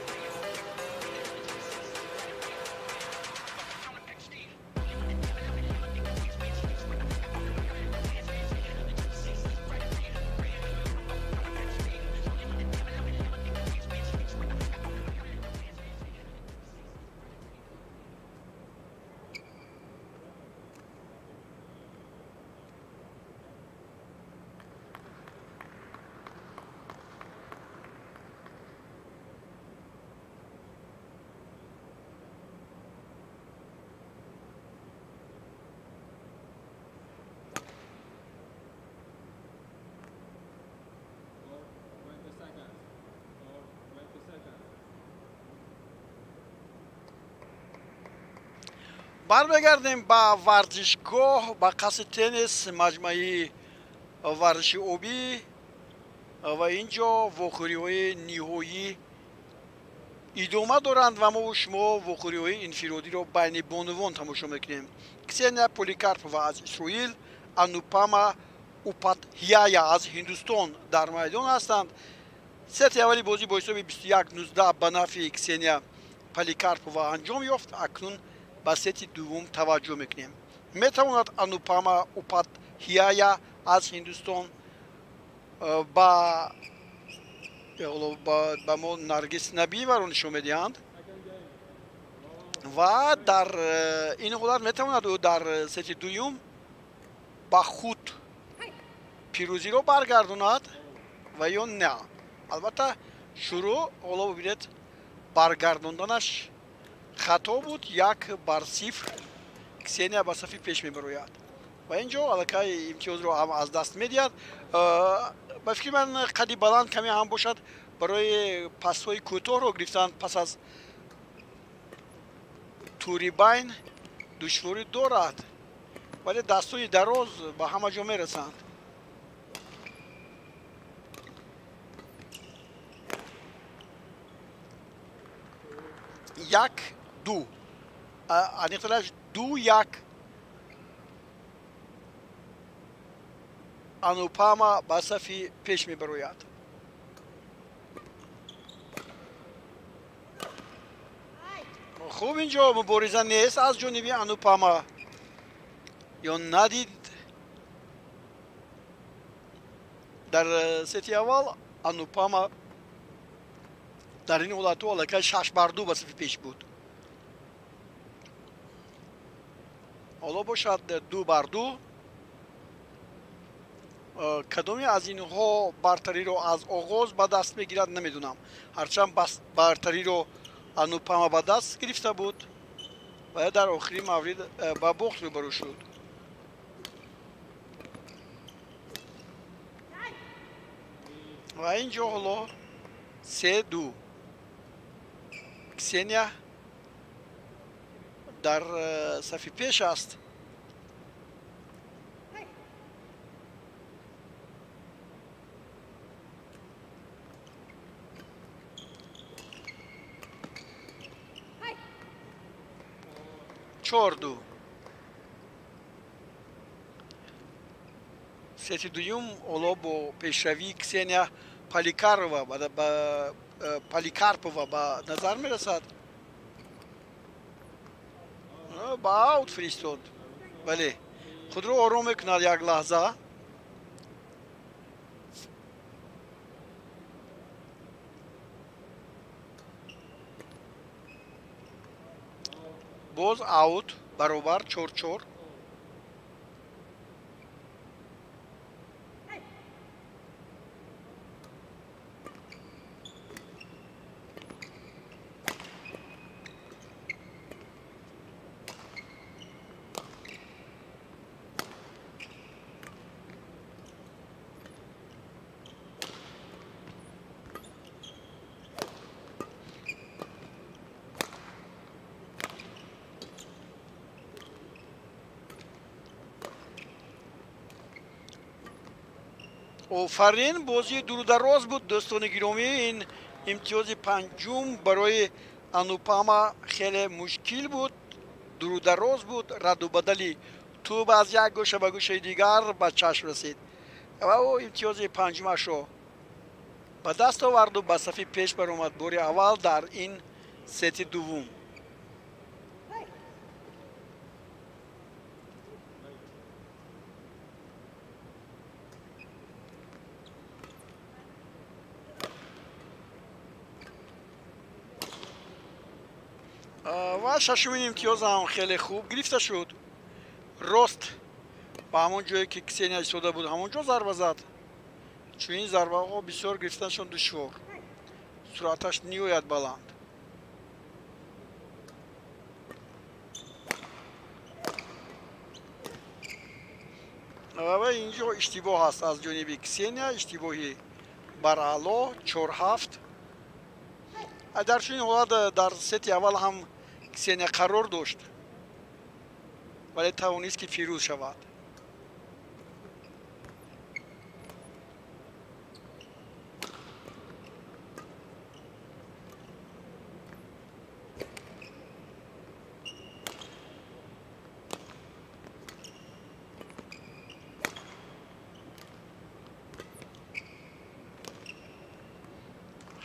Бармегардем ба варзишгоҳ, ба қасри теннис, маҷмӯаи варзиши обӣ ва инҷо вохӯриҳои ниҳоӣ идома доранд ва мо шумо вохӯриҳои инфиродиро байни бонувон тамошо мекунем. Ксения Поликарпова аз Исроил, Анупама Упадҳяя аз Ҳиндустон дар майдон ҳастанд. Сети аввали бозӣ бо ҳисоби 21-19 ба нафъи Ксения Поликарпова анҷом ёфт. Акнун ба сети дуввум таваҷҷӯҳ мекунем. Метавонад Анупама Упадҳяя аз Ҳиндустон ба мо Наргиз Набиеваро нишон медиҳанд ва дар ин ҳолат метавонад ӯ дар сети дуюм ба худ пирӯзиро баргардонад ва ё на. Албатта шурӯъ ҳоло бибинед, баргардонданаш хато буд, 1-0 Ксения ба сафи пеш мебарояд ва инҷо аллакай имтиёзро ҳам аз даст медиҳад. Ба фикри ман қади баланд каме ҳам бошад барои пасҳои кӯтоҳро гирифтан пас аз тури байн душворӣ дорад, вале дастои дароз ба ҳама ҷо мерасанд. 1-2, аниқтараш 2-1 Анупама ба сафи пеш мебарояд. Хуб, инҷо мубориза нест аз ҷониби Анупама ё надид. Дар сети аввал Анупама дар ин ҳолату аллакай 6-2 ба сафи пеш буд. Ҳоло бошад 2-2. Кадоме аз инҳо бартариро аз оғоз ба даст мегирад намедонам. Ҳарчанд бартариро Анупама ба даст гирифта буд ва дар охири маврид ба бохт рӯбарӯ шуд. Ва инҷо ҳоло 3-2 Ксения дар сафи пеш аст. 4-2. Сети дуюм ҳоло бо пешравии Ксения Поликарпова ба назар мерасад. Ба аут фиристод, бале, худро ором мекунад як лаҳза. Боз аут, баробар 4-4. Офарин, бозии дурудароз буд, дӯстони гиромӣ. Ин имтиёзи панҷум барои Анупама хеле мушкил буд, дурудароз буд, раду бадали тӯб аз як гӯша ба гӯшаи дигар ба чашм расид ва ӯ имтиёзи панҷумашро ба даст оварду ба сафи пеш баромад бори аввал дар ин сети дуввум. Ва шашумин имтиёз ҳам хеле хуб гирифта шуд. Рост ба ҳамон ҷое ки Ксения истода буд, ҳамон ҷо зарба зад. Чунин зарбаҳо бисёр гирифтанашон душвор, суръаташ ниҳоят баланд. Ва инҷо иштибоҳ аст аз ҷониби Ксения, иштибоҳи бараъло, 4-7. Дар чунин ҳолат дар сети аввал ҳам Ксения қарор дошт, вале тавонист ки фирӯз шавад.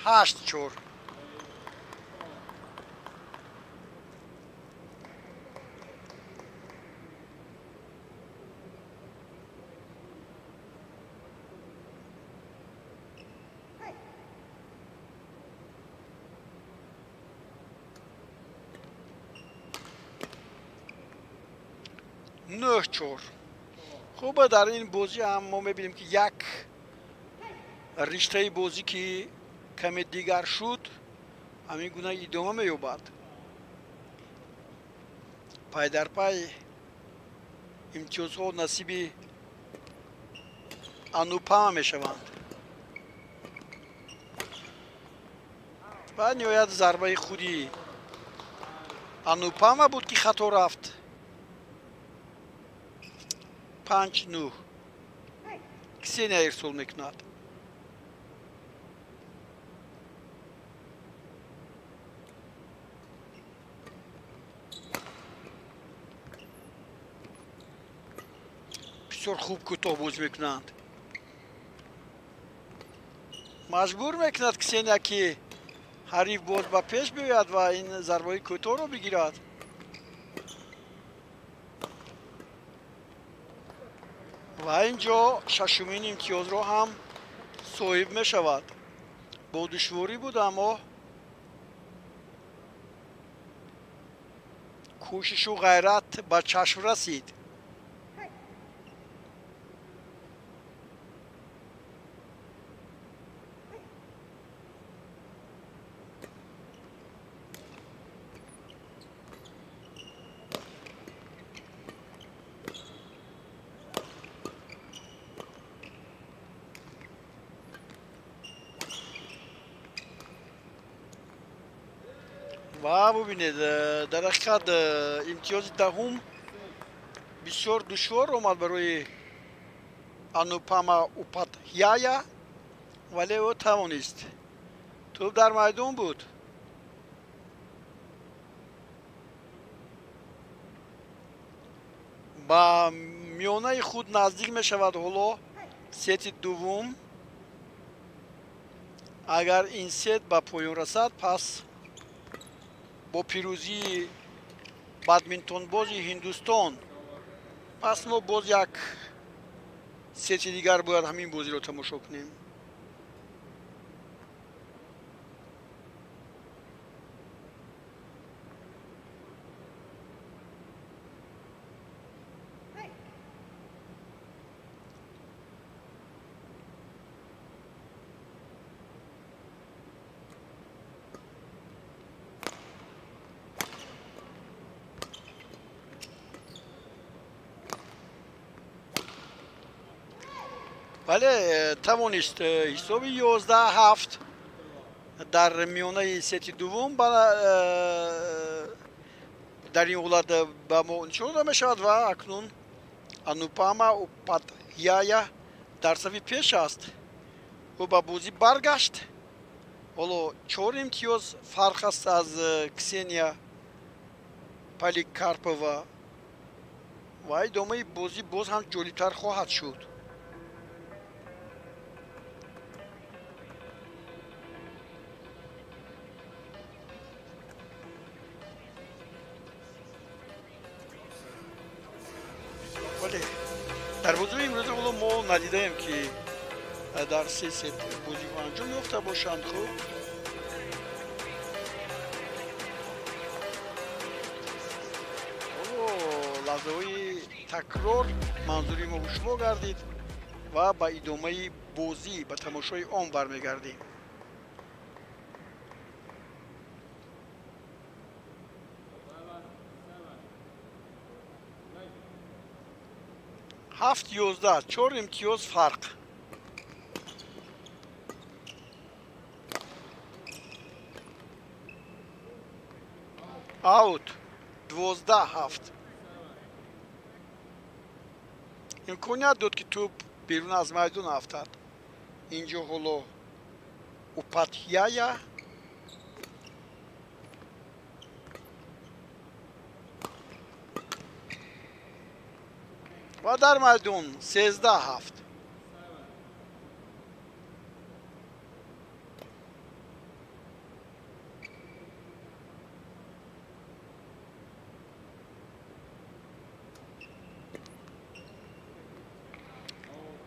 8-4. 9-4. Хуб, дар ин бозӣ ҳам мо мебинем, ки як риштаи бозӣ ки каме дигар шуд, ҳамин гуна идома меёбад. Пай дар пай имтиёзҳо насиби Анупама мешаванд. Ва ниҳоят зарбаи худи Анупама буд, ки хато рафт. 5-9. Ксения ирсол мекунад. Бисёр хуб кӯтоҳ бозӣ мекунанд. Маҷбур мекунад Ксения, ки ҳариф боз ба пеш биёяд ва ин зарбаи кӯтоҳро бигирад. Ва ин ҷо шашумин имтиёзро ҳам соҳиб мешавад. Бо душворӣ буд, аммо кӯшишу ғайрат ба чашм расид. Ва бубинед, дар ҳақиқат имтиёзи даҳум бисёр душвор омад барои Анупама Упадҳяя, вале ӯ тавонист. Тӯб дар майдон буд. Ба миёнаи худ наздик мешавад ҳоло. Сети дуввум, агар ин сет ба поён расад, пас бо пирӯзии бадминтонбози Ҳиндустон, пас мо боз як сети дигар бояд ҳамин бозиро тамошо кунем. Бале, тавонист ҳисоби 11-7 дар миёнаи сети дуввум дар ин ҳолат ба мо нишон дода мешавад ва акнун Анупама Упадҳяя дар сафи пеш аст. Ӯ ба бозӣ баргашт. Ҳоло 4 имтиёз фарқ аст аз Ксения Поликарпова ва идомаи бозӣ боз ҳам ҷолибтар хоҳад шуд. Дар бозии имрӯза ҳоло мо надидаем, ки дар се сет бозиҳо анҷом ёфта бошанд. Хуб, ҳоло лаҳзаҳои такрор манзури мо шумо гардид ва ба идомаи бозӣ, ба тамошои он бармегардем. 7-11, 4 имтиёз фарқ. Аут 12-7. Имконият дод, ки тӯб берун аз майдон афтад. Инҷо ҳоло Упадҳяя ва дар майдон 13-7.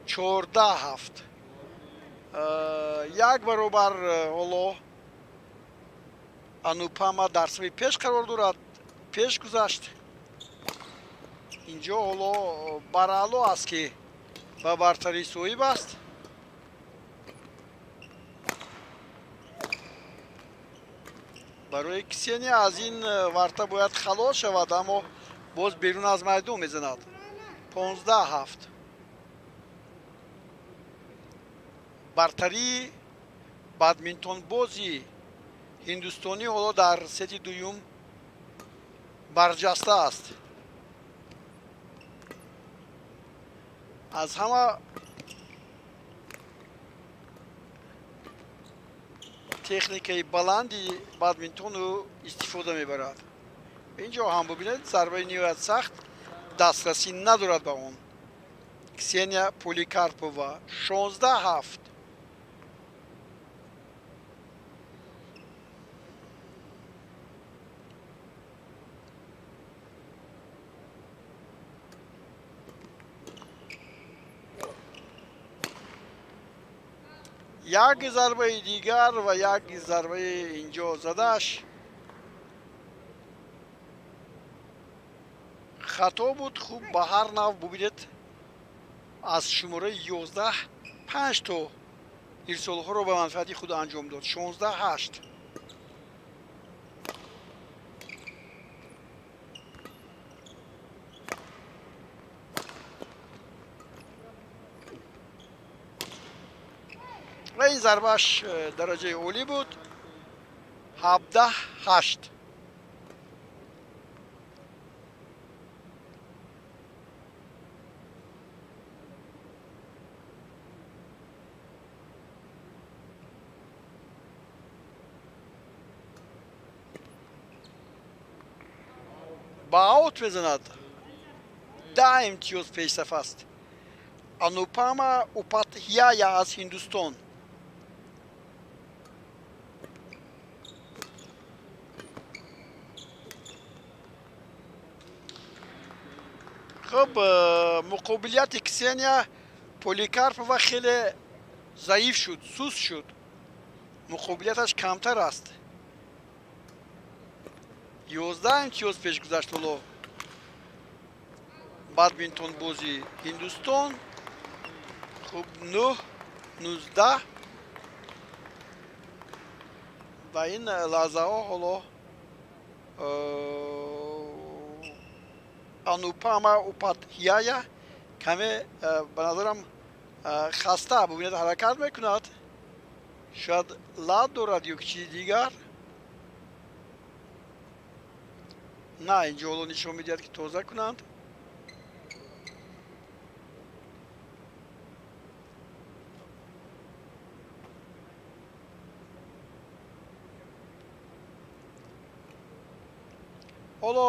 14-7. Як баробар ҳоло Анупама дар сафи пеш қарор дорад, пеш гузашт. Инҷо ҳоло бараъло аст, ки ба бартарӣ соҳиб аст. Барои Ксения аз ин варта бояд халос шавад, аммо боз берун аз майдон мезанад. 15-7. Бартарии бадминтонбози ҳиндустонӣ ҳоло дар сети дуюм барҷаста аст. Аз ҳама техникаи баланди бадминтону истифода мебарад. Инҷо ҳам бубинед, зарбаи ниҳоят сахт, дастрасӣ надорад ба он. Ксения Поликарпова 16-7. Як зарбаи дигар ва як зарбаи инҷо задааш хато буд. Хуб, ба ҳар нав бубинед, аз шумораи 11 5 то ирсолҳоро ба манфиати худ анҷом дод. 16-8. Ва ин зарбааш дараҷаи олӣ буд. 17-8. Ба аут мезанад. 10 имтиёз пешсаф аст. Анупама Упадхьяя аз Ҳиндустон. Хуб, муқобилияти Ксения Поликарпова хеле заиф шуд, суст шуд. Муқобилияташ камтар аст. 11 имтиёз пеш гузашт ҳоло бадминтонбози Ҳиндустон. Хуб, 9 19 ва ин лаҳзаҳо ҳоло Анупама Упадхьяя каме ба назарам хаста, бубинед, ҳаракат мекунад. Шояд лад дорад ё чизи дигар. На, инҷо ҳоло нишон медиҳад, ки тоза кунанд. Ҳоло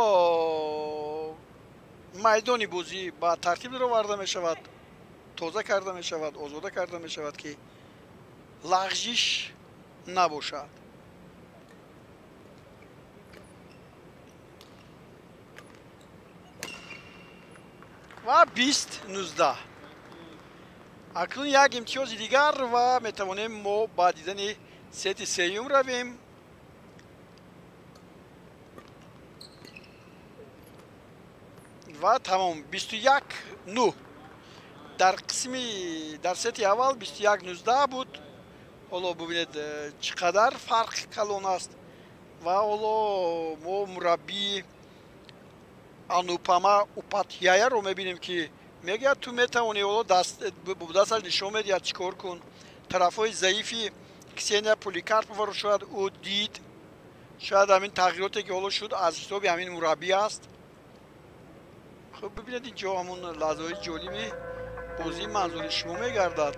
майдони бозӣ ба тартиб дароварда мешавад, тоза карда мешавад, озода карда мешавад, ки лағжиш набошад. Ва 20-19. Акнун як имтиёзи дигар ва метавонем мо ба дидани сети сеюм равем. Ва тамом, 21-9. Дар қисми дар сети аввал 21-19 буд. Ҳоло бубинед, чӣ қадар фарқ калон аст. Ва ҳоло мо мураббии Анупама Упадхьяяро мебинем, ки мегӯяд, ту метавонӣ. Ҳоло дасташ нишон медиҳад, чӣ кор кун. Тарафҳои заифи Ксения Поликарповаро шояд ӯ дид. Шояд ҳамин тағйироте, ки ҳоло шуд, аз ҳисоби ҳамин мураббӣ аст. Хуб, бибинед, инҷо ҳамон лаҳзаҳои ҷолиби бозии манзури шумо мегардад.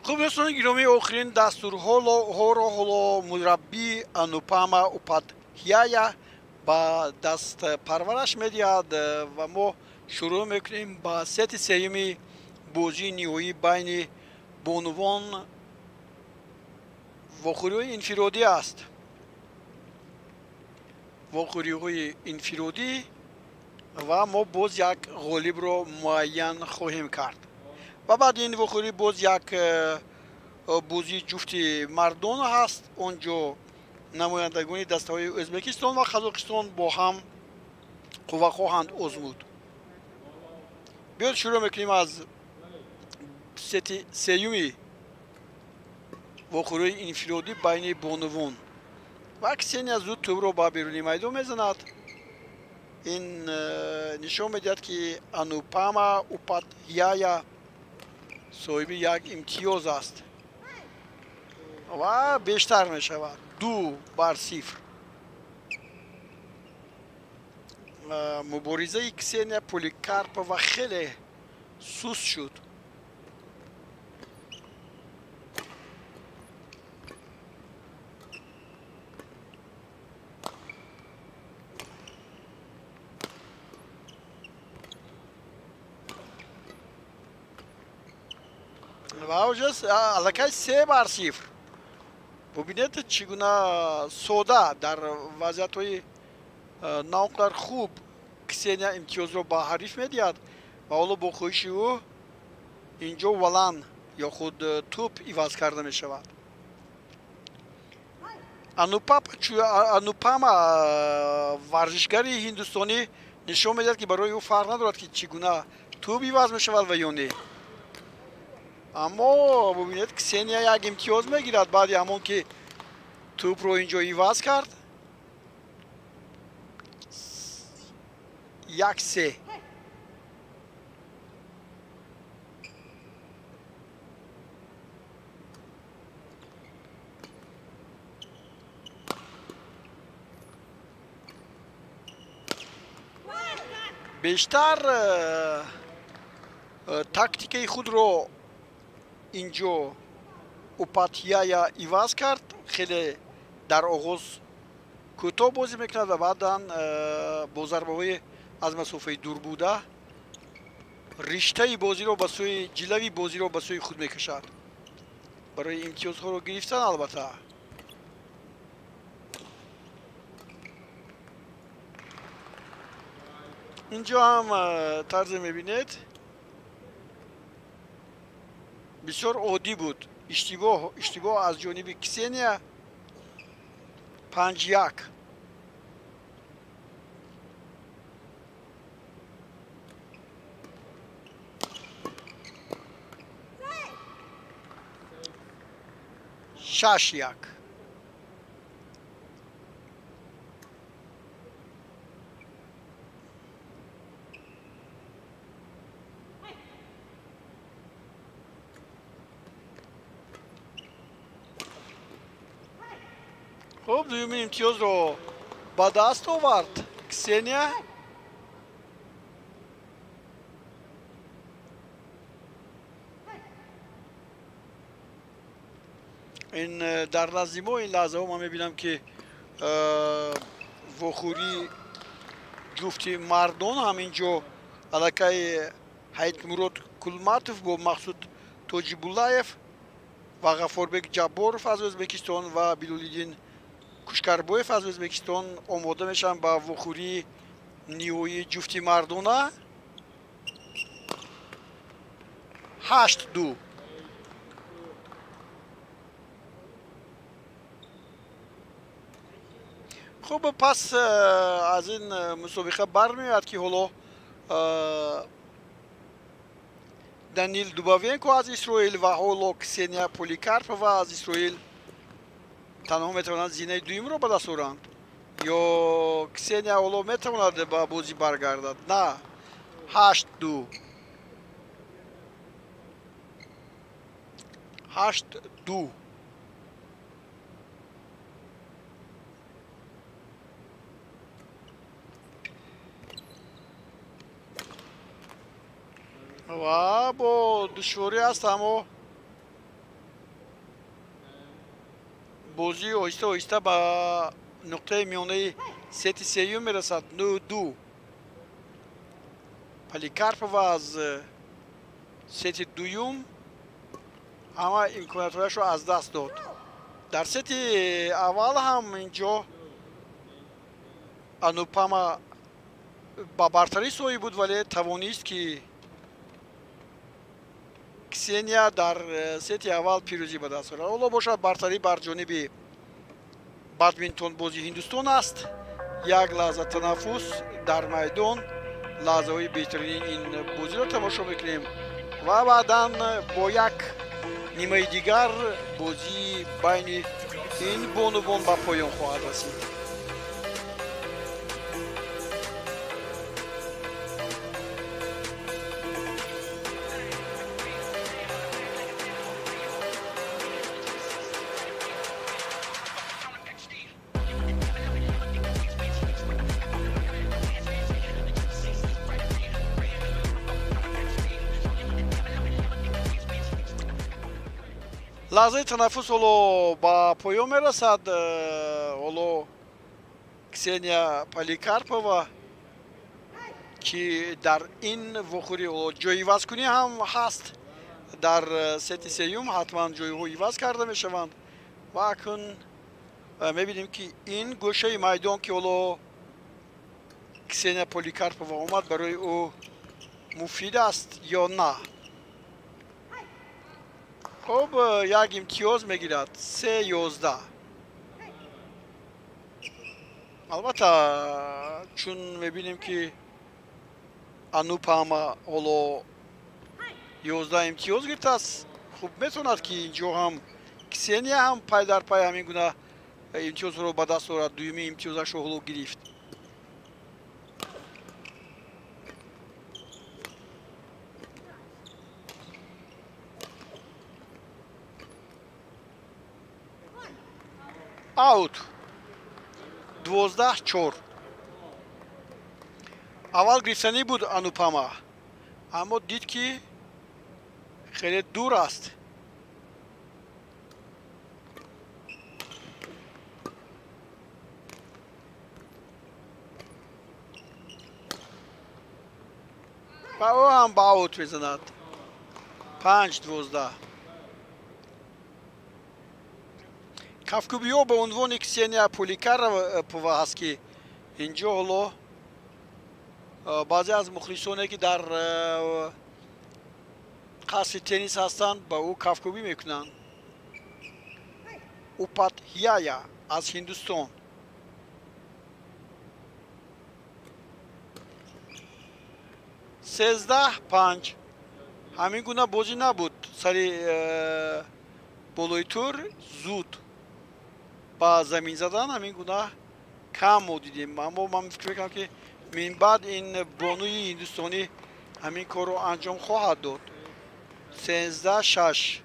Хуб, дӯстони гиромӣ, охирин дастурҳоро ҳоло мураббӣ Анупама Упадхьяя ба дастпарвараш медиҳад ва мо шурӯъ мекунем ба сети сеюми бозии ниҳоӣ байни бонувон. Вохӯриҳои инфиродӣ аст. Вохӯриҳои инфиродӣ ва мо боз як ғолибро муайян хоҳем кард. Ва баъд ин вохӯрӣ боз як бозии ҷуфти мардон ҳаст. Он ҷо намояндагони дастаҳои Ӯзбекистон ва Қазоқистон бо ҳам қувва хоҳанд озмуд. Биёд, шурӯъ мекунем аз сети сеюми вохӯриҳои инфиродӣ байни бонувон. Ва Ксения зуд тӯбро ба беруни майдон мезанад. Ин нишон медиҳад, ки Анупама Упадхьяя соҳиби як имтиёз аст ва бештар мешавад, 2-0. Муборизаи Ксения Поликарпова хеле суст шуд. Ва уже аллакай 3-0. Бубинед, чӣ гуна сода дар вазъиятҳои на он қадар хуб Ксения имтиёзро ба ҳариф медиҳад ва ҳоло бо хоҳиши ӯ инҷо валан ё худ тӯб иваз карда мешавад. Анупама варзишгари ҳиндустонӣ нишон медиҳад, ки барои ӯ фарқ надорад, ки чӣ гуна тӯб иваз мешавад ва ё не. Аммо бубинед, Ксения як имтиёз мегирад баъди ҳамон ки тӯбро инҷо иваз кард. 1-3. Бештар тактикаи худро инҷо Упадҳяя иваз кард. Хеле дар оғоз кӯтоҳ бозӣ мекунад ва баъдан бо зарбаҳои аз масофаи дур буда риштаи бозиро ба сӯи ҷилави бозиро ба сӯи худ мекашад барои имтиёзҳоро гирифтан. Албатта, инҷо ҳам тарзе мебинед, бисёр оддӣ буд. Иштибоҳ аз ҷониби Ксения. 5-1. 6-1. Хуб, дуюмин имтиёзро ба даст овард Ксения. Ин дар назди мо ин лаҳзаҳо ман мебинам, ки вохӯрии ҷуфти мардон ҳам инҷо аллакай Ҳайтмурод Кулматов бо Мақсуд Тоҷибуллаев ва Ғаффорбек Ҷабборов аз Ӯзбекистон ва Билолиддин Кушкарбоев аз Ӯзбекистон омода мешаванд ба вохӯрии ниҳоии ҷуфти мардона. 8-2. Хуб, пас аз ин мусобиқа бармеояд, ки ҳоло Данил Дубовенко аз Исроил ва ҳоло Ксения Поликарпова аз Исроил танҳо метавонанд зинаи дуюмро ба даст оранд, ё Ксения ҳоло метавонад ба бозӣ баргардад? На, 8-2. 8-2. Ва бо душворӣ аст, аммо бозӣ оҳиста оҳиста ба нуқтаи миёнаи сети сеюм мерасад. 9-2. Поликарпова аз сети дуюм ҳама имкониятҳояшро аз даст дод. Дар сети аввал ҳам инҷо Анупама ба бартарӣ соҳиб буд, вале тавонист, ки Ксения дар сети аввал пирӯзӣ ба даст орад. Ҳоло бошад, бартарӣ бар ҷониби бадминтонбози Ҳиндустон аст. Як лаҳза танаффус дар майдон, лаҳзаҳои беҳтарини ин бозиро тамошо мекунем ва баъдан бо як нимаи дигар бозии байни ин бонувон ба поён хоҳад расид. Лаҳзаи танаффус ҳоло ба поён мерасад. Ҳоло Ксения Поликарпова, ки дар ин вохӯрӣ ҳоло ҷойивазкунӣ ҳам ҳаст, дар сети сеюм ҳатман ҷойҳо иваз карда мешаванд ва акнун мебинем, ки ин гӯшаи майдон, ки ҳоло Ксения Поликарпова омад, барои ӯ муфид аст ё на. Хуб, як имтиёз мегирад. 3-11. Албатта, чун мебинем, ки Анупама ҳоло 11 имтиёз гирифтааст, хуб метавонад, ки инҷо ҳам Ксения ҳам пай дар пай ҳамин гуна имтиёзро ба даст орад. Дуюми имтиёзашро ҳоло гирифт. Аут, 12-4. Аввал гирифтанӣ буд Анупама, аммо дид, ки хеле дур аст. Ва ӯ ҳам ба аут мезанад. 5-12. Кафкӯбиҳо ба унвони Ксения Поликарпова ҳаст, ки инҷо ҳоло баъзе аз мухлисоне, ки дар қасри теннис ҳастанд, ба ӯ кафкӯбӣ мекунанд. Упадҳяя аз Ҳиндустон. 13-5. Ҳамин гуна бозӣ набуд. Сари болои тур зуд ба замин задан ҳамин гуна кам мо дидем, аммо ман фикр мекунам, ки минбаъд ин бонуи ҳиндустонӣ ҳамин корро анҷом хоҳад дод. 13-6.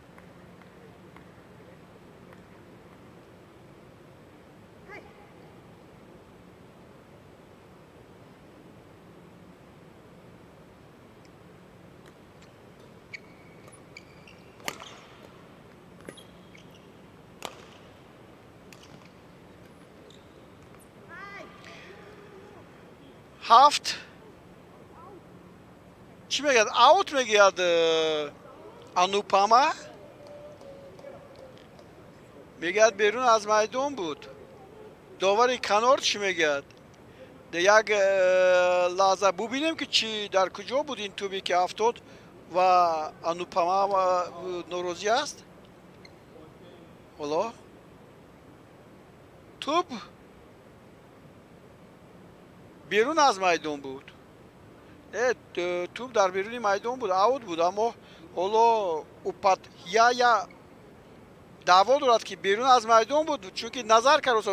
7. Чӣ мегӯяд? Аут мегӯяд Анупама. Мегӯяд, берун аз майдон буд. Довари канор чӣ мегӯяд? Як лаҳза бубинем, ки чӣ, дар куҷо буд ин тӯбе, ки афтод ва Анупама норозӣ аст. Ҳоло тӯб берун аз майдон буд. Тӯб дар беруни майдон буд, аут буд, аммо ҳоло Упадҳяя даъво дорад, ки берун аз майдон буд, чунки назар кард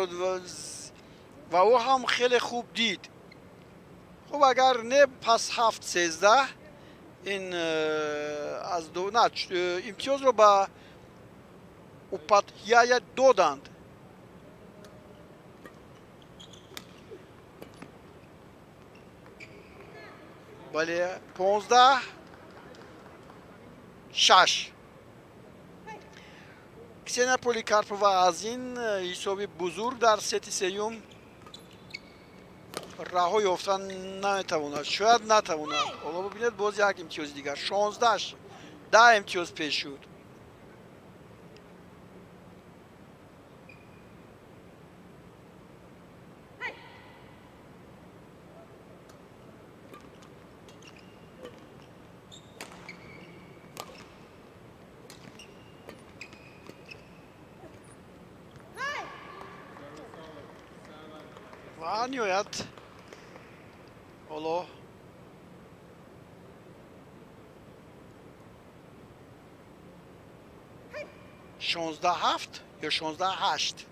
ва ӯ ҳам хеле хуб дид. Хуб, агар не, пас 7-13. Ин аз на имтиёзро ба Упадҳяя доданд. Бале, 15-6. Ксения Поликарпова аз ин ҳисоби бузург дар сети сеюм раҳо ёфтан наметавонад, шояд натавонад. Ҳоло бубинед, боз як имтиёзи дигар, 16, 10 имтиёз пеш шуд. Ва ниҳоят ҳоло 16-7 ё 16-8.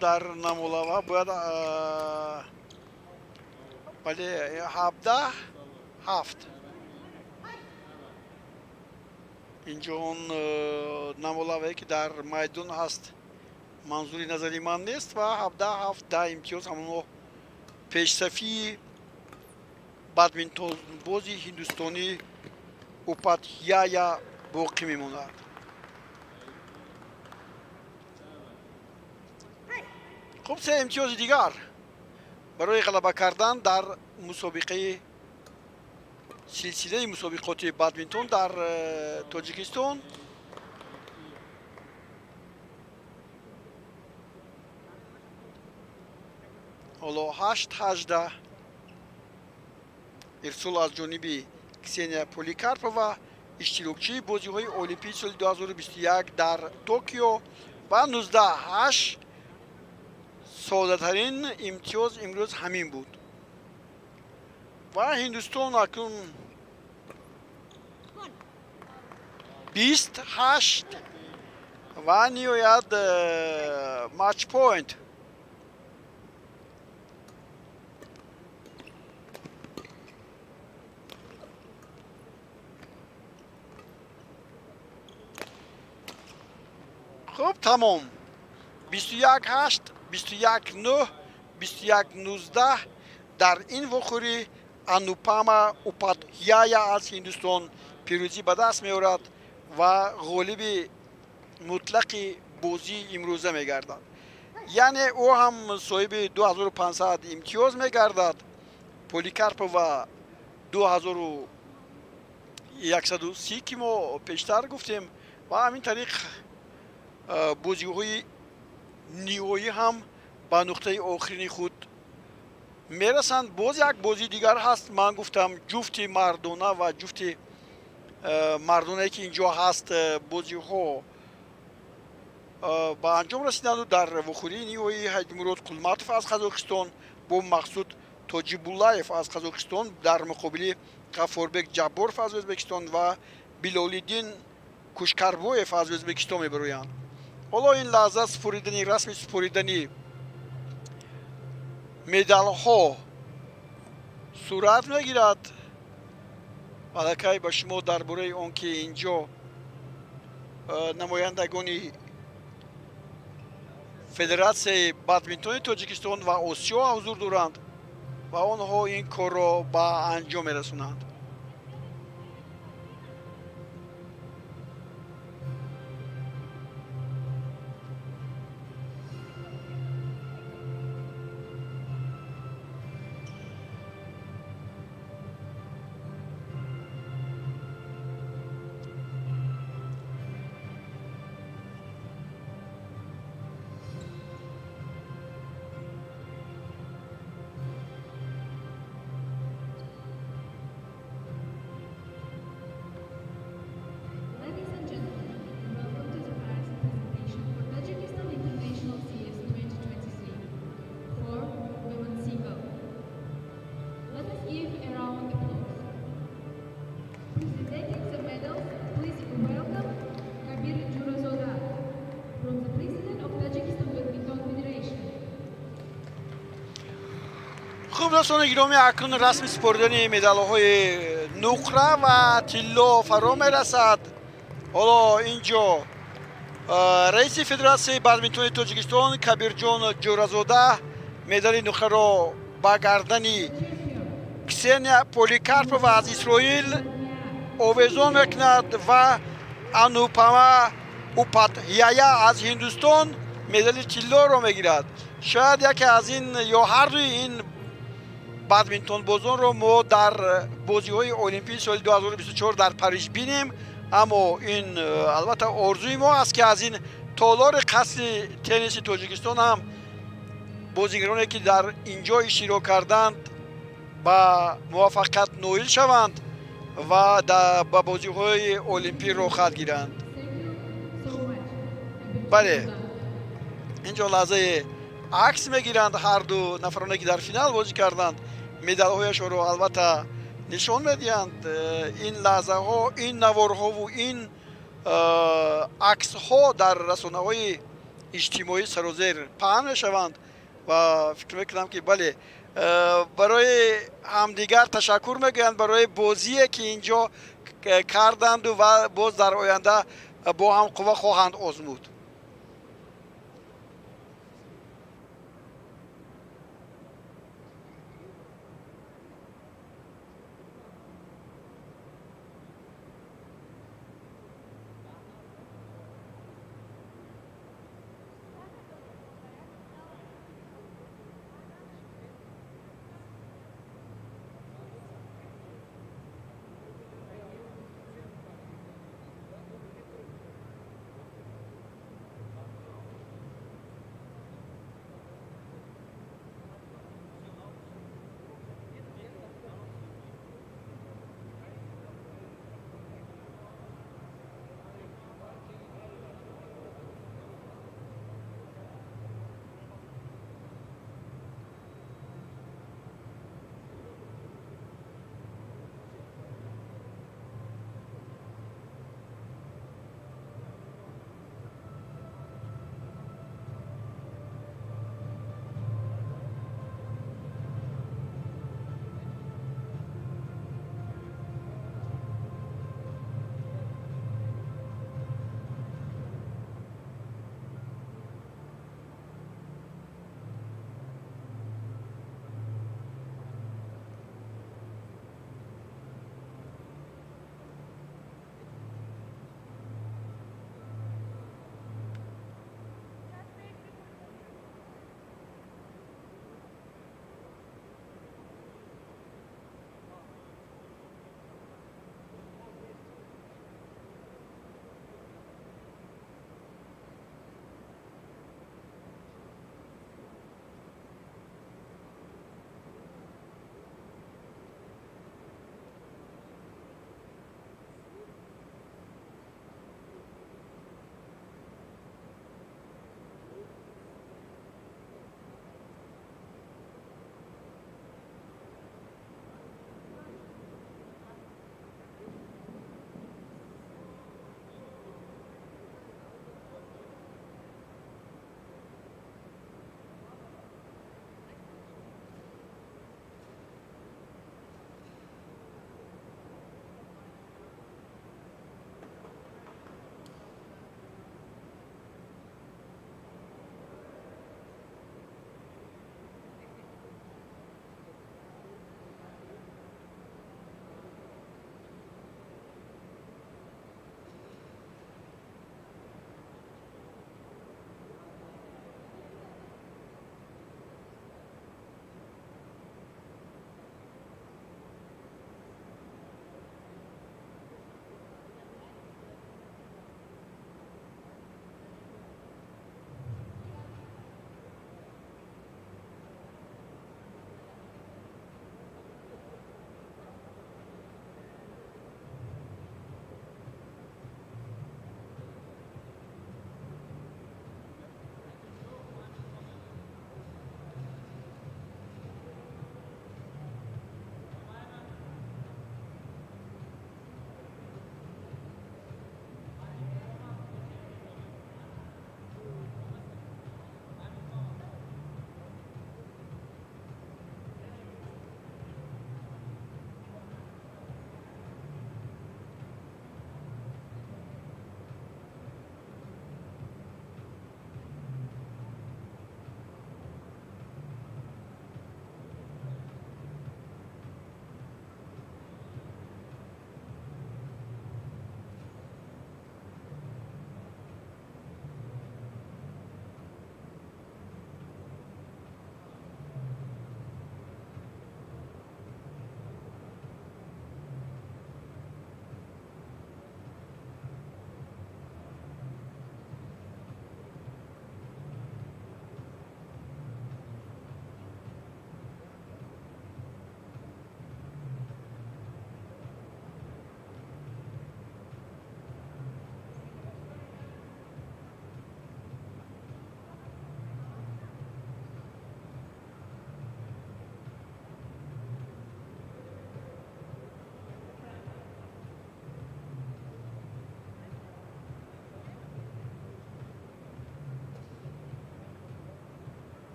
Дар намолава бояд, бале, 17-7. Инҷо он намолавае, ки дар майдон ҳаст, манзури назари ман нест. Ва 17-7, 10 имтиёз ҳамоно пешсафии бадминтонбози ҳиндустонӣ Упадҳяя боқӣ мемонад. Хуб, се имтиёзи дигар барои ғалаба кардан дар мусобиқаи силсилаи мусобиқоти бадминтон дар Тоҷикистон. Ҳоло 8-18. Ирсол аз ҷониби Ксения Поликарпова. Иштирокчии бозиҳои Олимпии соли 2021 дар Токио ва 19-8. Содатарин имтиёз имрӯз ҳамин буд. Ва Ҳиндустон акнун 20-8 ва ниҳоят матч-поинт. Хуб, тамом. 21-8, 21-9, 21-19 дар ин вохӯрӣ Анупама Упадҳяя аз Ҳиндустон пирӯзӣ ба даст меорад ва ғолиби мутлақи бозии имрӯза мегардад. Яъне ӯ ҳам соҳиби 2500 имтиёз мегардад. Поликарпова 2130, ки мо пештар гуфтем, ва ҳамин тариқ бозиҳои ниҳоӣ ҳам ба нуқтаи охирини худ мерасанд. Боз як бозии дигар ҳаст. Ман гуфтам, ҷуфти мардона ва ҷуфти мардонае ки инҷо ҳаст, бозиҳо ба анҷом расиданду дар вохӯрии ниҳоӣ Ҳаҷимурод Қулматов аз Қазоқистон бо Мақсуд Тоҷибуллаев аз Қазоқистон дар муқобили Ғаффорбек Ҷабборов аз Ӯзбекистон ва Билолиддин Кушкарбоев аз Ӯзбекистон мебароянд. Ҳоло ин лаҳза супоридани расми супоридани медалҳо сурат мегирад. Аллакай ба шумо дар бораи он ки инҷо намояндагони Федератсияи бадминтони Тоҷикистон ва Осиё ҳузур доранд ва онҳо ин корро ба анҷом мерасонанд. Хуб, дӯстони гиромӣ, акнун расми супоридани медалҳои нуқра ва тилло фаро мерасад. Ҳоло инҷо раиси Федератсияи бадминтони Тоҷикистон Кабирҷон Ҷӯразода медали нуқраро ба гардани Ксения Поликарпова аз Исроил овезон мекунад ва Анупама Упадҳяя аз Ҳиндустон медали тиллоро мегирад. Шояд яке аз ин ё ҳардуи ин бадминтонбозонро мо дар бозиҳои Олимпии соли 2024 дар Париж бинем, аммо ин албатта орзуи мо аст, ки аз ин толори қасри тенниси Тоҷикистон ҳам бозигароне ки дар инҷо иштирок карданд ба муваффақият ноил шаванд ва ба бозиҳои Олимпӣ роҳхат гиранд. Бале, инҷо лаҳзаи акс мегиранд ҳарду нафароне ки дар финал бозӣ карданд, медалҳояшонро албатта нишон медиҳанд. Ин лаҳзаҳо, ин наворҳову ин аксҳо дар расонаҳои иҷтимоӣ сарозер паҳн мешаванд ва фикр мекунам, ки бале, барои ҳамдигар ташаккур мегӯянд барои бозие ки инҷо карданду ва боз дар оянда бо ҳам қувва хоҳанд озмуд.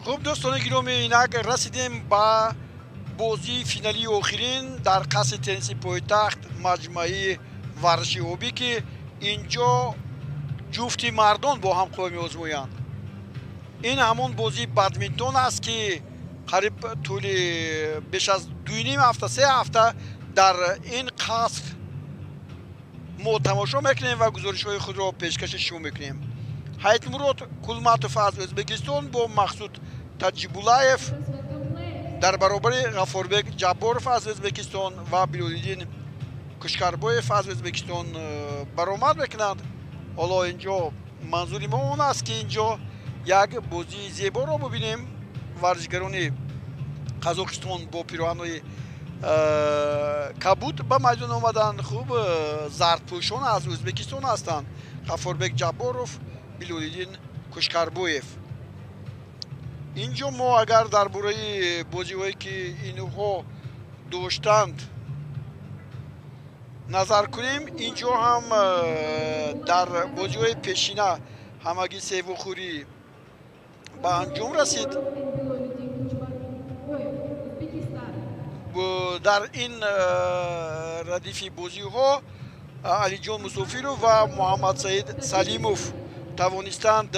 Хуб, дӯстони гиромӣ, инак расидем ба бозии финалии охирин дар қасри тенниси пойтахт, маҷмӯаи варзиши обӣ, ки инҷо ҷуфти мардон бо ҳам қувва меозмоянд. Ин ҳамон бозии бадминтон аст, ки қариб тӯли беш аз 2,5 ҳафта, 3 ҳафта дар ин қаср мо тамошо мекунем ва гузоришҳои худро пешкаши шумо мекунем. Ҳайтмурод Кулматов аз Ӯзбекистон бо Мақсуд Таҷибуллаев дар баробари Ғаффорбек Ҷабборов аз Ӯзбекистон ва Билолиддин Кушкарбоев аз Ӯзбекистон баромад мекунанд. Ҳоло инҷо манзури мо он аст, ки инҷо як бозии зеборо бубинем. Варзишгарони Қазоқистон бо пироҳанҳои кабуд ба майдон омаданд. Хуб, зардпӯшон аз Ӯзбекистон ҳастанд: Ғаффорбек Ҷабборов, Билолиддин Кушкарбоев. Инҷо мо агар дар бораи бозиҳое, ки инҳо доштанд, назар кунем, инҷо ҳам дар бозиҳои пешина ҳамагӣ се вохӯрӣ ба анҷом расид. Дар ин радифи бозиҳо Алиҷон Мусофиров ва Муҳаммадсаид Салимов тавонистанд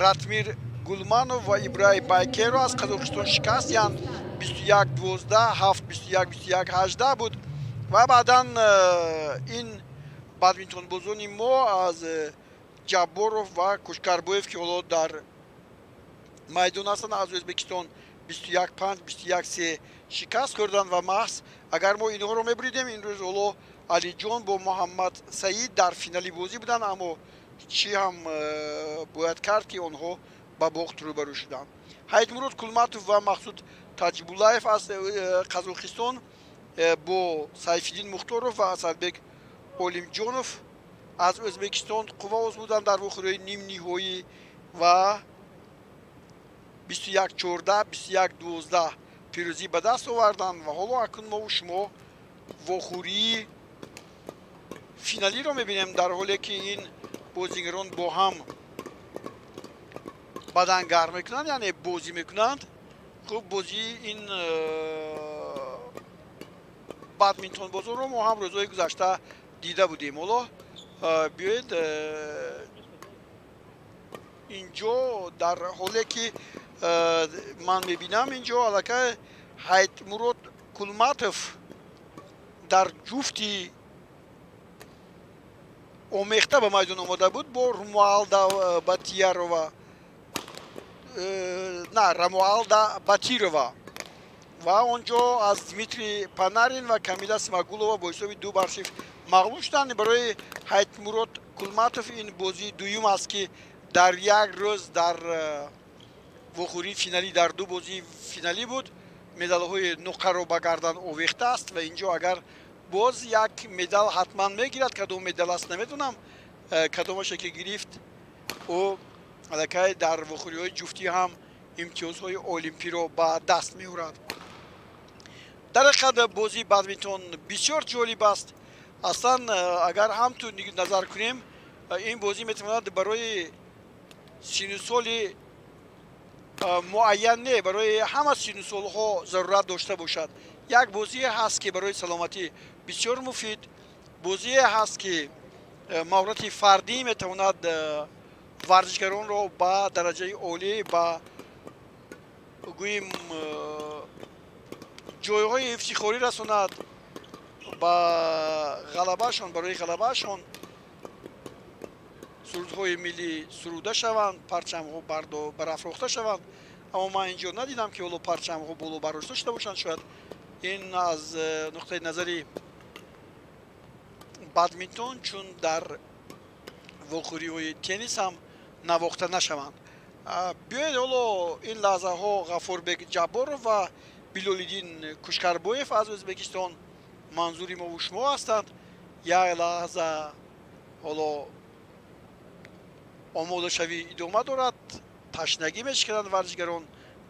Ратмир Гулманов ва Ибраи Байкерро аз Қазоқистон шикаст диҳанд. 21-12, 7-21, 21-18 буд. Ва баъдан ин бадминтонбозони мо аз Ҷабборов ва Кушкарбоев, ки ҳоло дар майдон ҳастанд, аз Ӯзбекистон 21-5, 21-3 шикаст хӯрданд. Ва маҳз агар мо инҳоро мебуридем, имрӯз ҳоло Алиҷон бо Муҳаммад Саид дар финали бозӣ буданд, аммо чӣ ҳам бояд кард, ки онҳо ба бохт рӯбарӯ шуданд. Ҳайтмурод Кулматов ва Мақсуд Таҷибуллаев аз Қазоқистон бо Сайфиддин Мухторов ва Асадбек Олимҷонов аз Ӯзбекистон қувва озмуданд дар вохӯриҳои нимниҳоӣ ва 21-14, 21-12 пирӯзӣ ба даст оварданд. Ва ҳоло акнун мову шумо вохӯрии финалиро мебинем, дар ҳоле ки ин бозигарон бо ҳам бадангарм мекунанд, яъне бозӣ мекунанд. Хуб, бозии ин бадминтонбозонро мо ҳам рӯзҳои гузашта дида будем. Ҳоло биёед, инҷо дар ҳоле ки ман мебинам, инҷо аллакай Ҳайтмурод Кулматов дар ҷуфти омехта ба майдон омода буд бо Румуалда Батиярова, на, Рамуалда Батирова, ва он ҷо аз Дмитрий Панарин ва Камила Смагулова бо ҳисоби 2-0 мағлуб шуданд. Барои Ҳайтмурод Кулматов ин бозии дуюм аст, ки дар як рӯз дар вохӯрии финалӣ, дар ду бозии финалӣ буд, медалҳои нуқраро ба гардан овехта аст. Ва инҷо агар боз як медал ҳатман мегирад, кадом медал аст намедонам, кадомаше ки гирифт, ӯ аллакай дар вохӯриҳои ҷуфтӣ ҳам имтиёзҳои олимпиро ба даст меорад. Дар ҳақиқат бозии бадминтон бисёр ҷолиб аст. Аслан агар ҳам ту назар кунем, ин бозӣ метавонад барои сину соли муайян не, барои ҳама сину солҳо зарурат дошта бошад. Як бозие ҳаст, ки барои саломатӣ бисёр муфид, бозие ҳаст, ки маҳорати фардӣ метавонад варзишгаронро ба дараҷаи олӣ, ба гӯем, ҷойҳои ифтихорӣ расонад, ба ғалабаашон, барои ғалабаашон сурудҳои миллӣ суруда шаванд, парчамҳо барафрохта шаванд. Аммо ман инҷо надидам, ки ҳоло парчамҳо боло бардошта шуда бошанд. Шояд ин аз нуқтаи назари бадминтон, чун дар вохӯриҳои теннис ҳам навохта нашаванд. Биёед, ҳоло ин лаҳзаҳо Ғаффорбек Ҷабборов ва Билолиддин Кушкарбоев аз Ӯзбекистон манзури мову шумо ҳастанд. Як лаҳза, ҳоло омодашавӣ идома дорад, ташнагӣ мешикананд варзишгарон.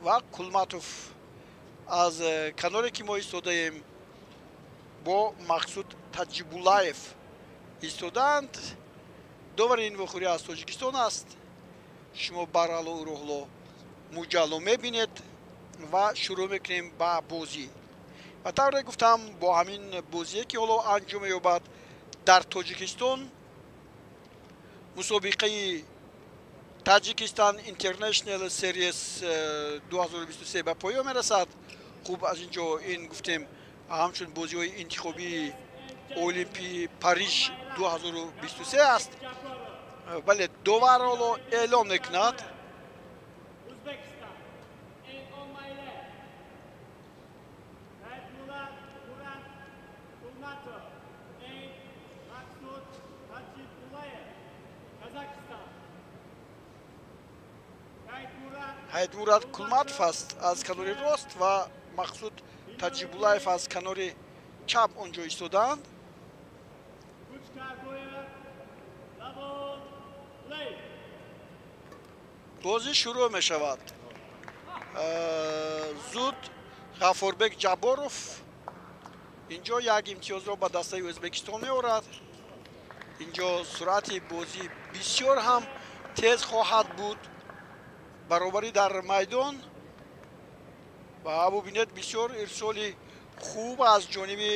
Ва Кулматов аз каноре, ки мо истодаем, бо Мақсуд Таҷибуллаев истодаанд. Довари ин вохӯрӣ аз Тоҷикистон аст. Шумо барало ӯро ҳоло муҷалло мебинед ва шурӯъ мекунем ба бозӣ. Ва тавре гуфтам, бо ҳамин бозие ки ҳоло анҷом меёбад дар Тоҷикистон, мусобиқаи Таҷикистан International Series 2023 ба поён мерасад. Хуб, аз ин ҷо ин гуфтем ҳамчун бозиҳои интихобии Олимпии Париж 2023 аст. Бале, довар ҳоло эълон мекунад. Ҳайдмурад Кулматов аст аз канори рост ва Мақсуд Таҷибуллаев аз канори чап он ҷо истодаанд. Бозӣ шурӯъ мешавад. Зуд Ғаффорбек Ҷабборов инҷо як имтиёзро ба дастаи Ӯзбекистон меорад. Инҷо суръати бозӣ бисёр ҳам тез хоҳад буд, баробарӣ дар майдон. Ва бубинед, бисёр ирсоли хуб аз ҷониби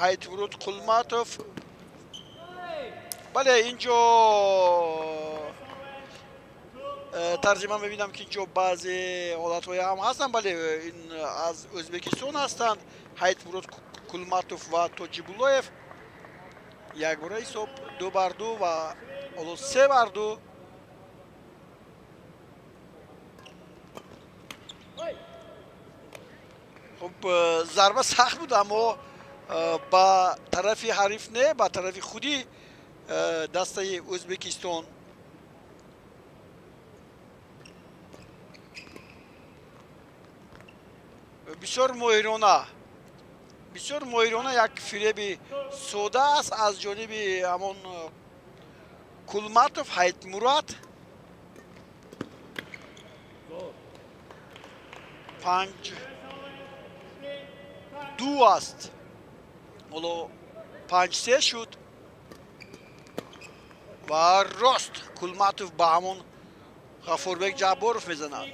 Ҳайтмурод Қулматов. Бале, инҷо тарҷима мебинам ки инҷо баъзе ҳолатҳое ҳам ҳастанд. Бале, ин аз Ӯзбекистон ҳастанд Ҳайтмурод Кулматов ва Тоҷибуллоев. Якбора ҳисоб 2-2 ва ҳоло 3-2. Хуб, зарба сахт буд, аммо ба тарафи ҳариф не, ба тарафи худи дастаи Ӯзбекистон. Бисёр моҳирона, бисёр моҳирона як фиреби сода аст аз ҷониби ҳамон Кулматов Ҳайтмурад. 5-2 аст. Ҳоло 5-3 шуд ва рост Кулматов ба ҳамон Ғаффорбек Ҷабборов мезанад.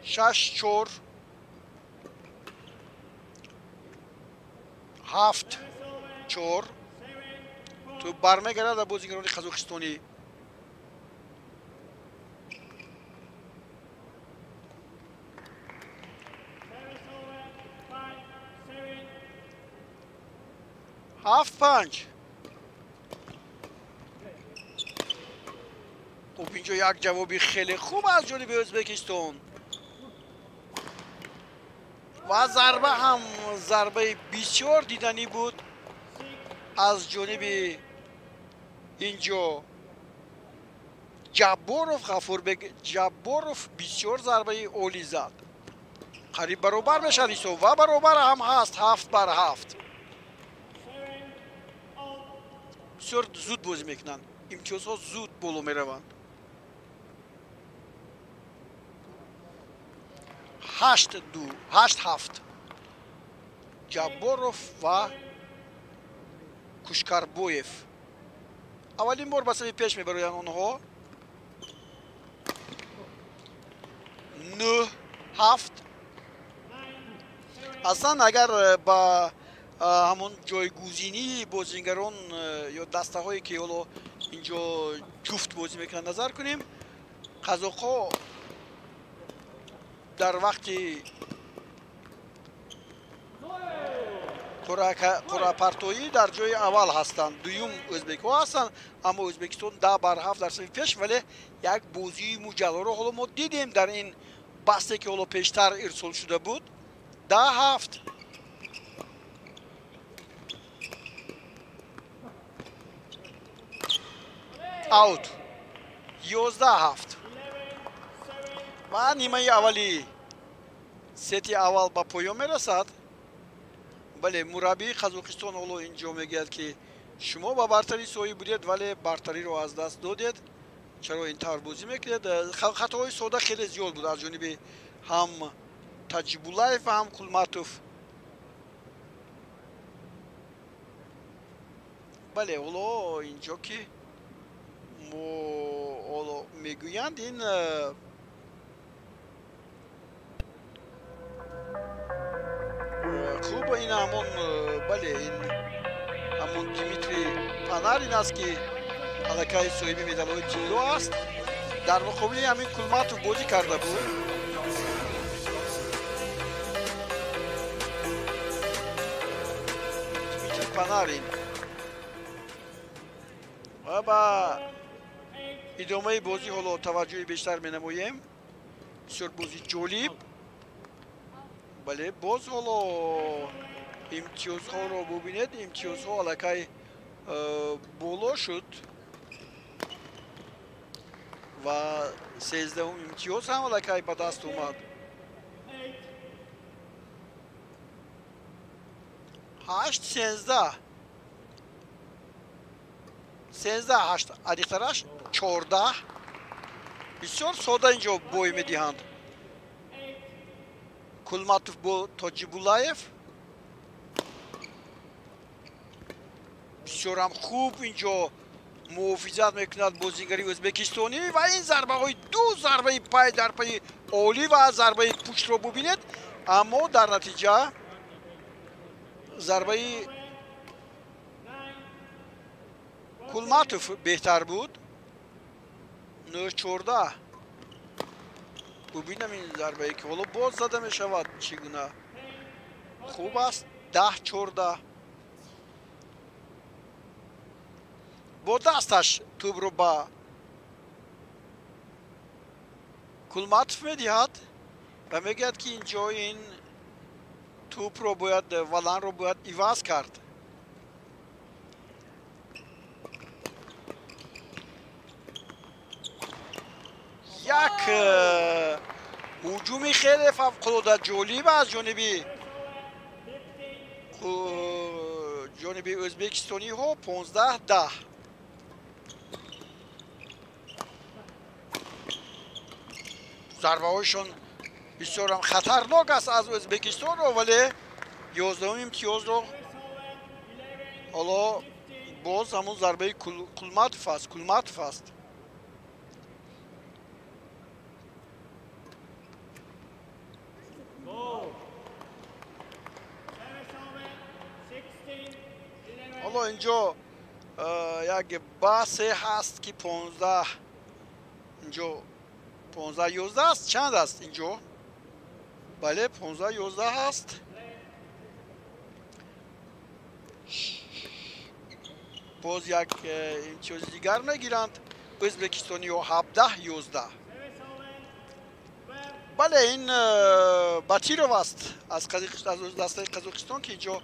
6-4, 7-4. Тӯб бармегардад ба бозигарони қазоқистонӣ. 7-5. Хуб, инҷо як ҷавоби хеле хуб аз ҷониби Ӯзбекистон ва зарба ҳам зарбаи бисёр диданӣ буд аз ҷониби инҷо Ҷабборов. Ғаффорбек Ҷабборов бисёр зарбаи олӣ зад. Қариб баробар мешавад ҳисоб ва баробар ҳам ҳаст, 7-7. Бисёр зуд бозӣ мекунанд, имтиёзҳо зуд боло мераванд. 8-2, 8-7. Ҷабборов ва Кушкарбоев аввалин бор ба сафи пеш мебароянд онҳо. 9-7. Аслан агар ба ҳамон ҷойгузинии бозигарон ё дастаҳое ки ҳоло инҷо ҷуфт бозӣ мекунанд назар кунем, қазоқҳо дар вақти қуръапартоӣ дар ҷои аввал ҳастанд, дуюм ӯзбекҳо ҳастанд, аммо Ӯзбекистон 10-7 дар сафи пеш. Вале як бозии муҷаллоро ҳоло мо дидем дар ин басте ки ҳоло пештар ирсол шуда буд. 10-7. Аут. 11-7. Ва нимаи аввали сети аввал ба поён мерасад. Бале, мураббии Қазоқистон ҳоло инҷо мегӯяд ки шумо ба бартарӣ соҳиб будед, вале бартариро аз даст додед. Чаро ин тавр бозӣ мекунед? Хатоҳои сода хеле зиёд буд аз ҷониби ҳам Таҷибуллаев ва ҳам Кулматов. Бале, ҳоло инҷо ки мо ҳоло мегӯянд, ин хуб, ин ҳамон, бале, ин ҳамон Дмитрий Панарин аст, ки аллакай соҳиби медалҳои тилло аст. Дар муқобили ҳамин Кулматов бозӣ карда буд. Дмитрий Панарин. Ва ба идомаи бозӣ ҳоло таваҷҷӯҳи бештар менамоем. Бисёр бозии ҷолиб. Бале, боз ҳоло имтиёзҳоро бубинед. Имтиёзҳо аллакай боло шуд ва 13-ум имтиёз ҳам аллакай ба даст омад. 8-13. 13-8, аниқтараш 14. Бисёр сода инҷо бой медиҳанд. Кулматов бо Тоҷибуллаев. Бисёрам хуб инҷо муҳофизат мекунад бозигари ӯзбекистонӣ ва ин зарбаҳои ду зарбаи пай дар пайи олӣ ва зарбаи пуштро бубинед, аммо дар натиҷа зарбаи Кулматов беҳтар буд. 9-14. Бубинам ин зарбае ки ҳоло боз зада мешавад, чӣ гуна хуб аст. 10-14. Бо дасташ тӯбро ба Кулматов медиҳад ва мегӯяд, ки инҷо ин тӯбро бояд, валанро бояд иваз кард. Як ҳуҷуми хеле фавқулода ҷолиб аз ҷониби ӯзбекистониҳо. 15-10. Зарбаҳояшон бисёрам хатарнок аст аз Ӯзбекистонро, вале 11-ум имтиёзро ҳоло боз ҳамон зарбаи Кулматов аст, Кулматов аст. Ҳоло инҷо як баҳсе ҳаст, ки 15 инҷо 15-11 аст, чанд аст инҷо? Бале, 15-11 аст. Боз як имтиёзи дигар мегиранд ӯзбекистониҳо, 17-11. Бале, ин Батиров аст аз дастаи Қазоқистон, ки инҷо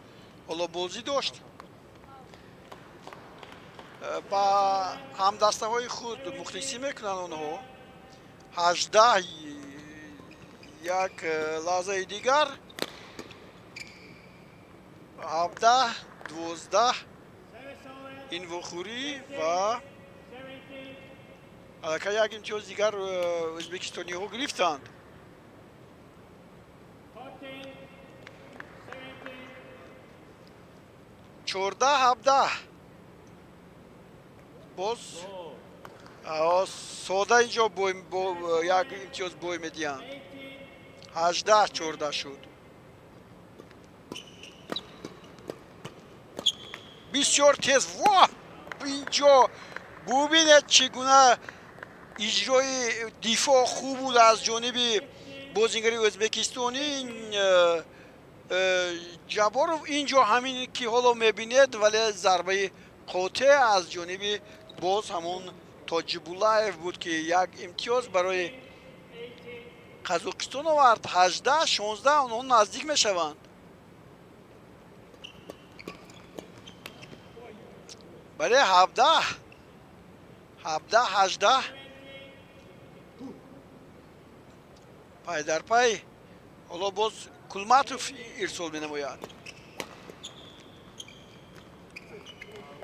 ҳоло бозӣ дошт. Ба ҳамдастаҳои худ мухлисӣ мекунанд онҳо. 18, як лаҳзаи дигар, 17-12 ин вохӯрӣ ва аллакай як имтиёзи дигар ӯзбекистониҳо гирифтанд. 14-17. Боз сода инҷо як имтиёз бой медиҳанд. 18-14 шуд. Бисёр тез. Во! Инҷо бубинед, чӣ гуна иҷрои дифоъ хуб буд аз ҷониби бозигари ӯзбекистонӣ Ҷаборов. Инҷо ҳамин ки ҳоло мебинед, вале зарбаи қотеъ аз ҷониби боз ҳамон Тоҷибуллаев буд, ки як имтиёз барои Қазоқистон овард. 18-16 онҳо наздик мешаванд. Бале, 17-18 пай дар пай. Ҳоло боз Кулматов ирсол менамояд.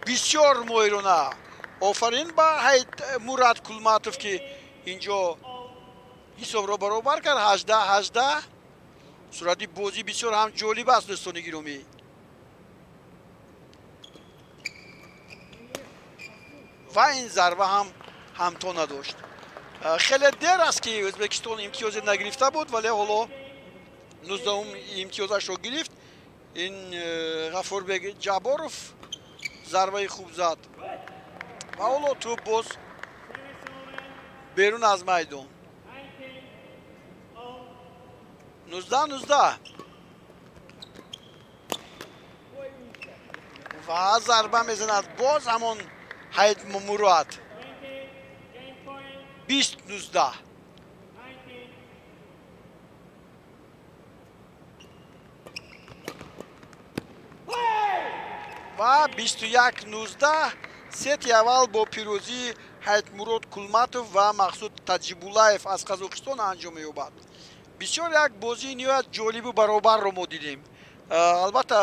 Бисёр моҳирона. Офарин ба Мурад Кулматов, ки инҷо ҳисобро баробар кард. 18-18. Сурати бозӣ бисёр ҳам ҷолиб аст, дӯстони гиромӣ. Ва ин зарба ҳам ҳамто надошт. Хеле дер аст, ки Ӯзбекистон имтиёзе нагирифта буд, вале ҳоло 19-ум имтиёзашро гирифт. Ин Ғафурбек Ҷабборов зарбаи хуб зад ва ҳоло тӯб боз берун аз майдон. 19-19 ва зарба мезанад боз ҳамон Ҳайдмурод. 20-19. Ва 21-19 сети аввал бо пирӯзии Ҳайдмурод Кулматов ва Мақсуд Таҷибуллаев аз Қазоқистон анҷом меёбад. Бисёр як бозии ниҳоят ҷолибу баробарро мо дидем. Албатта,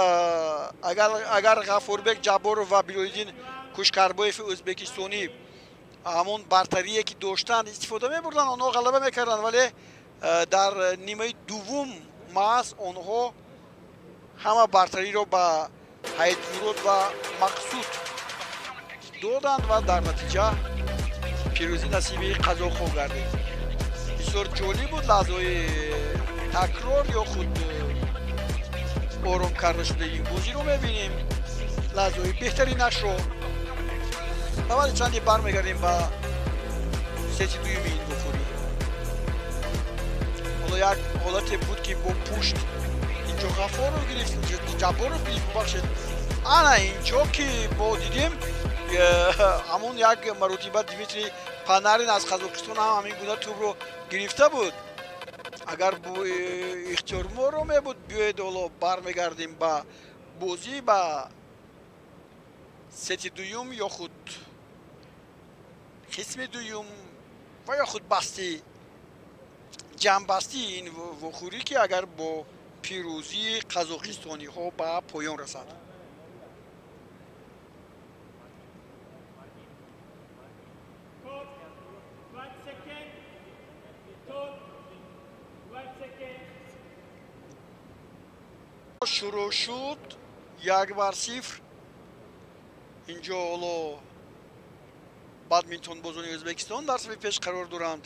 агар Ғафурбек Ҷабборов ва Билолиддин Кушкарбоеви ӯзбекистонӣ ҳамон бартарие ки доштанд истифода мебурданд, онҳо ғалаба мекарданд, вале дар нимаи дуввум маҳз онҳо ҳама бартариро ба Ҳайдмурод ва Мақсуд доданд ва дар натиҷа пирӯзӣ насиби қазоқҳо гардид. Бисёр ҷолиб буд лаҳзаҳои такрор ё худ ором карда шудаи ин бозиро мебинем, лаҳзаҳои беҳтаринашро. Ва баъди чанде бармегардем ба сети дуюми ин вохӯрӣ. Ҳоло як ҳолате буд, ки бо пушт инҷо Ғафоров гирифт, Ҷабборов гирифт, бубахшед. Ана инҷо ки мо дидем, ҳамон як маротиба Дмитрий Панарин аз Қазоқистон ҳам ҳамин гуна тӯбро гирифта буд. Агар ихтиёр моро мебуд, биёед ҳоло бармегардем ба бозӣ, ба сети дуюм ё худ қисми дуюм ва ё худ басти ҷамъбастии ин вохӯрӣ, ки агар бо пирӯзии қазоқистониҳо ба поён расад. Шурӯъ шуд 1-0. Инҷо ҳоло бадминтонбозони Ӯзбекистон дар сафи пеш қарор доранд.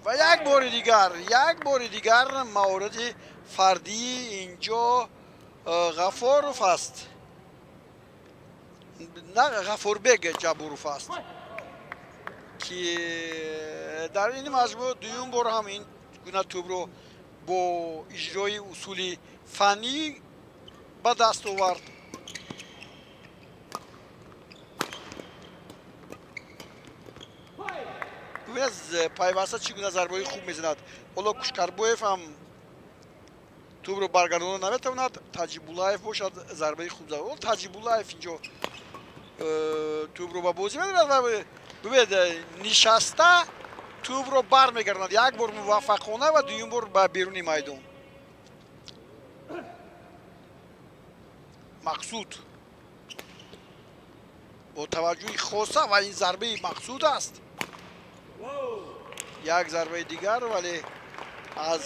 Ва як бори дигар маҳорати фардии инҷо Ғафоров аст, на Ғафурбек Ҷабборов аст, ки дар ин маҷмӯъ дуюм бор ҳам ин гуна тӯбро бо иҷрои усули фаннӣ ба даст овард. Бубинед, пайваста чӣ гуна зарбаҳои хуб мезанад. Ҳоло Кушкарбоев ҳам тӯбро баргардонда наметавонад, Таҷибуллаев бошад зарбаи хуб зад. Ҳоло Таҷибуллаев инҷо тӯбро ба бозӣ медорад ва бубинед, нишаста тӯбро бармегардонад, як бор муваффақона ва дуюм бор ба беруни майдон. Мақсуд бо таваҷҷӯҳи хоса ва ин зарбаи Мақсуд аст. Як зарбаи дигар, вале аз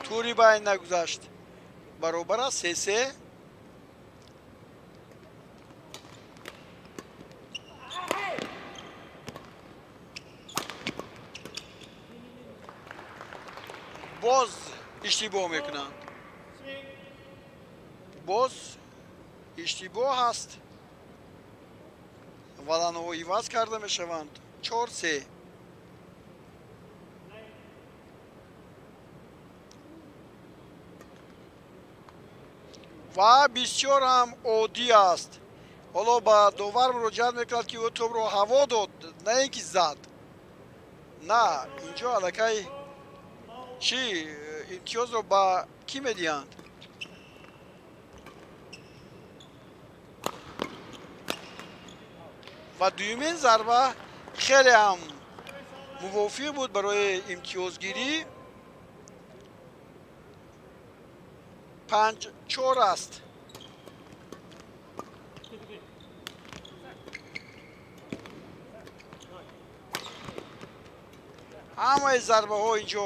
тури байн нагузашт. Баробар аст 3-3. Боз иштибоҳ мекунанд. Боз иштибоҳ ҳаст. Валанҳо иваз карда мешаванд. 4-3. Ва бисёр ҳам оддӣ аст. Ҳоло ба довар муроҷиат мекунад, ки ӯ тӯбро ҳаво дод, на ин ки зад. На, инҷо аллакай чӣ имтиёзро ба кӣ медиҳанд? Ва дуюмин зарба хеле ҳам мувофиқ буд барои имтиёзгирӣ. 5-4 аст. Ҳамаи зарбаҳо инҷо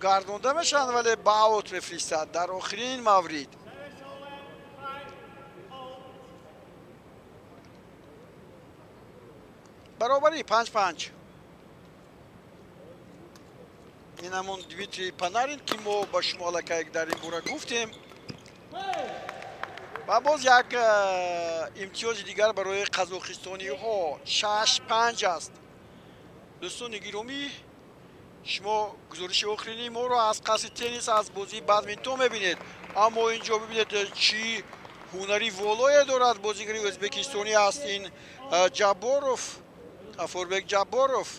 гардонда мешаванд, вале ба аут мефиристад дар охирин маврид. Баробарӣ 5-5. Ин ҳамон Дмитрий Панарин, ки мо ба шумо аллакай дар ин бора гуфтем. Ва боз як имтиёзи дигар барои қазоқистониҳо 6-5 аст. Дӯстони гиромӣ, шумо гузориши охирини моро аз қасри теннис, аз бозии бадминтон мебинед. Аммо инҷо бибинед, чӣ ҳунари волое дорад бозигари ӯзбекистонӣ аст ин Ҷабборов, Ғафурбек Ҷабборов.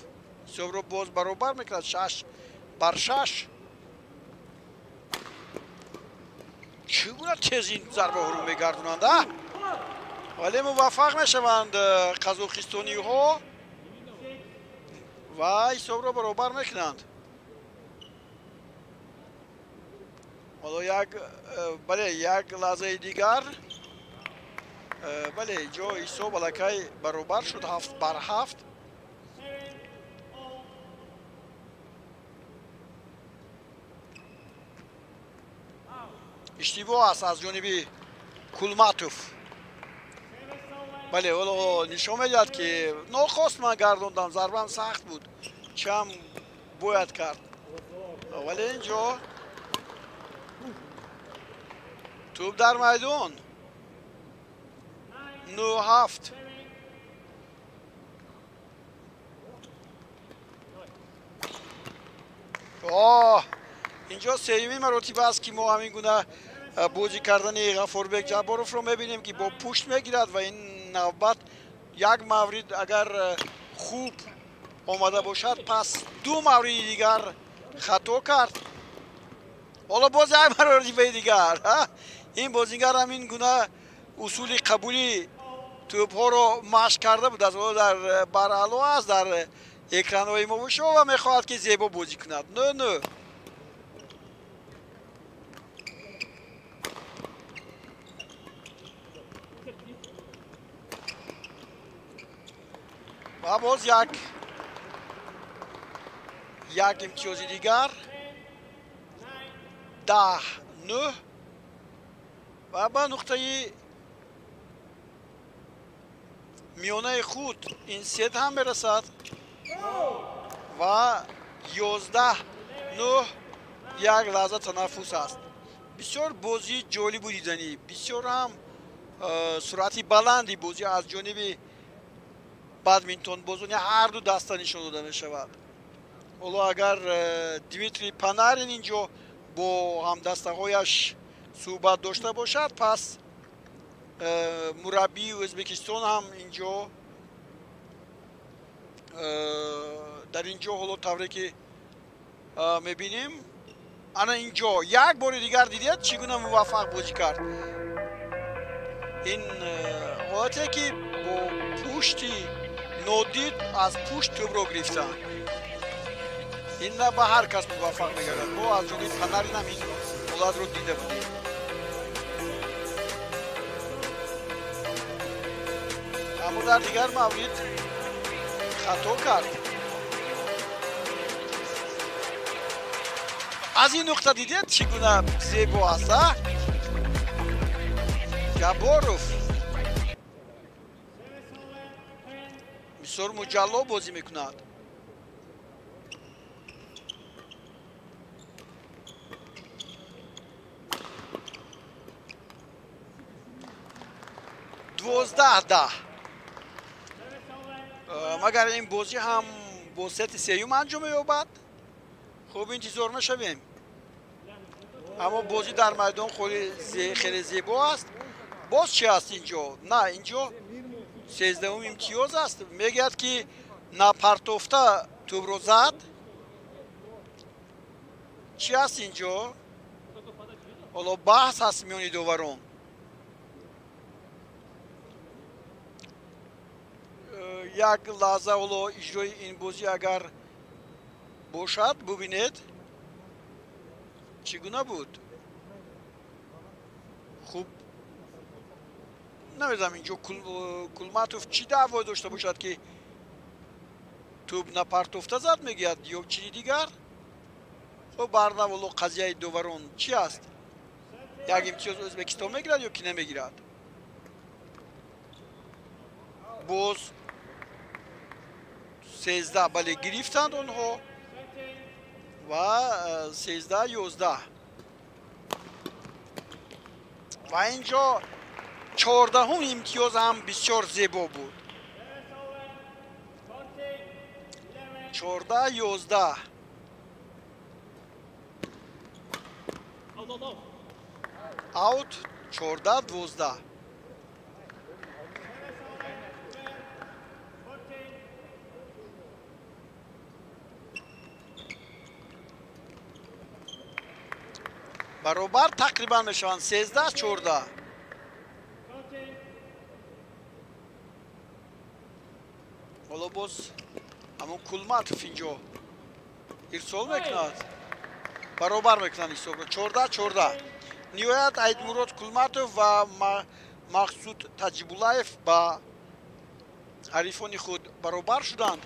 Ҳисобро боз баробар мекунад 6-6. Чӣ гуна тез ин зарбаҳоро мегардонанд, а? Вале муваффақ мешаванд қазоқистониҳо ва ҳисобро баробар мекунанд. Ҳоло як бале, як лаҳзаи дигар, бале, ҷо ҳисоб аллакай баробар шуд 7-7. Иштибоҳ аст аз ҷониби Кулматов. Бале, ҳоло нишон медиҳад, ки нохост ман гардондам, зарбаам сахт буд, чам бояд кард. Вале инҷо тӯб дар майдон 9-7. Оҳ, инҷо сеюмин маротиба аст, ки мо ҳамин гуна бозӣ кардани Ғафурбек Ҷабборовро мебинем, ки бо пушт мегирад ва ин навбат як маврид агар хуб омада бошад, пас ду мавриди дигар хато кард. Ҳоло боз як маротибаи дигар ин бозингар ҳамин гуна усули қабули тӯбҳоро машқ карда буд. Аз ҳоло дар бараъло аст дар экранҳои мо шумо ва мехоҳад, ки зебо бозӣ кунад. 9-9. Ва боз як имтиёзи дигар 10-9 ва ба нуқтаи миёнаи худ ин сет ҳам мерасад ва 11-9. Як лаҳза танаффус аст. Бисёр бозии ҷолибу диданӣ, бисёр ҳам суръати баланди бозӣ аз ҷониби бадминтонбозони ҳар ду даста нишон дода мешавад. Ҳоло агар Дмитрий Панарин инҷо бо ҳамдастаҳояш суҳбат дошта бошад, пас мураббии Ӯзбекистон ҳам инҷо дар инҷо ҳоло тавре ки мебинем, ана инҷо як бори дигар дидед, чӣ гуна муваффақ бозӣ кард. Ин ҳолате ки бо пушти нодид аз пушт тӯбро гирифтанд, ин на ба ҳар кас муваффақ мегардад. Мо аз ҷониби Панарин ҳам ин ҳолатро дида будем. Аммо дар дигар маврид хато кард. Аз ин нуқта дидед, чӣ гуна зебо аст, а? Ҷабборов бисёр муҷалло бозӣ мекунад. 12-10. Магар ин бозӣ ҳам бо сети сеюм анҷом меёбад? Хуб, интизор мешавем. Аммо бозӣ дар майдон хеле зебо аст. Боз чӣ аст инҷо? На, инҷо 13-ум имтиёз аст. Мегӯяд, ки напартофта тӯбро зад. Чӣ аст инҷо? Ҳоло баҳс ҳаст миёни доварон. Як лаҳза ҳоло иҷрои ин бозӣ агар бошад, бубинед чӣ гуна буд. Хуб, намедонам инҷо Кулматов чӣ даъво дошта бошад, ки тӯб напартофта зад мегӯяд ё чизи дигар. Хуб, барнав ҳоло қазияи доварон чӣ аст? Як имтиёз Ӯзбекистон мегирад ё ки намегирад? Боз 13 бале гирифтанд онҳо ва 13-11. Ва инҷо 14-ум имтиёз ҳам бисёр зебо буд. 14-11. Аут 14-12. Баробар тақрибан мешаванд 13-14. Ҳоло боз ҳамон Кулматов инҷо ирсол мекунад, баробар мекунанд ҳисобро 14-14. Ниҳоят Айдмурод Кулматов ва Мақсуд Таҷибуллаев ба ҳарифони худ баробар шуданд.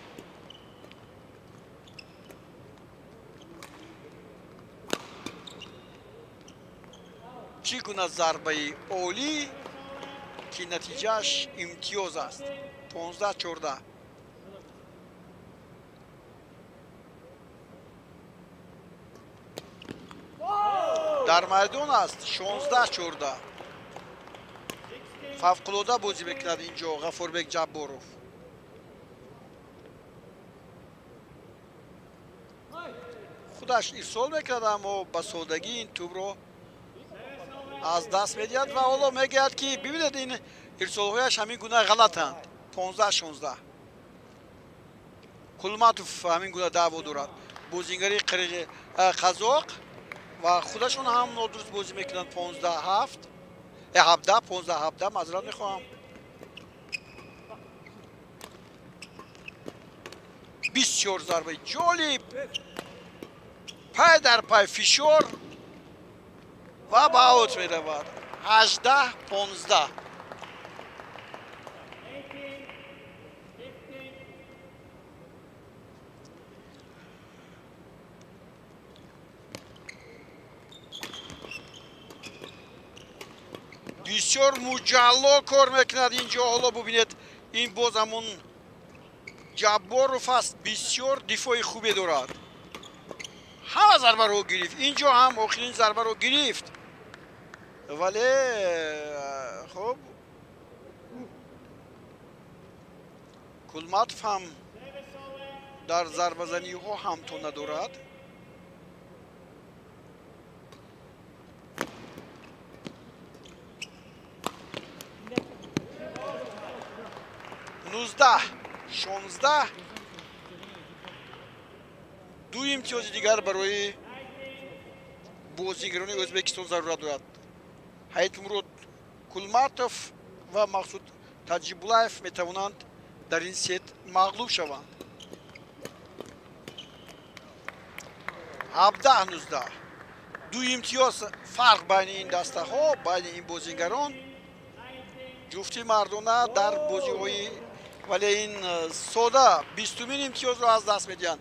Чӣ гуна зарбаи олӣ, ки натиҷааш имтиёз аст. 15-14. Дар майдон аст 16-14. Фавқулода бозӣ мекунад инҷо Ғафурбек Ҷабборов. Худаш ирсол мекунад, аммо ба содагӣ ин тӯбро аз даст медиҳад ва ҳоло мегӯяд, ки бибинед, ин ирсолҳояш ҳамин гуна ғалатанд. 15-16. Кулматов ҳамин гуна даъво дорад. Бозингари қазоқ ва худашон ҳам нодуруст бозӣ мекунанд. 15-7, 15-17, маъзарат мехоҳам. Бисёр зарбаи ҷолиб, пай дар пай фишор ва ба аут меравад. 18-15. Бисёр муҷалло кор мекунад инҷо. Ҳоло бубинед, ин боз ҳамон Ҷабборов аст, бисёр дифои хубе дорад. Ҳама зарбаро гирифт, инҷо ҳам охирин зарбаро гирифт, вале хуб Кулматов ҳам дар зарбазаниҳо ҳамто надорад. 19-16. Ду имтиёзи дигар барои бозигарони Ӯзбекистон зарурат дорад. Ҳайтмурод Кулматов ва Мақсуд Таҷибуллаев метавонанд дар ин сет мағлуб шаванд. 17-19. Ду имтиёз фарқ байни ин дастаҳо, байни ин бозигарон. Ҷуфти мардона дар бозиҳои, вале ин сода 20-умин имтиёзро аз даст медиҳанд.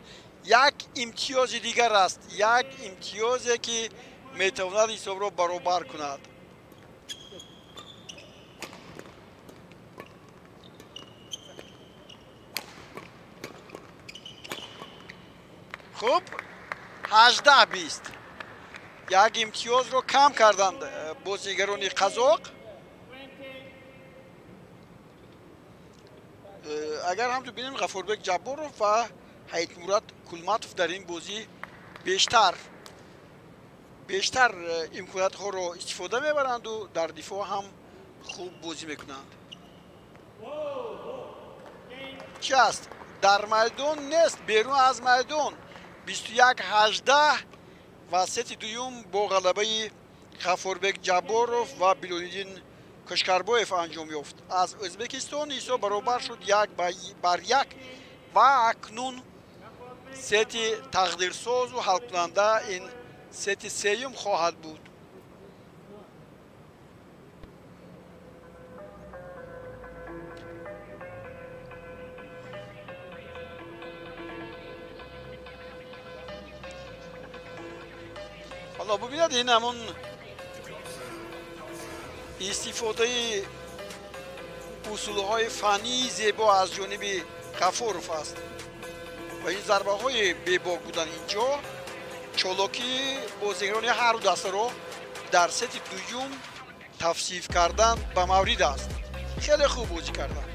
Як имтиёзи дигар аст, як имтиёзе, ки метавонад ҳисобро баробар кунад. Хуб, 18-20. Як имтиёзро кам карданд бозигарони қазоқ. Агар ҳам ту бинем, Ғафурбек Ҷабборов ва Ҳайтмурод Кулматов дар ин бозӣ бештар имкониятҳоро истифода мебаранду дар дифоъ ҳам хуб бозӣ мекунанд. Чи аст? Дар майдон нест, берун аз майдон. 21-18 ва сети дуюм бо ғалабаи Ғафурбек Ҷабборов ва Билолиддин Кошкарбоев анҷом ёфт. Аз Ӯзбекистон ҳисоб баробар шуд 1-1 ва акнун сети тақдирсозу ҳалкунанда ин сети сеюм хоҳад буд. Ҳоло бубинед, ин ҳамон истифодаи усулҳои фаннии зебо аз ҷониби Ғафуров аст. Ва ин зарбаҳои бебок будан инҷо чолокии бозигарони ҳарду дастаро дар сети дуюм тавсиф кардан ба маврид аст. Хеле хуб бозӣ карданд.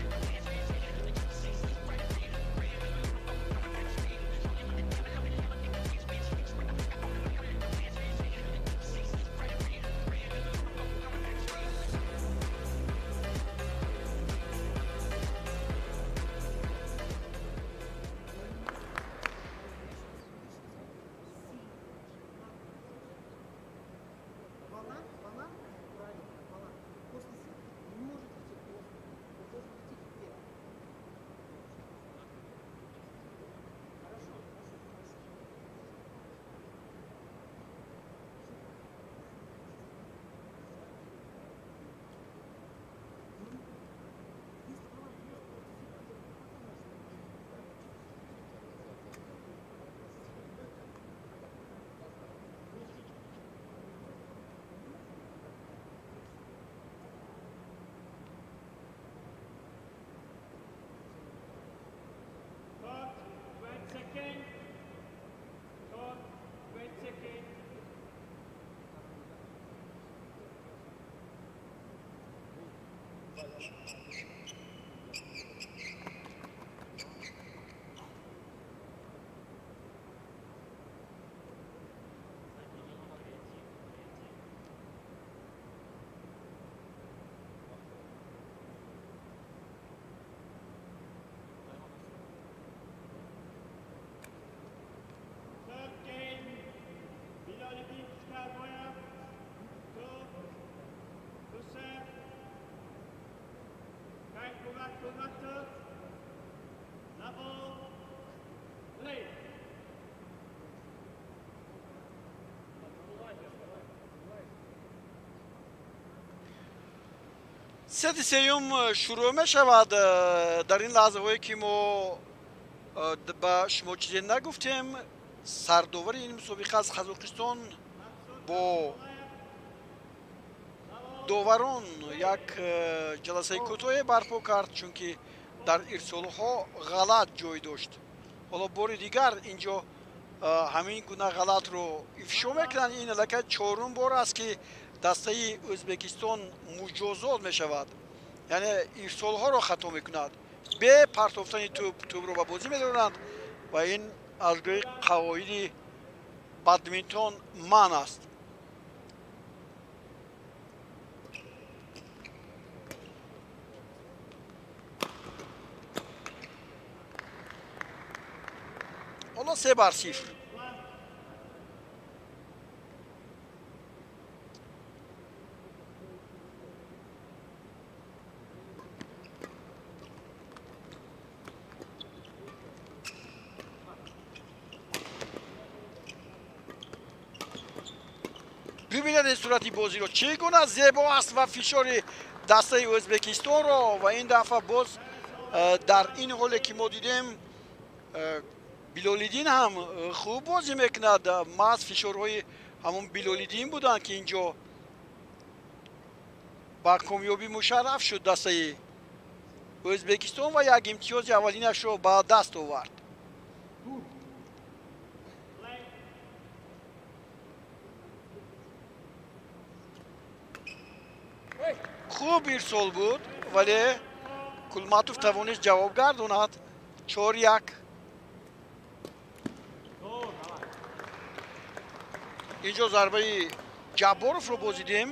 Сети сеюм шурӯъ мешавад. Дар ин лаҳзаҳое ки мо ба шумо чизе нагуфтем, сардовари ин мусобиқа аз Қазоқистон бо доварон як ҷаласаи кӯтоҳе барпо кард, чунки дар ирсолҳо ғалат ҷой дошт. Ҳоло бори дигар инҷо ҳамин гуна ғалатро ифшо мекунанд. Ин аллакай чорум бор аст, ки дастаи Ӯзбекистон муҷозот мешавад, яъне ирсолҳоро хато мекунад, бе партофтани тӯб тӯбро ба бозӣ медоранд ва ин аз рӯи қавоиди бадминтон манъ аст. Ҳоло 3-0. Бибинед ин сурати бозиро, чӣ гуна зебо аст ва фишори дастаи Ӯзбекистонро. Ва ин дафъа боз дар ин ҳоле ки мо дидем, Билолиддин ҳам хуб бозӣ мекунад. Маҳз фишорҳои ҳамон Билолиддин буданд, ки инҷо ба комёбӣ мушарраф шуд дастаи Ӯзбекистон ва як имтиёзи аввалинашро ба даст овард. Хуб ирсол буд, вале Кулматов тавонист ҷавоб гардонад. 4-1. Инҷо зарбаи Ҷабборовро бозидем.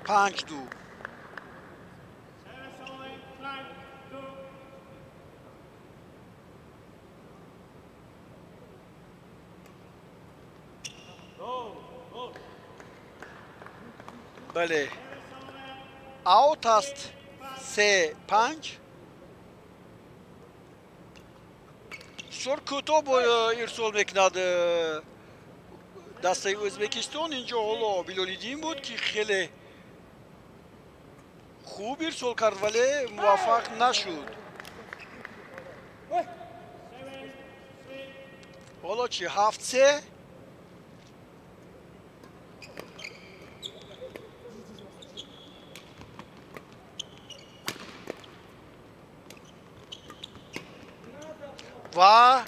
5-2. Бале, аут аст. 3-5. Бисёр кӯтоҳ ирсол мекунад дастаи Ӯзбекистон. Инҷо ҳоло Билолиддин буд, ки хеле хуб ирсол кард, вале муваффақ нашуд. Ҳоло чи, 7-3. Ва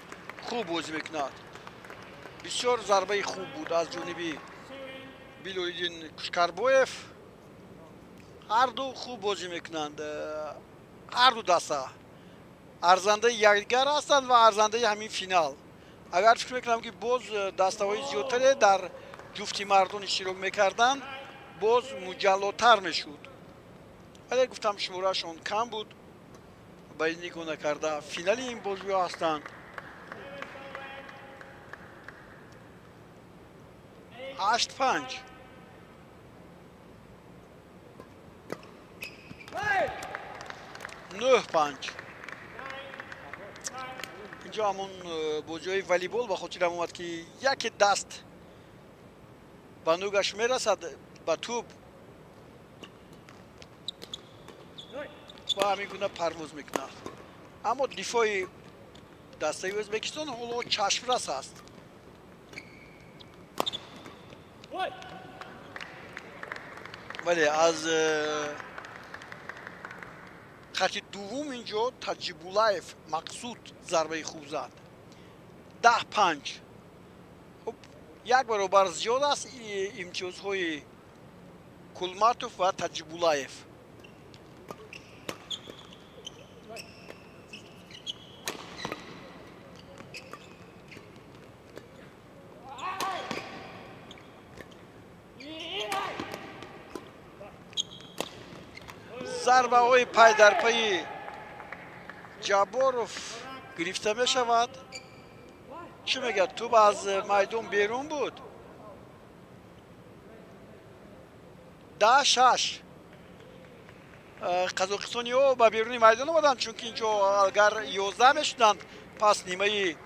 хуб бозӣ мекунад. Бисёр зарбаи хуб буд аз ҷониби Билолиддин Кушкарбоев. Ҳарду хуб бозӣ мекунанд. Ҳарду даста арзандаи якдигар ҳастанд ва арзандаи ҳамин финал. Агар фикр мекунам, ки боз дастаҳои зиёдтаре дар ҷуфти мардон иштирок мекарданд, боз муҷаллотар мешуд. Вале гуфтам, шумораашон кам буд. Ба ин нигоҳ накарда, финали ин бозиҳо ҳастанд. 8-5. 9-5. Инҷо ҳамон бозиҳои волейбол ба хотирам омад, ки яке даст ба нӯгаш мерасад, ба тӯб, ва ҳамин гуна парвоз мекунад. Аммо дифои дастаи Ӯзбекистон ҳоло чашмрас аст. Вале аз хати дуввум инҷо Таҷибуллаев Мақсуд зарбаи хуб зад. 10-5. Хуб, як баробар зиёд аст имтиёзҳои Кулматов ва Таҷибуллаев. Зарбаҳои пайдарпайи Ҷабборов гирифта мешавад. Чӣ мегӯяд? Тӯб аз майдон берун буд. 10-6. Қазоқистониҳо ба беруни майдон омаданд, чунки инҷо агар 11 мешуданд, пас нимаи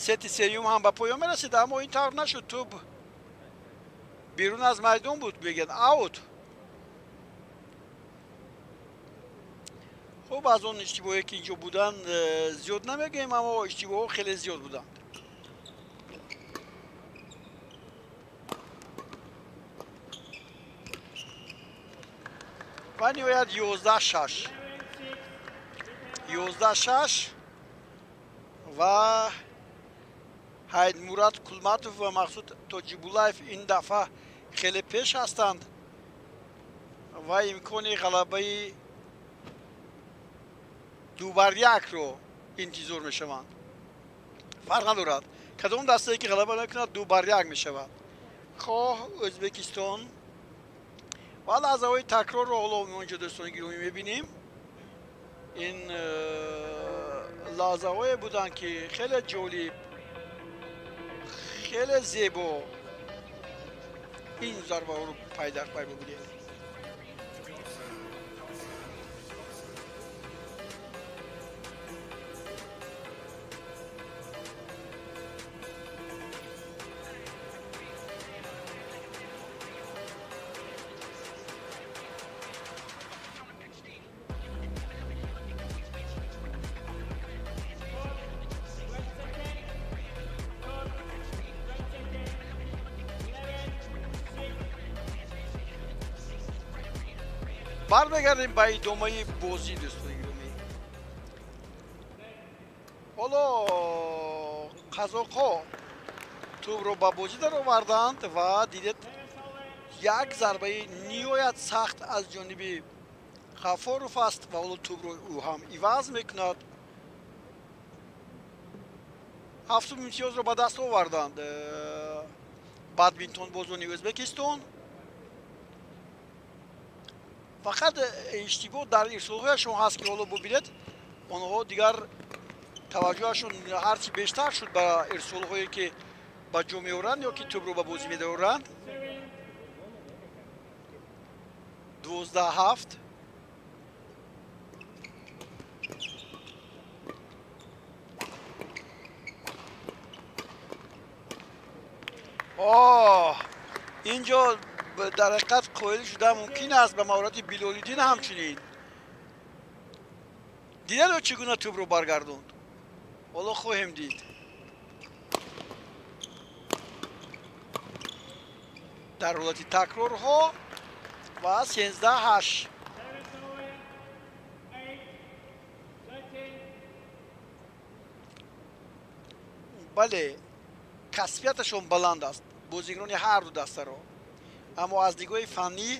сети сеюм ҳам ба поён мерасид, аммо ин тавр нашуд. Тӯб берун аз майдон буд, мегӯянд аут. Хуб, аз он иштибоҳе ки инҷо буданд зиёд намегӯем, аммо иштибоҳҳо хеле зиёд буданд. Ва ниҳоят 11-6. 11-6 ва Ҳайдмурад Кулматов ва Мақсуд Тоҷибуллаев ин дафъа хеле пеш ҳастанд ва имкони ғалабаи 2-1-ро интизор мешаванд. Фарқ надорад, кадом дастае ки ғалаба накунад, 2-1 мешавад. Хоҳ Ӯзбекистон. Ва лаҳзаҳои такрорро ҳоло мо инҷо, дӯстони гиромӣ, мебинем. Ин лаҳзаҳое буданд, ки хеле ҷолиб, хеле зебо ин зарбаҳоро пай дар пай бубинед. Бармегардем ба идомаи бозӣ, дӯстони гиромӣ. Ҳоло қазоқҳо тӯбро ба бозӣ дароварданд ва дидед, як зарбаи ниҳоят сахт аз ҷониби Ғафоров аст ва ҳоло тӯбро ӯ ҳам иваз мекунад. Ҳафтум имтиёзро ба даст оварданд бадминтонбозони Ӯзбекистон. Фақат иштибоҳ дар ирсолҳояшон ҳаст, ки ҳоло бубинед, онҳо дигар таваҷҷӯҳашон ҳарчи бештар шуд ба ирсолҳое, ки ба ҷо меоранд ё ки тӯбро ба бозӣ медоранд. 12-7. Оҳ, инҷо дар ҳақиқат қоил шуда мумкин аст ба маҳорати Билолиддин. Ҳамчунин дидед, ӯ чӣ гуна тӯбро баргардонд. Ҳоло хоҳем дид. Дар ҳолати такрорҳо ва 13-8. Бале, касбияташон баланд аст бозигарони ҳар ду дастаро, аммо аз нигоҳи фаннӣ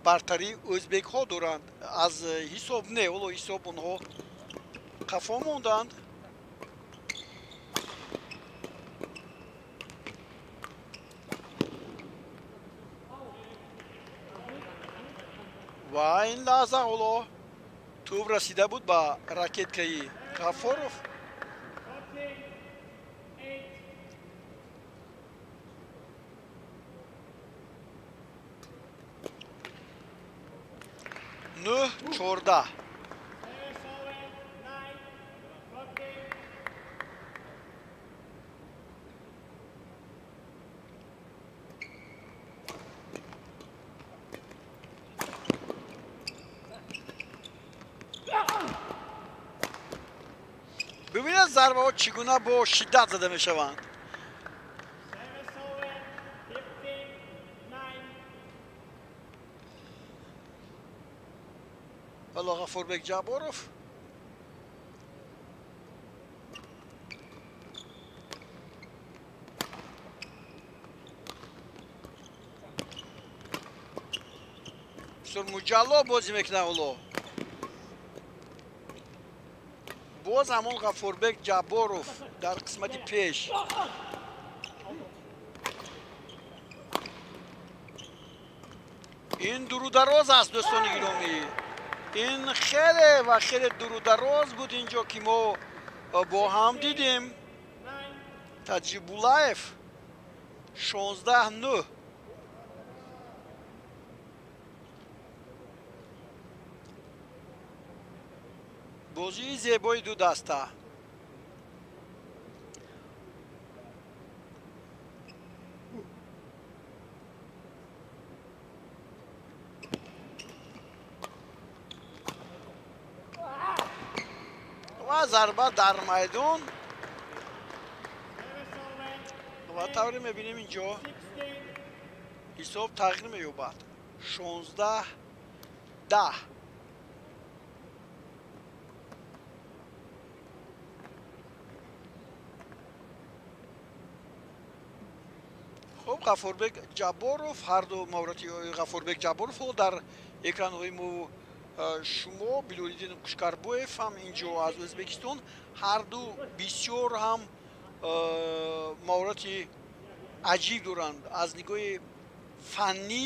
бартарии ӯзбекҳо доранд. Аз ҳисоб не, ҳоло ҳисоб онҳо қафо монданд. Ва ин лаҳза ҳоло тӯб расида буд ба ракеткаи Ғаффоров. Нӯҳ 14. Бибинед, зарбаҳо чӣ гуна бо шиддат зада мешаванд. Ҳоло Ғаффорбек Ҷабборов бисёр муҷалло бозӣ мекунад. Ҳоло боз ҳамон Ғаффорбек Ҷабборов дар қисмати пеш. Ин дурудароз аст, дӯстони гиромӣ. Ин хеле ва хеле дурудароз буд инҷо, ки мо бо ҳам дидем. Таҷибуллаев 16-9. Бозии зебои ду даста. Ва зарба дар майдон. Ва тавре мебинем, инҷо ҳисоб тағйир меёбад. 16-10. Хуб, Ғаффорбек Ҷабборов, ҳарду маврати Ғаффорбек Ҷабборов ҳоло дар экранҳои мо шумо, Билолиддин Қушкарбоев ҳам инҷо аз Ӯзбекистон, ҳарду бисёр ҳам маҳорати аҷиб доранд. Аз нигоҳи фаннӣ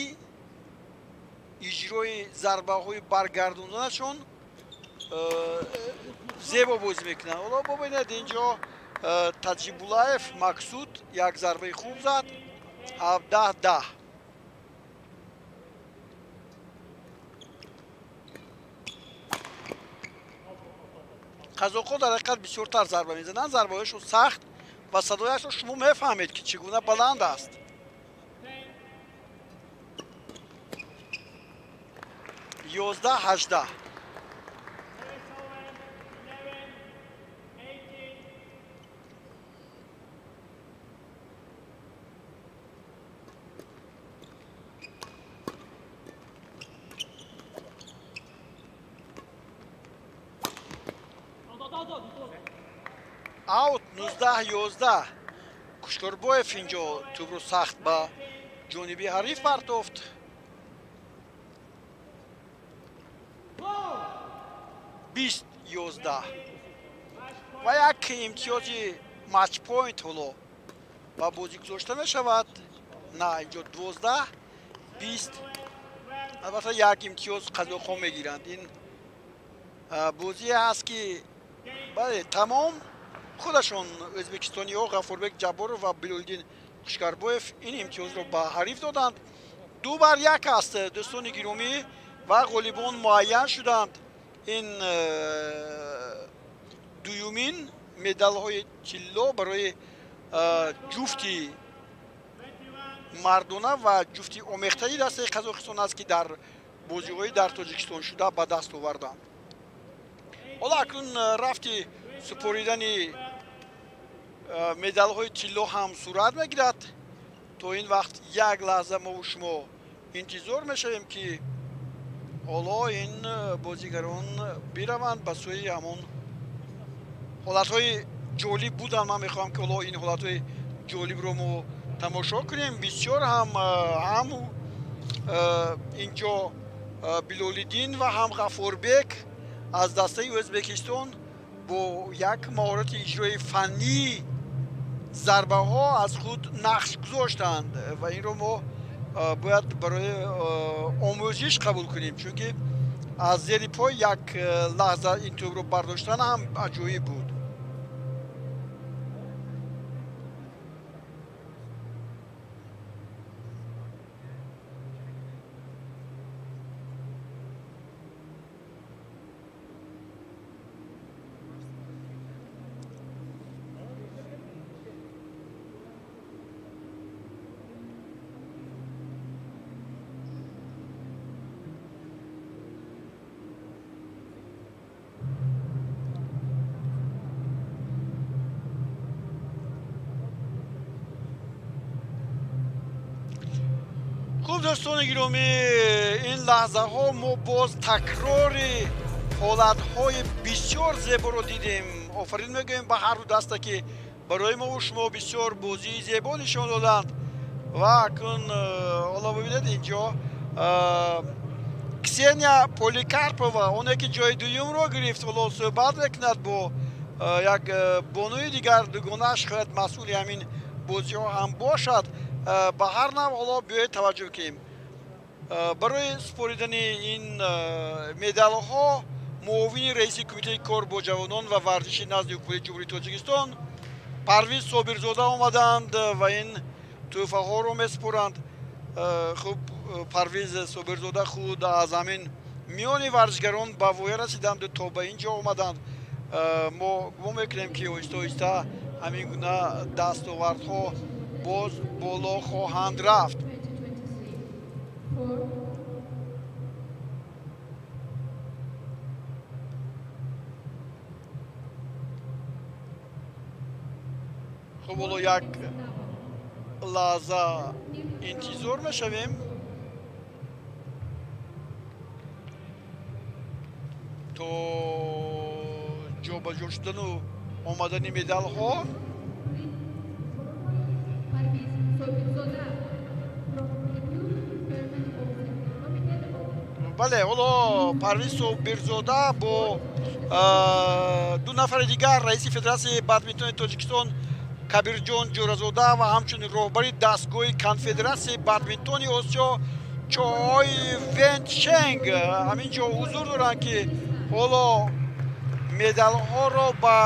иҷрои зарбаҳои баргардонданашон зебо бозӣ мекунанд. Ҳоло бубинед, инҷо Таҷибуллаев Мақсуд як зарбаи хуб зад. 17-10. Қазоқҳо дар ҳақиқат бисёртар зарба мезананд, зарбаҳояшон сахт ва садояшро шумо мефаҳмед, ки чӣ гуна баланд аст. 11-18. Аут 19-11. Кушкорбоев инҷо тӯбро сахт ба ҷониби ҳариф партофт. 20-11. Ва як имтиёзи матчпоинт ҳоло ба бозӣ гузошта мешавад. На, инҷо 12-20. Албатта, як имтиёз қазоқҳо мегиранд. Ин бозие аст, ки бале, тамом худашон ӯзбекистониҳо Ғаффорбек Ҷабборов ва Билолиддин Қушкарбоев ин имтиёзро ба ҳариф доданд. 2-1 аст, дӯстони гиромӣ, ва ғолибон муайян шуданд. Ин дуюмин медалҳои тилло барои ҷуфти мардона ва ҷуфти омехтаи дастаи Қазоқистон аст, ки дар бозиҳои дар Тоҷикистон шуда ба даст оварданд. Ҳоло акнун рафти супоридани медалҳои тилло ҳам сурат мегирад. То ин вақт як лаҳза мову шумо интизор мешавем, ки ҳоло ин бозигарон бираванд ба сӯи ҳамон ҳолатҳои ҷолиб буданд. Ман мехоҳам, ки ҳоло ин ҳолатҳои ҷолибро мо тамошо кунем. Бисёр ҳам инҷо Билолиддин ва ҳам Ғаффорбек аз дастаи Ӯзбекистон бо як маҳорати иҷрои фаннии зарбаҳо аз худ нақш гузоштанд ва инро мо бояд барои омӯзиш қабул кунем, чунки аз зери пой як лаҳза ин тӯбро бардоштан ҳам аҷоиб буд. Хуб, дӯстони гиромӣ, ин лаҳзаҳо мо боз такрори ҳолатҳои бисёр зеборо дидем. Офарин мегӯем ба ҳарду даста, ки барои мову шумо бисёр бозии зебо нишон доданд. Ва акнун ҳоло бибинед, инҷо Ксения Поликарпова, оне ки ҷои дуюмро гирифт, ҳоло суҳбат мекунад бо як бонуи дигар, дугонааш шояд масъули ҳамин бозиҳо ҳам бошад. Ба ҳар нав ҳоло биёед таваҷҷӯҳ кунем. Барои супоридани ин медалҳо муовини раиси кумитаи кор бо ҷавонон ва варзиши назди ҳукумати Ҷумҳурии Тоҷикистон Парвиз Собирзода омаданд ва ин тӯҳфаҳоро месупоранд. Хуб, Парвиз Собирзода худ аз ҳамин миёни варзишгарон ба воя расиданду то ба ин ҷо омаданд. Мо гумон мекунем, ки оҳиста оҳиста ҳамин гуна дастовардҳо боз боло хоҳанд рафт. Хуб, ҳоло як лаҳза интизор мешавем то ҷобаҷо шудану омадани медалҳо. Бале, ҳоло Парвиз Собирзода бо ду нафари дигар, раиси Федератсияи бадминтони Тоҷикистон Кабирҷон Ҷӯразода ва ҳамчунин роҳбари дастгоҳи Конфедератсияи бадминтони Осиё Чой Вентшенг ҳамин ҷо ҳузур доранд, ки ҳоло медалҳоро ба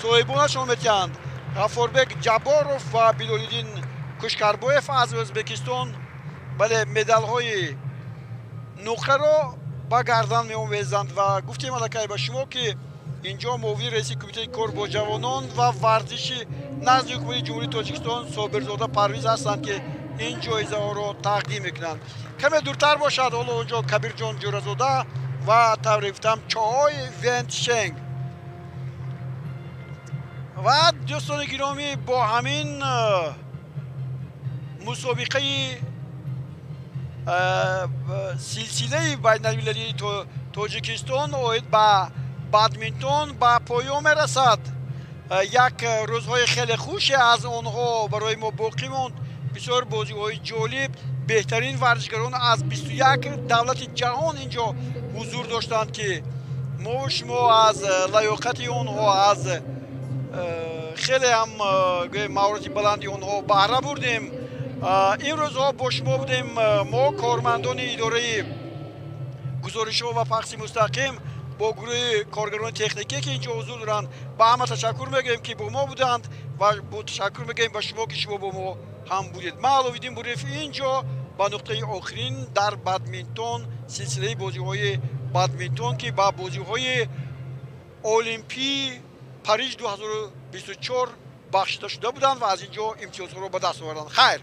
соҳибонашон метиҳанд. Ғаффорбек Ҷабборов ва Билолиддин Кушкарбоев аз Ӯзбекистон, бале, медалҳои нуқраро ба гардан меомезанд. Ва гуфтем аллакай ба шумо, ки инҷо муовини раиси кумитаи кор бо ҷавонон ва варзиши назди ҳукумати Ҷумҳурии Тоҷикистон Собирзода Парвиз ҳастанд, ки ин ҷоизаҳоро тақдим мекунанд. Каме дуртар бошад ҳоло онҷо Кабирҷон Ҷӯразода ва тавре гуфтам Чой Вентшенг. Ва дӯстони гиромӣ, бо ҳамин мусобиқаи силсилаи байналмилалии Тоҷикистон оид ба бадминтон ба поён мерасад. Як рӯзҳои хеле хуше аз онҳо барои мо боқӣ монд. Бисёр бозиҳои ҷолиб, беҳтарин варзишгарон аз 21 давлати ҷаҳон инҷо ҳузур доштанд, ки мо шумо аз лаёқати онҳо, аз хеле ҳам маҳорати баланди онҳо баҳра бурдем. Ин рӯзҳо бо шумо будем мо, кормандони идораи гузоришҳо ва пахши мустақим бо гурӯҳи коргарони техникӣ, ки инҷо ҳузур доранд. Ба ҳама ташаккур мегӯем, ки бо мо буданд, ва ташаккур мегӯем ба шумо, ки шумо бо мо ҳам будед. Ман Аловиддин Буриев инҷо ба нуқтаи охирин дар бадминтон, силсилаи бозиҳои бадминтон, ки ба бозиҳои Олимпии Париж 2024 бахшида шуда буданд ва аз ин ҷо имтиёзҳоро ба даст оварданд. Хайр.